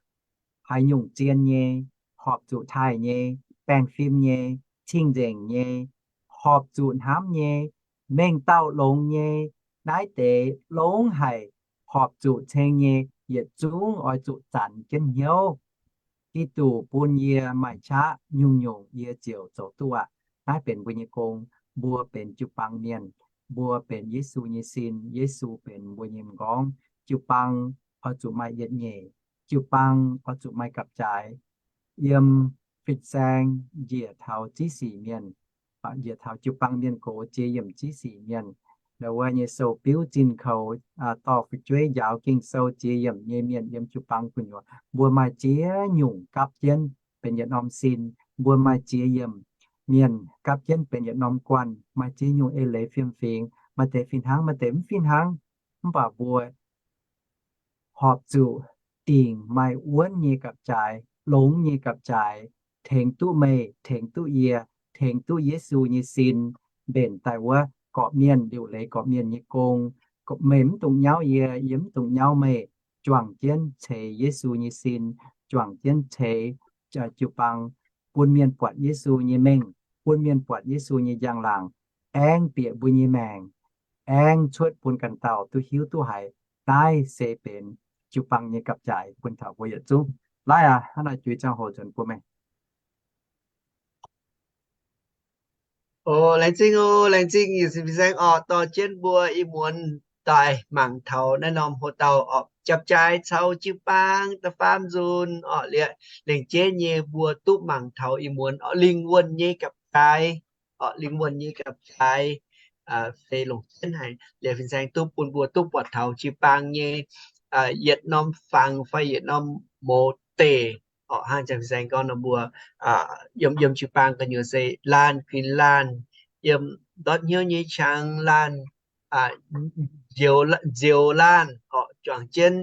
Haaix nyungc zien nyei, horpc zuqc taaih nyei, baengh fim nyei, cing-nzengc nyei, horpc zuqc hnamv nyei, mengh dauh longx nyei, naaiv deix longx haic, horpc zuqc ceng nyei, yietc zungv oix zuqc zanc jienv hnyouv. Giduc bun yie maaih qaqv nyungc-nyungc yie ziouc zoux duqv aqv. Naaiv benx mbuo nyei gong. Mbuo benx jiu-baang mienh. Mbuo benx Yesu nyei sin. Yesu benx mbuo nyei m'nqorngv. Jiu-baang oix zuqc maaih yietc nyeic. Jiu-baang oix zuqc maaih gapv-jaaix. Yiem fin-saeng njiec taux ziv sic mienh, njiec taux jiu-baang mienh gox jiex yiemc ziv sic mienh. Wuov nyei sou-biuv zinh koux dorh fu'jueiv njaaux Ging-Sou jiex yiemc nyei mienh yiem jiu-baang gu'nyuoz, mbuo maaih ziex nyungc gapv jienv benx yietc norm sin. Mbuo maaih ziex yiemc mienh gapv jienv benx yietc norm guanh, maaih ziex nyungc eix leiz fiem-fingx. Maaih deix fih hnangv, maaih deix mv fih hnangv. Mv baac mbuo horpc zuqc dingc maaih wuonv nyei gapv-jaaix, longx nyei gapv-jaaix, tengx duqv meih, tengx duqv yie, tengx duqv Yesu nyei sin, mbenc daaih wuov gorqv-mienh, liuc leiz gorqv-mienh nyei gong. Meih mv dungx nyauv yie, yie mv dungx nyauv meih, juangc jienv ceix Yesu nyei sin, juangc jienv ceix jiu-baang, bun mienh buatc Yesu nyei mengh, bun mienh buatc Yesu nyei njang-laangc, aengx bieqc mbuo nyei maengc, aengx cuotv bun ganh dauh duqv hiuv duqv haiz. Naaiv se benx jiu-baang nyei gapv-jaaix bun taux mbuo yietc zungv. Laaiv aac, hnangv naaiv juiz ziangh hoc nzuonx bun meih. O, laengz zingh o, laengz zingh Yietc Sin Fin-Saeng orqc, dorh jienv mbuo ih muonz daaih mangc taux naaiv norm hoc-dauh orqc, jaav-jaaix caux jiu-baang da'faam nzunc orqc, liepc lengc jeiv nyei mbuo duqv mangc taux ih muonz orqc, lingh wuonh nyei gapv-jaaix orqc, lingh wuonh nyei gapv-jaaix se longc jienv haic. Liepc fin-saeng duqv bun mbuo duqv buatc taux jiu-baang nyei yietc norm fangx fai yietc norm mouz deic orqc, hnangv Fin-Saeng gorngv nor mbuo yiem, yiem jiu-baang gu'nyuoz se laanh kuinx laanh, yiem ndortv hnyouv nyei qangx laanh, nzioux laanh orqc, juangc jienv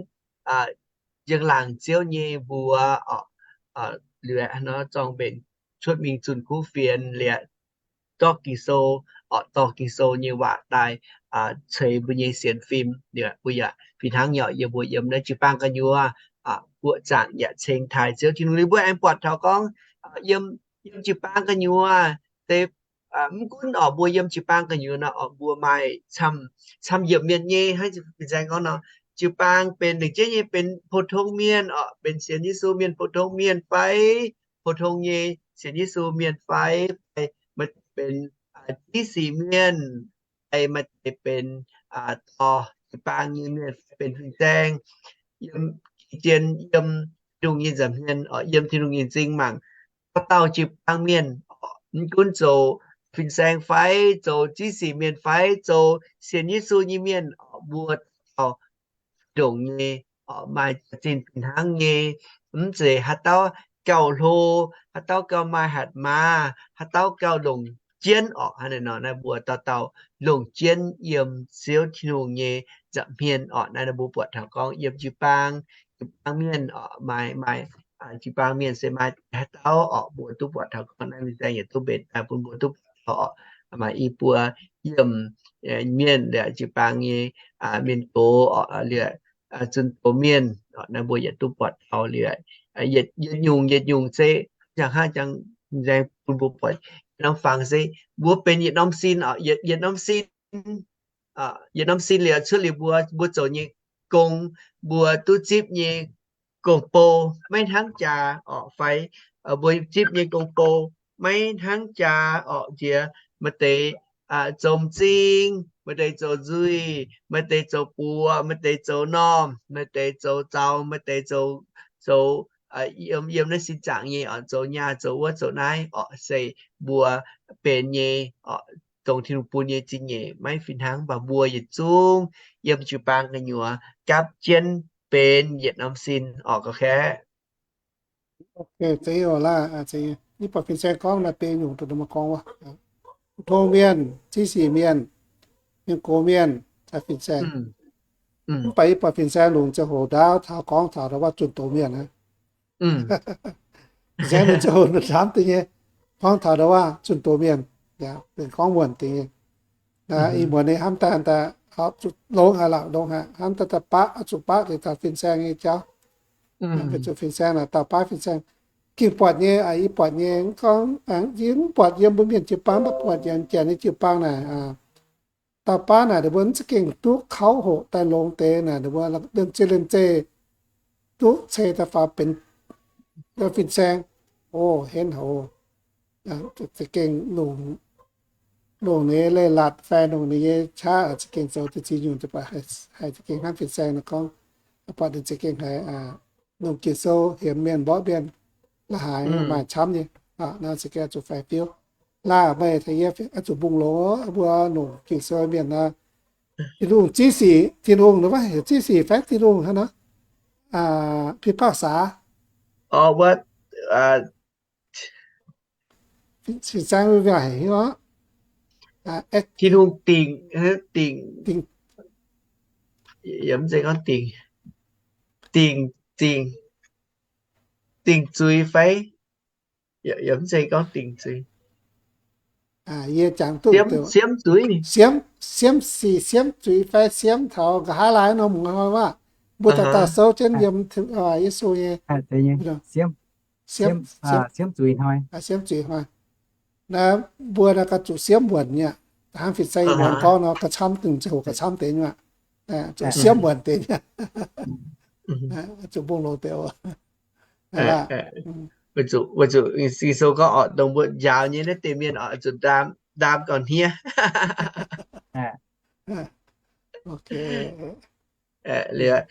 njang-laangc Ziouv nyei mbuox orqc, liuz nor zorng mbenc cuotv mingh zunh kuv fienx liepc dorh Ging-Sou orqc, dorh Ging-Sou nyei waac daaih ceix mbuo nyei sienx fim. Liuz mbuo yaac fih hnangv nyei orqc, yiem mbuo yiem naaiv jiu-baang gu'nyuoz, buoqc zaangc yaac ceng taaih Ziouv Tin-Hungh. Liuz mbuo aengx buatc taux gorngv yiem, yiem jiu-baang gu'nyuoz se mv gunv orqc, mbuo yiem jiu-baang gu'nyuoz nor orqc, mbuo maaih camv, camv yiemc mienh nyei, hnangv Fin-Saeng gorngv nor, jiu-baang benx lengc jeiv nyei benx pou-tong mienh orqc, benx sienx Yesu mienh pou-tong mienh fai, pou-tong nyei sienx Yesu mienh fai, fai maaih deix benx ziv sic mienh, fai maaih deix benx dorh jiu-baang nyei mienh, fai benx fin-saeng, yiem, zien yiem Tin-Hungh nyei nza'hmien orqc, yiem Tin-Hungh nyei m'zing mangc. Dauh dauh jiu-baang mienh orqc, mv gunv zoux fin-saeng fai, zoux ziv sic mienh fai, zoux sienx Yesu nyei mienh orqc, mbuo dauh dauh ndongc nyei orqc, maaih zinh fih hnangv nyei. Mv zeiz haaix dauh gauh hlo, haaix dauh gauh maaih hatc maaz, haaix dauh gauh longc jienv orqc. Hnangv naaiv nor naaiv mbuo dauh dauh longc jienv yiem Ziouv Tin-Hungh nyei nza'hmien orqc. Naaiv mbuo buatc taux gorngv yiem jiu-baang, jiu-baang mienh orqc, maaih, maaih jiu-baang mienh se maaih haaix dauh orqc, mbuo duqv buatc taux gorngv naaiv fin-saeng yietc duqv mbenc daaih bun mbuo duqv buatc taux orqc. Maaih i buo yiemc mienh liepc jiu-baang nyei mienh gox orqc, liepc zunh doz mienh orqc, naaiv mbuo yietc duqv buatc taux liepc yietc, yietc nyungc, yietc nyungc se jangx hnangv jangx fin-saeng bun mbuo buatc norm fangx se mbuo benx yietc norm sin orqc, yietc, yietc norm sin yietc norm sin liuz cuotv liuz mbuo, mbuo zoux nyei gong, mbuo duqv zipv nyei gong-bou maiv hnangv jaax orqc, fai mbuo zipv nyei gong-bou maiv hnangv jaax orqc. Nziex maaih deix zoux m'zing, maaih deix zoux nzuih, maaih deix zoux buoz, maaih deix zoux normh, maaih deix zoux zaux, maaih deix zoux, zoux yiem, yiem naaiv sin zaangc nyei orqc, zoux nyaah zoux wuov zoux naaiv orqc, se mbuo benx nyei orqc, dongh Tin-Hungh bun nyei zingh nyeic maiv fih hnangv. Mv baac mbuo yietc zungv yiem jiu-baang gu'nyuoz gapv jienv benx yietc norm sin orqc, ga'kaeqv. Yie buatc fin-saeng gorngv naaiv deix nyungc duqv mbuo gorngv wuov, tong mienh, ziv sic mienh, mienh gox mienh, caux fin-saeng. Mv baac yie buatc fin-saeng longc ziangh hoc ndaauv taux gorngv taux ndau wuov zunh doz mienh aqv. Fin-saeng longc ziangh hoc ndaauv deix nyei gorngv taux ndau wuov zunh doz mienh, benx gorngv muonc deix nyei. Ih muonz ninh hnamv daaih, daaih zuqc longx haic lorqc, longx haic, hnamv daaih daaih baqv, zuqc baqv deix taux fin-saeng nyei jauv. Zuqc fin-saeng naaic, dauh baav fin-saeng gengh buatc nyei, yie buatc nyei, mv gorngv yie mv buatc yiem mbuo mienh jiu-baang, mv buatc yiem janx nyei jiu-baang naaic, dauh baav naaic ninh mbuo mv za'gengh duqv kauv hoqc daaih longx deix naaic, ninh mbuo liemh zeih liemh zeih duqv ceix daaih faaux benx fin-saeng. O, henv haic oc. Za'gengh longc, longc ninh nyei leiz-latc fai longc ninh nyei qaqv za'gengh zoux deix ziex nyungc, baac haih za'gengh hnangv fin-saeng nor gorngv, buatc ninh za'gengh haiz longc Ging-Sou hiemx mienh mborqv mienh, la'haaix maaih camv nyei. Naaiv se gengh zuqc faix fiuv. Laah meih taux yie zuqc mbungh longx mbuo longc Ging-Sou mienh nor, Tin-Hungh ziex sic, Tin-Hungh heuc ziex sic fai Tin-Hungh hnangv nor, pin pauh saax. Fin-saeng haic hiuv. Tin-Hungh dingc, dingc, dingc, dingc, dingc zuiz fai? Yie mv zeiz gorngv dingc zuiz. Yie jangx duqv siemv zuiz, siemv, siemv sic, siemv zuiz fai siemv taux nqa'haav laai norm muoz hnoi wuov, mbuo dauh dauh souv jienv yiem Yesu nyei siemv zuiz hnoi. Naaiv mbuo naaiv gauh zuqc siemv wuonc nyei aqv. Hnangv fin-saeng muonz gorngv nor, gauh camv dingc ziangh hoc gauh camv deix nyei aqv. Zuqc siemv wuonc deix nyei aqv. Zuqc mbungh longx deix oc. Weic zuqc Ging-Sou gorngv oc, dongh mbuo njaaux nyei naaiv deix mienh oc, zuqc ndaam, ndaam gauh hniev. Liuz,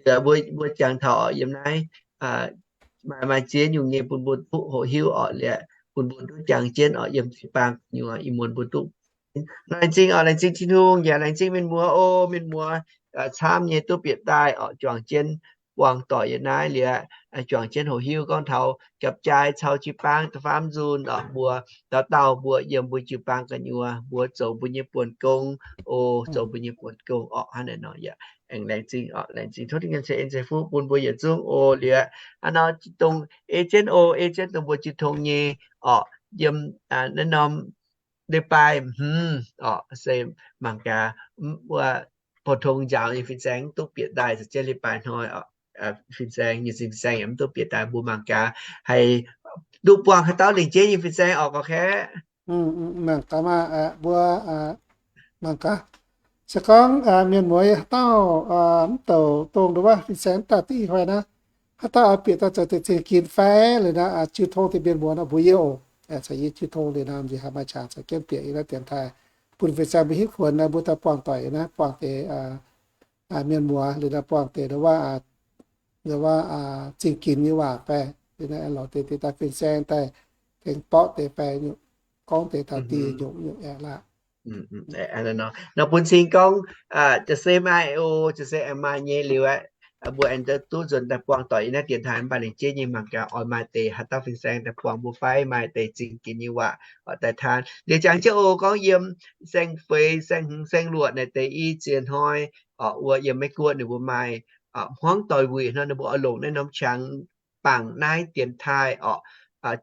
liuz mbuo, mbuo jangx taux oc yiem naaiv maaih, maaih ziex nyungc nyei bun mbuo duqv hoqc hiuv oc. Liuz bun mbuo duqv jangx jienv oc yiem jiu-baang gu'nyuoz, ih muonz mbuo duqv. Laengz zingh oc, laengz zingh Tin-Hungh, yaac laengz zingh mienh muoz oc. Mienh muoz camv nyei duqv bieqc daaih oc, juangc jienv buangh doic yiem naaiv liuz, juangc jienv hoqc hiuv gorngv taux gapv-jaaix caux jiu-baang da'faam nzunc oc, mbuo dauh dauh mbuo yiem mbuo jiu-baang gu'nyuoz, mbuo zoux mbuo nyei buonc gong oc, zoux mbuo nyei buonc gong oc. Hnangv naaiv nor yaac aengx laengz zingh oc, laengz zingh tov Tin-Hungh ceix en ceix fuqv bun mbuo yietc zungv oc. Liuz hnangv nor dongh ei jienv oc, ei jienv dongh mbuo jiu tong nyei oc, yiem naaiv norm leiz-baaix hmz oc, se mangc gaax, mv, wuov pou-tong njaaux nyei fin-saeng mv duqv bieqc daaih, caux jienv leiz-baaix hnoi oc, fin-saeng, nyei fin-saeng yaac mv duqv bieqc daaih, mbuo mangc gaax haih duqv buangh haaix dauh lengc jeiv nyei fin-saeng oc, gorngv kaeqv. Mangc gaax maah, mbuo mangc gaax. Se gorngv mienh muoz haaix dauh mv douc dongh nduov fin-saeng mv daaih diuh hnoi naaiv, haaix dauh oix bieqc daaih zoux deix zingh ginx fai liuz nor, jiu tong deix mienh muoz nor mbuox yie oc. Caux yie jiu tong liuz nor, nziex haaix maaih qangx caux jienv bieqc yiem naaiv dienx taaih, bun fin-saeng mbuo hiuv kuonx naaiv, mbuo daaih buangh doic yiem naaiv, buangh deix mienh muoz liuz nor, buangh deix nduov, nduov zingh ginx nyei waac fai, liuz nor lorz deix daaih fin-saeng daaih tengx borqv deix fai, gorngv deix daaih diuh nyungc nyungc aeqv, laah. Nor bun cing gorngv, jiez se maaih oc, jiez se aengx maaih nyei liuz aeqv, mbuo aengx duqv nzuonx daaih buangh doic yiem naaiv dienx taaih mv baac lengc jeiv nyei mangc gaax oix maaih deix haaix dauh fin-saeng daaih buangh mbuo fai maaih deix zingh ginx nyei waac oix daaih taan. Liuz jangx jienv oc, gorngv yiem saeng-feix, saeng-hmz, saeng-luoqc naaic deix i ziex hnoi oc, wuov yiem Meiv Guoqv ninh mbuo maaih hmuangv doic wuic hnoi ninh mbuo oix longc naaiv norm qangx bangc naaiv dienx taaih oc,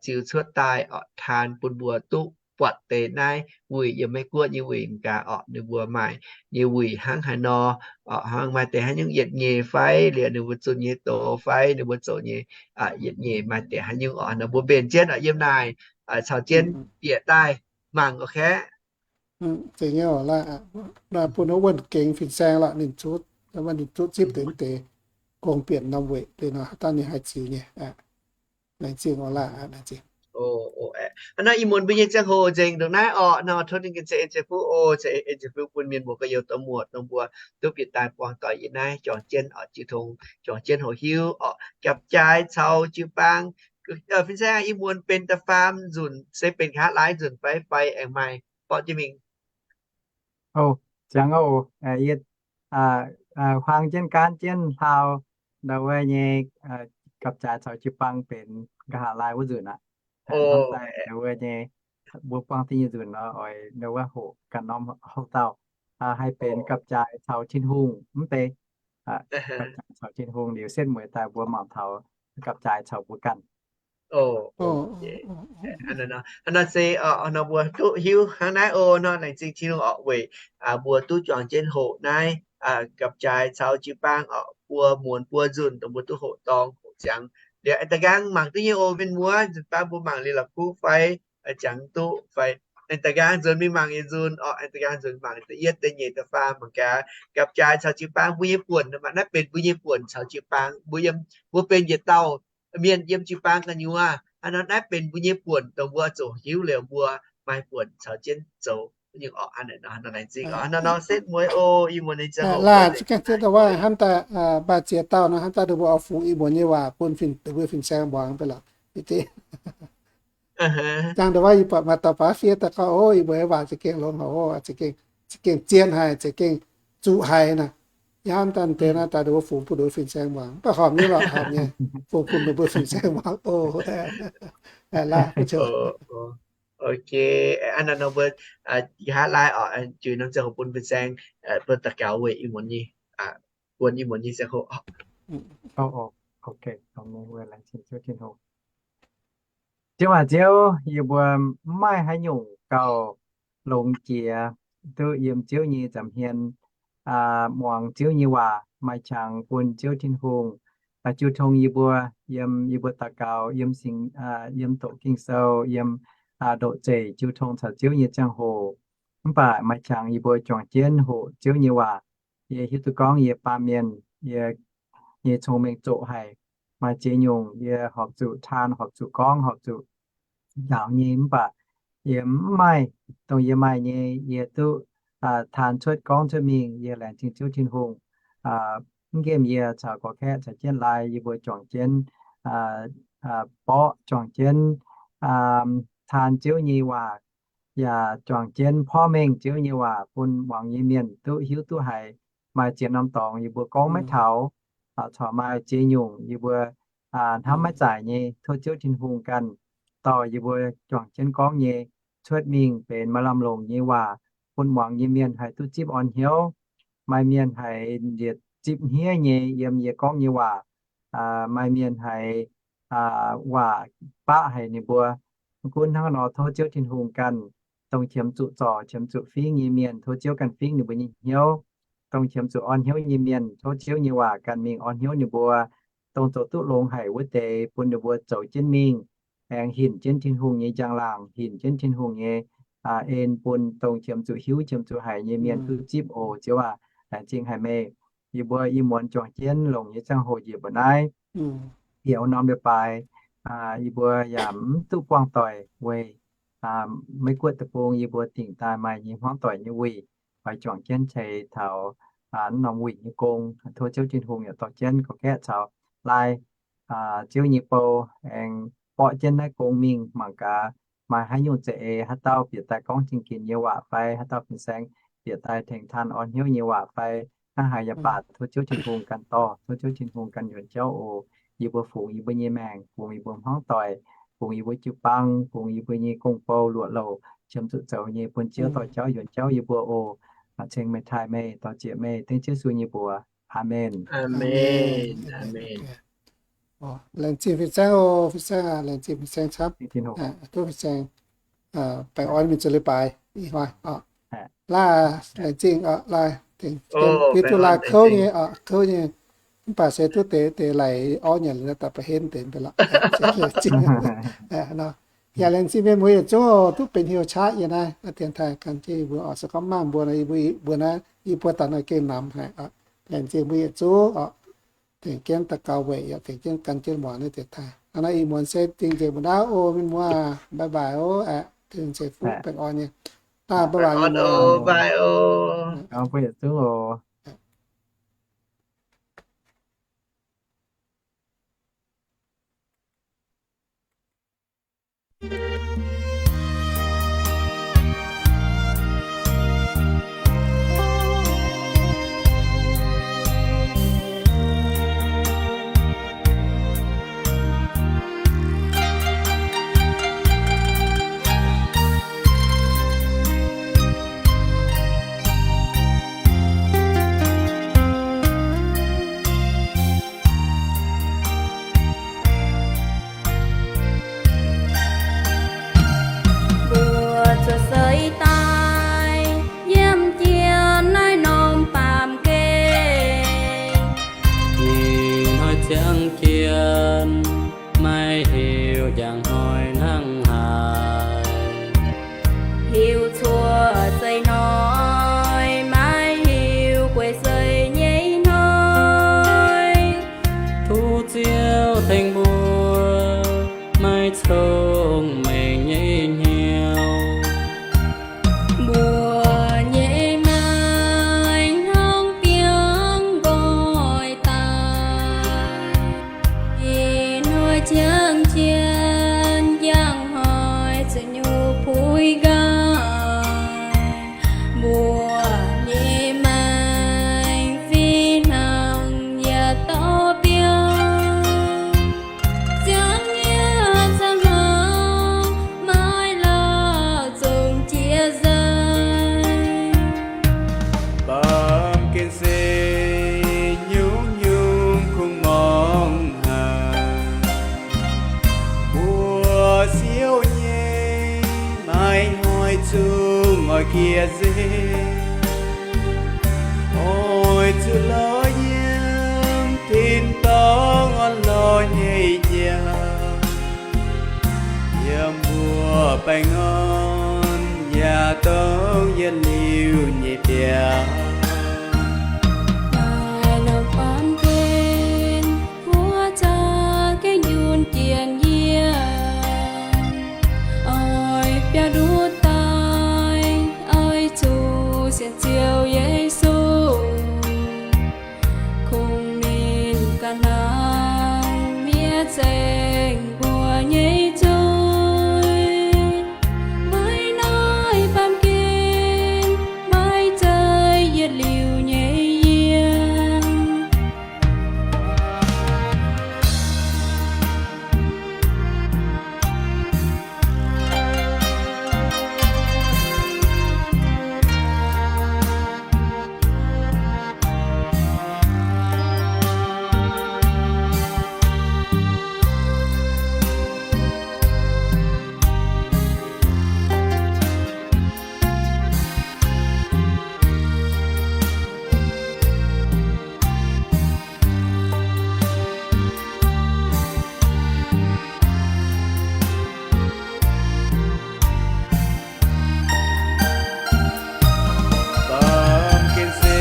ziux cuotv daaih oc, taan bun mbuo duqv buatc deix naaiv wuic yiem Meiv Guoqv nyei wuic mangc gaax oc, ninh mbuo maaih nyei wuic hnangv haaix nor oc, hnangv maaih deix haaix nyungc yietc nyeic fai, liuz ninh mbuo zunh nyei doz fai, ninh mbuo zoux nyei yietc nyeic maaih deix haaix nyungc oc, nor mbuo mbenc jienv oc yiem naaic caux jienv bieqc daaih mangc oc, kaeqv. Bun wuonh gengx fin-saeng lorqc, ninh zuqv zipv deix mv deix gong bienh norm weic liuz nor, haaix dauh ninh haih ziux nyei. Laengz zingh oc, laah, laengz zingh. Hnangv naaiv ih muonz mbuo nyei ziangh hoc nzengc ndongc naaiv orqc. Nor tov ninh ganh ceix en ceix fuqv oc, ceix en ceix fuqv bun mienh muoz gorx-youz dorh muoc dongh mbuo duqv bieqc daaih buangh doic yiem naaiv juangc jienv oc, jiu tong juangc jienv hoqc hiuv orqc, gapv-jaaix caux jiu-baang. Fin-saeng, ih muonz benx da'faam nzunc se benx nqa'haav laai nzunc fai, fai aengx maaih borqv jienv mingh? Ziangh oc, yie huaang jienv gaanv jienv hlaau ndau wuov nyei gapv-jaaix caux jiu-baang benx nqa'haav laai wuov nzunc aqv. Hnangv daaih ndau wuov nyei mbuo buangh da'nyeic nzunc nor, oix ndau wuov hoqc ganh norm hoqc dauh, haih benx gapv-jaaix caux Tin-Hungh mv bei. Gapv-jaaix caux Tin-Hungh liuz setv mueiz daaih mbuo mangc taux gapv-jaaix caux mbuo ganh. Hnangv naaiv se nor mbuo duqv hiuv hnangv naaiv oc. Nor laengz zingh Tin-Hungh orqc, weic mbuo duqv juangc jienv hoqc naaiv gapv-jaaix caux jiu-baang orqc, buo muonz buo nzunc dongh mbuo duqv hoqc dorng hoqc ziangx. Liuz aengx da'nqaang mangc duqv nyei oc, mienh muoz, nzunc baav mbuo mangc liuz la'kuqv fai, ziangx duqv fai, aengx da'nqaang nzuonx mingh mangc yietc nzunc orqc, aengx da'nqaang nzuonx mangc da'yietv, da'nyeic, da'faam, mangc gaax gapv-jaaix caux jiu-baang mbuo nyei buonc, naaiv benx mbuo nyei buonc caux jiu-baang mbuo yiem, mbuo benx yietc dauh mienh yiem jiu-baang gu'nyuoz. Hnangv nor naaiv benx mbuo nyei buonc dongh mbuo zuqc hiuv liuz mbuo maaih buonc caux jienv zoux nyungc orqc. Hnangv naaiv nor laengz zingh orqc, hnangv nor setv mueiz oc, ih muonz nyei ziangh hoc laah, hnangv daaih maaih ziex dauh nor, hnangv daaih ninh mbuo oix fungx ih muonz nyei waac bun fin, mbuo fin-saeng muangx mv bei lorqc. Ziangh ndongc wuov yie buatc maaih dauh baav fiev daaih gorngv, o, yie mbuo waac za'gengh longx haic, o, za'gengh, za'gengh zien haic, za'gengh zuqc haic naaic. Yie hnamv daaih deix naaiv daaih ninh mbuo fungx bun ninh mbuo fin-saeng muangx, mv baac horpc nyei lorqc, horpc nyei, fungx bun ninh mbuo fin-saeng muangx. O, laaih, ok, aa, nor mbuo nqa'haav laaih oc, juix norm ziangh hoc bun fin-saeng, bun daux gaux weic ih muonz nyei, bun ih muonz nyei ziangh hoc. Ziouv aac, Ziouv, yie mbuo mv maaih haaix nyungc gauh longx jiex duqv yiem Ziouv nyei nza'hmien muangx Ziouv nyei waac, maaih qangx bun Ziouv Tin-Hungh jiu tong yie mbuo, yiem yie mbuo daux gaux, yiem singx, yiem doqc Ging-Sou, yiem ndoqc zeic jiu tong caux Ziouv nyei ziangh hoc. Mv baac maaih qangx yie mbuo juangc jienv hoqc Ziouv nyei waac. Yie hiuv duqv gorngv yie baamh mienh, yie nyei cong-mengh zoqc haic. Maaih ziex nyungc yie horpc zuqc taan, horpc zuqc gorngv, horpc zuqc njaaux nyei, mv baac yie mv maaih. Dongh yie maaih nyei yie duqv taan cuotv gorngv cuotv mingh. Yie laengz zingh Ziouv Tin-Hungh. Mv nqemh yie caux gorqv-kaeqv caux jienv laaih yie mbuo juangc jienv borqv, juangc jienv taan Ziouv nyei waac, yaac juangc jienv porv mengh Ziouv nyei waac bun muangx nyei mienh duqv hiuv duqv haiz. Maaih ziex norm dorngx yie mbuo gorngv maiv taux, corc maaih ziex nyungc yie mbuo hnamv maiv zaaic nyei. Tov Ziouv Tin-Hungh ganh dorh yie mbuo juangc jienv gorngv nyei cuotv mingh benx maaih lamh longc nyei waac bun muangx nyei mienh haih duqv zipv orn hnyouv. Maaih mienh haiz njiec zipv hniev nyei yiem yie gorngv nyei waac. Maaih mienh haiz waac baqv haic ninh mbuo. Mv gunv hnangv nor, tov Ziouv Tin-Hungh ganh, dongh qiemx zuqc zorc, qiemx zuqc fingv nyei mienh, tov Ziouv ganh fingv ninh mbuo nyei hnyouv. Dongh qiemx zuqc orn hnyouv nyei mienh, tov Ziouv nyei waac ganh mingh orn hnyouv ninh mbuo. Dongh zoux duqv longx haic wuov deix, bun ninh mbuo zoux jienv mingh, aengx hinc jienv Tin-Hungh nyei njang-laangc, hinc jienv Tin-Hungh nyei en, bun dongh qiemx zuqc hiuv, qiemx zuqc haiz nyei mienh duqv zipv oc. Ziouv aac, laengz zingh haic meih. Yie mbuo ih muonz juangc jienv longc nyei ziangh hoc njiec mbuo naaiv bieqc norm leiz-baaix, yie mbuo yaac mv duqv buangh doic weic Meiv Guoqv deic-bung. Yie mbuo dingc daaih maaih nyei hmuangv doic nyei wuic, oix juangc jienv ceix taux norm wuic nyei gong. Tov Ziouv Tin-Hungh yaac dorh jienv gorqv-gaeqv caux laai Ziouv nyei bou aengx borqv jienv naaiv gong mingh. Mangc gaax maaih haaix nyungc za'eix, haaix dauh bieqc daaih gorngv jiex ginx nyei waac fai haaix dauh fin-saeng bieqc daaih tengx taan orn hnyouv nyei waac fai hnangv haaix yaac baac, tov Ziouv Tin-Hungh ganh dorh, tov Ziouv Tin-Hungh ganh yuonx jauv oc. Yie mbuo fungx yie mbuo nyei maengc, fungx yie mbuo hmuangv doic, fungx yie mbuo jiu-baang, fungx yie mbuo nyei gong-bou luoqc louc, qiemx zuqc zoux nyei, bun Ziouv dorh jauv yuonx jauv yie mbuo oc. Ceng meih, taaih meih, dorh zieqc meih, dengv Ziouv Yesu nyei mbuox. Aamen. Laengz zingh fin-saeng oc, fin-saeng aac, laengz zingh fin-saeng camv. Tov fin-saeng baengh orn mingh zuqc leiz-baaix ih hnoi. Laaih, laengz zingh, laaih, hiuv duqv laaih kouv nyei, kouv nyei, mv baac se duqv deix deix laic orv nyanc daaih ba'henv deix mv bei lorqc. Yaac laengz zingh mienh muoz yietc zungv oc, duqv benx heuc qaqv yie naaiv, dienx taaih gan jienv yie mbuo oc. Se gorngv mv maaih mbuo nor, yie mbuo, mbuo naaiv yie mbuo daaih nor gengh namx haic oc. Laengz zingh mbuo yietc zungv oc. Tengx jienv daux gaux weic, yaac tengx jienv gan jienv muangx naaiv dienx taaih. Hnangv naaiv ih muonz se dingh nzengc mbuo naaiv oc, mienh muoz, bye bye oc. Aeqv, dingh nzengc fuqv baengh orn nyei. Daaih bye bye oc, bye oc. Mbuo yietc zungv oc. Mbuo cuotv seix daaih yiem jien naaiv norm baamh gen. Ih hnoi ziangh jien maiv hiuv njang hnoi hnangv haaix. Hiuv cuotv seix hnoi, maiv hiuv guei seix nyei hnoi. Tov Ziouv tengx mbuo maiv cong-mengh nyei hnyouv. Mbuo nyei maengc hnangv biangh nqoi daaih. Ih hnoi ziangh jien gie nzengc. Oix zuqc lorz yiem tin-dorngh orn-lorqc nyei jauv, yiem mbuo baengh orn yaac dongh yietc liuz nyei biauv. Naaiv norm baamh gen, mbuo za'gengh njunh jiex yiem, oix biauv ndutv daaih, oix zuqc sienx Ziouv Yesu, kungx ninh ganh hnangv mietc nzengc mbuo nyei zuiz. Maiv naaiv baamh gen maiv zeiz yietc liuz nyei yiem. Baamh gen se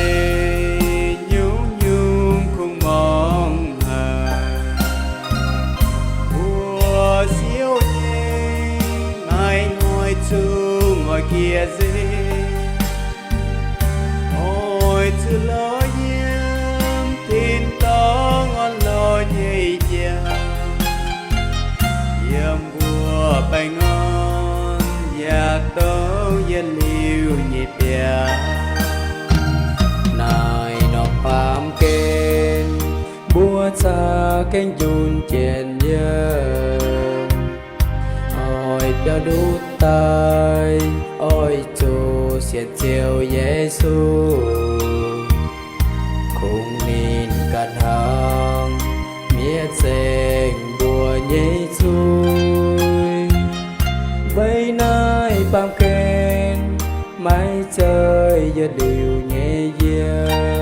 nyungc-nyungc kungx muangx haic. Mbuo siouc nyei, maiv hnoi zungv oix gie nzengc. Oix zuqc lorz yiem tin-dorngh orn-lorqc nyei jauv, yiem mbuo baengh orn yaac dongh yietc liuz nyei biauv. Naaiv norm baamh gen, mbuo za'gengh njunh jiex yiem, oix biauv ndutv daaih, oix zuqc sienx Ziouv Yesu, kungx ninh ganh hnangv mietc nzengc mbuo nyei zuiz. Weic naaiv baamh gen maiv zeiz yietc liuz nyei yiem.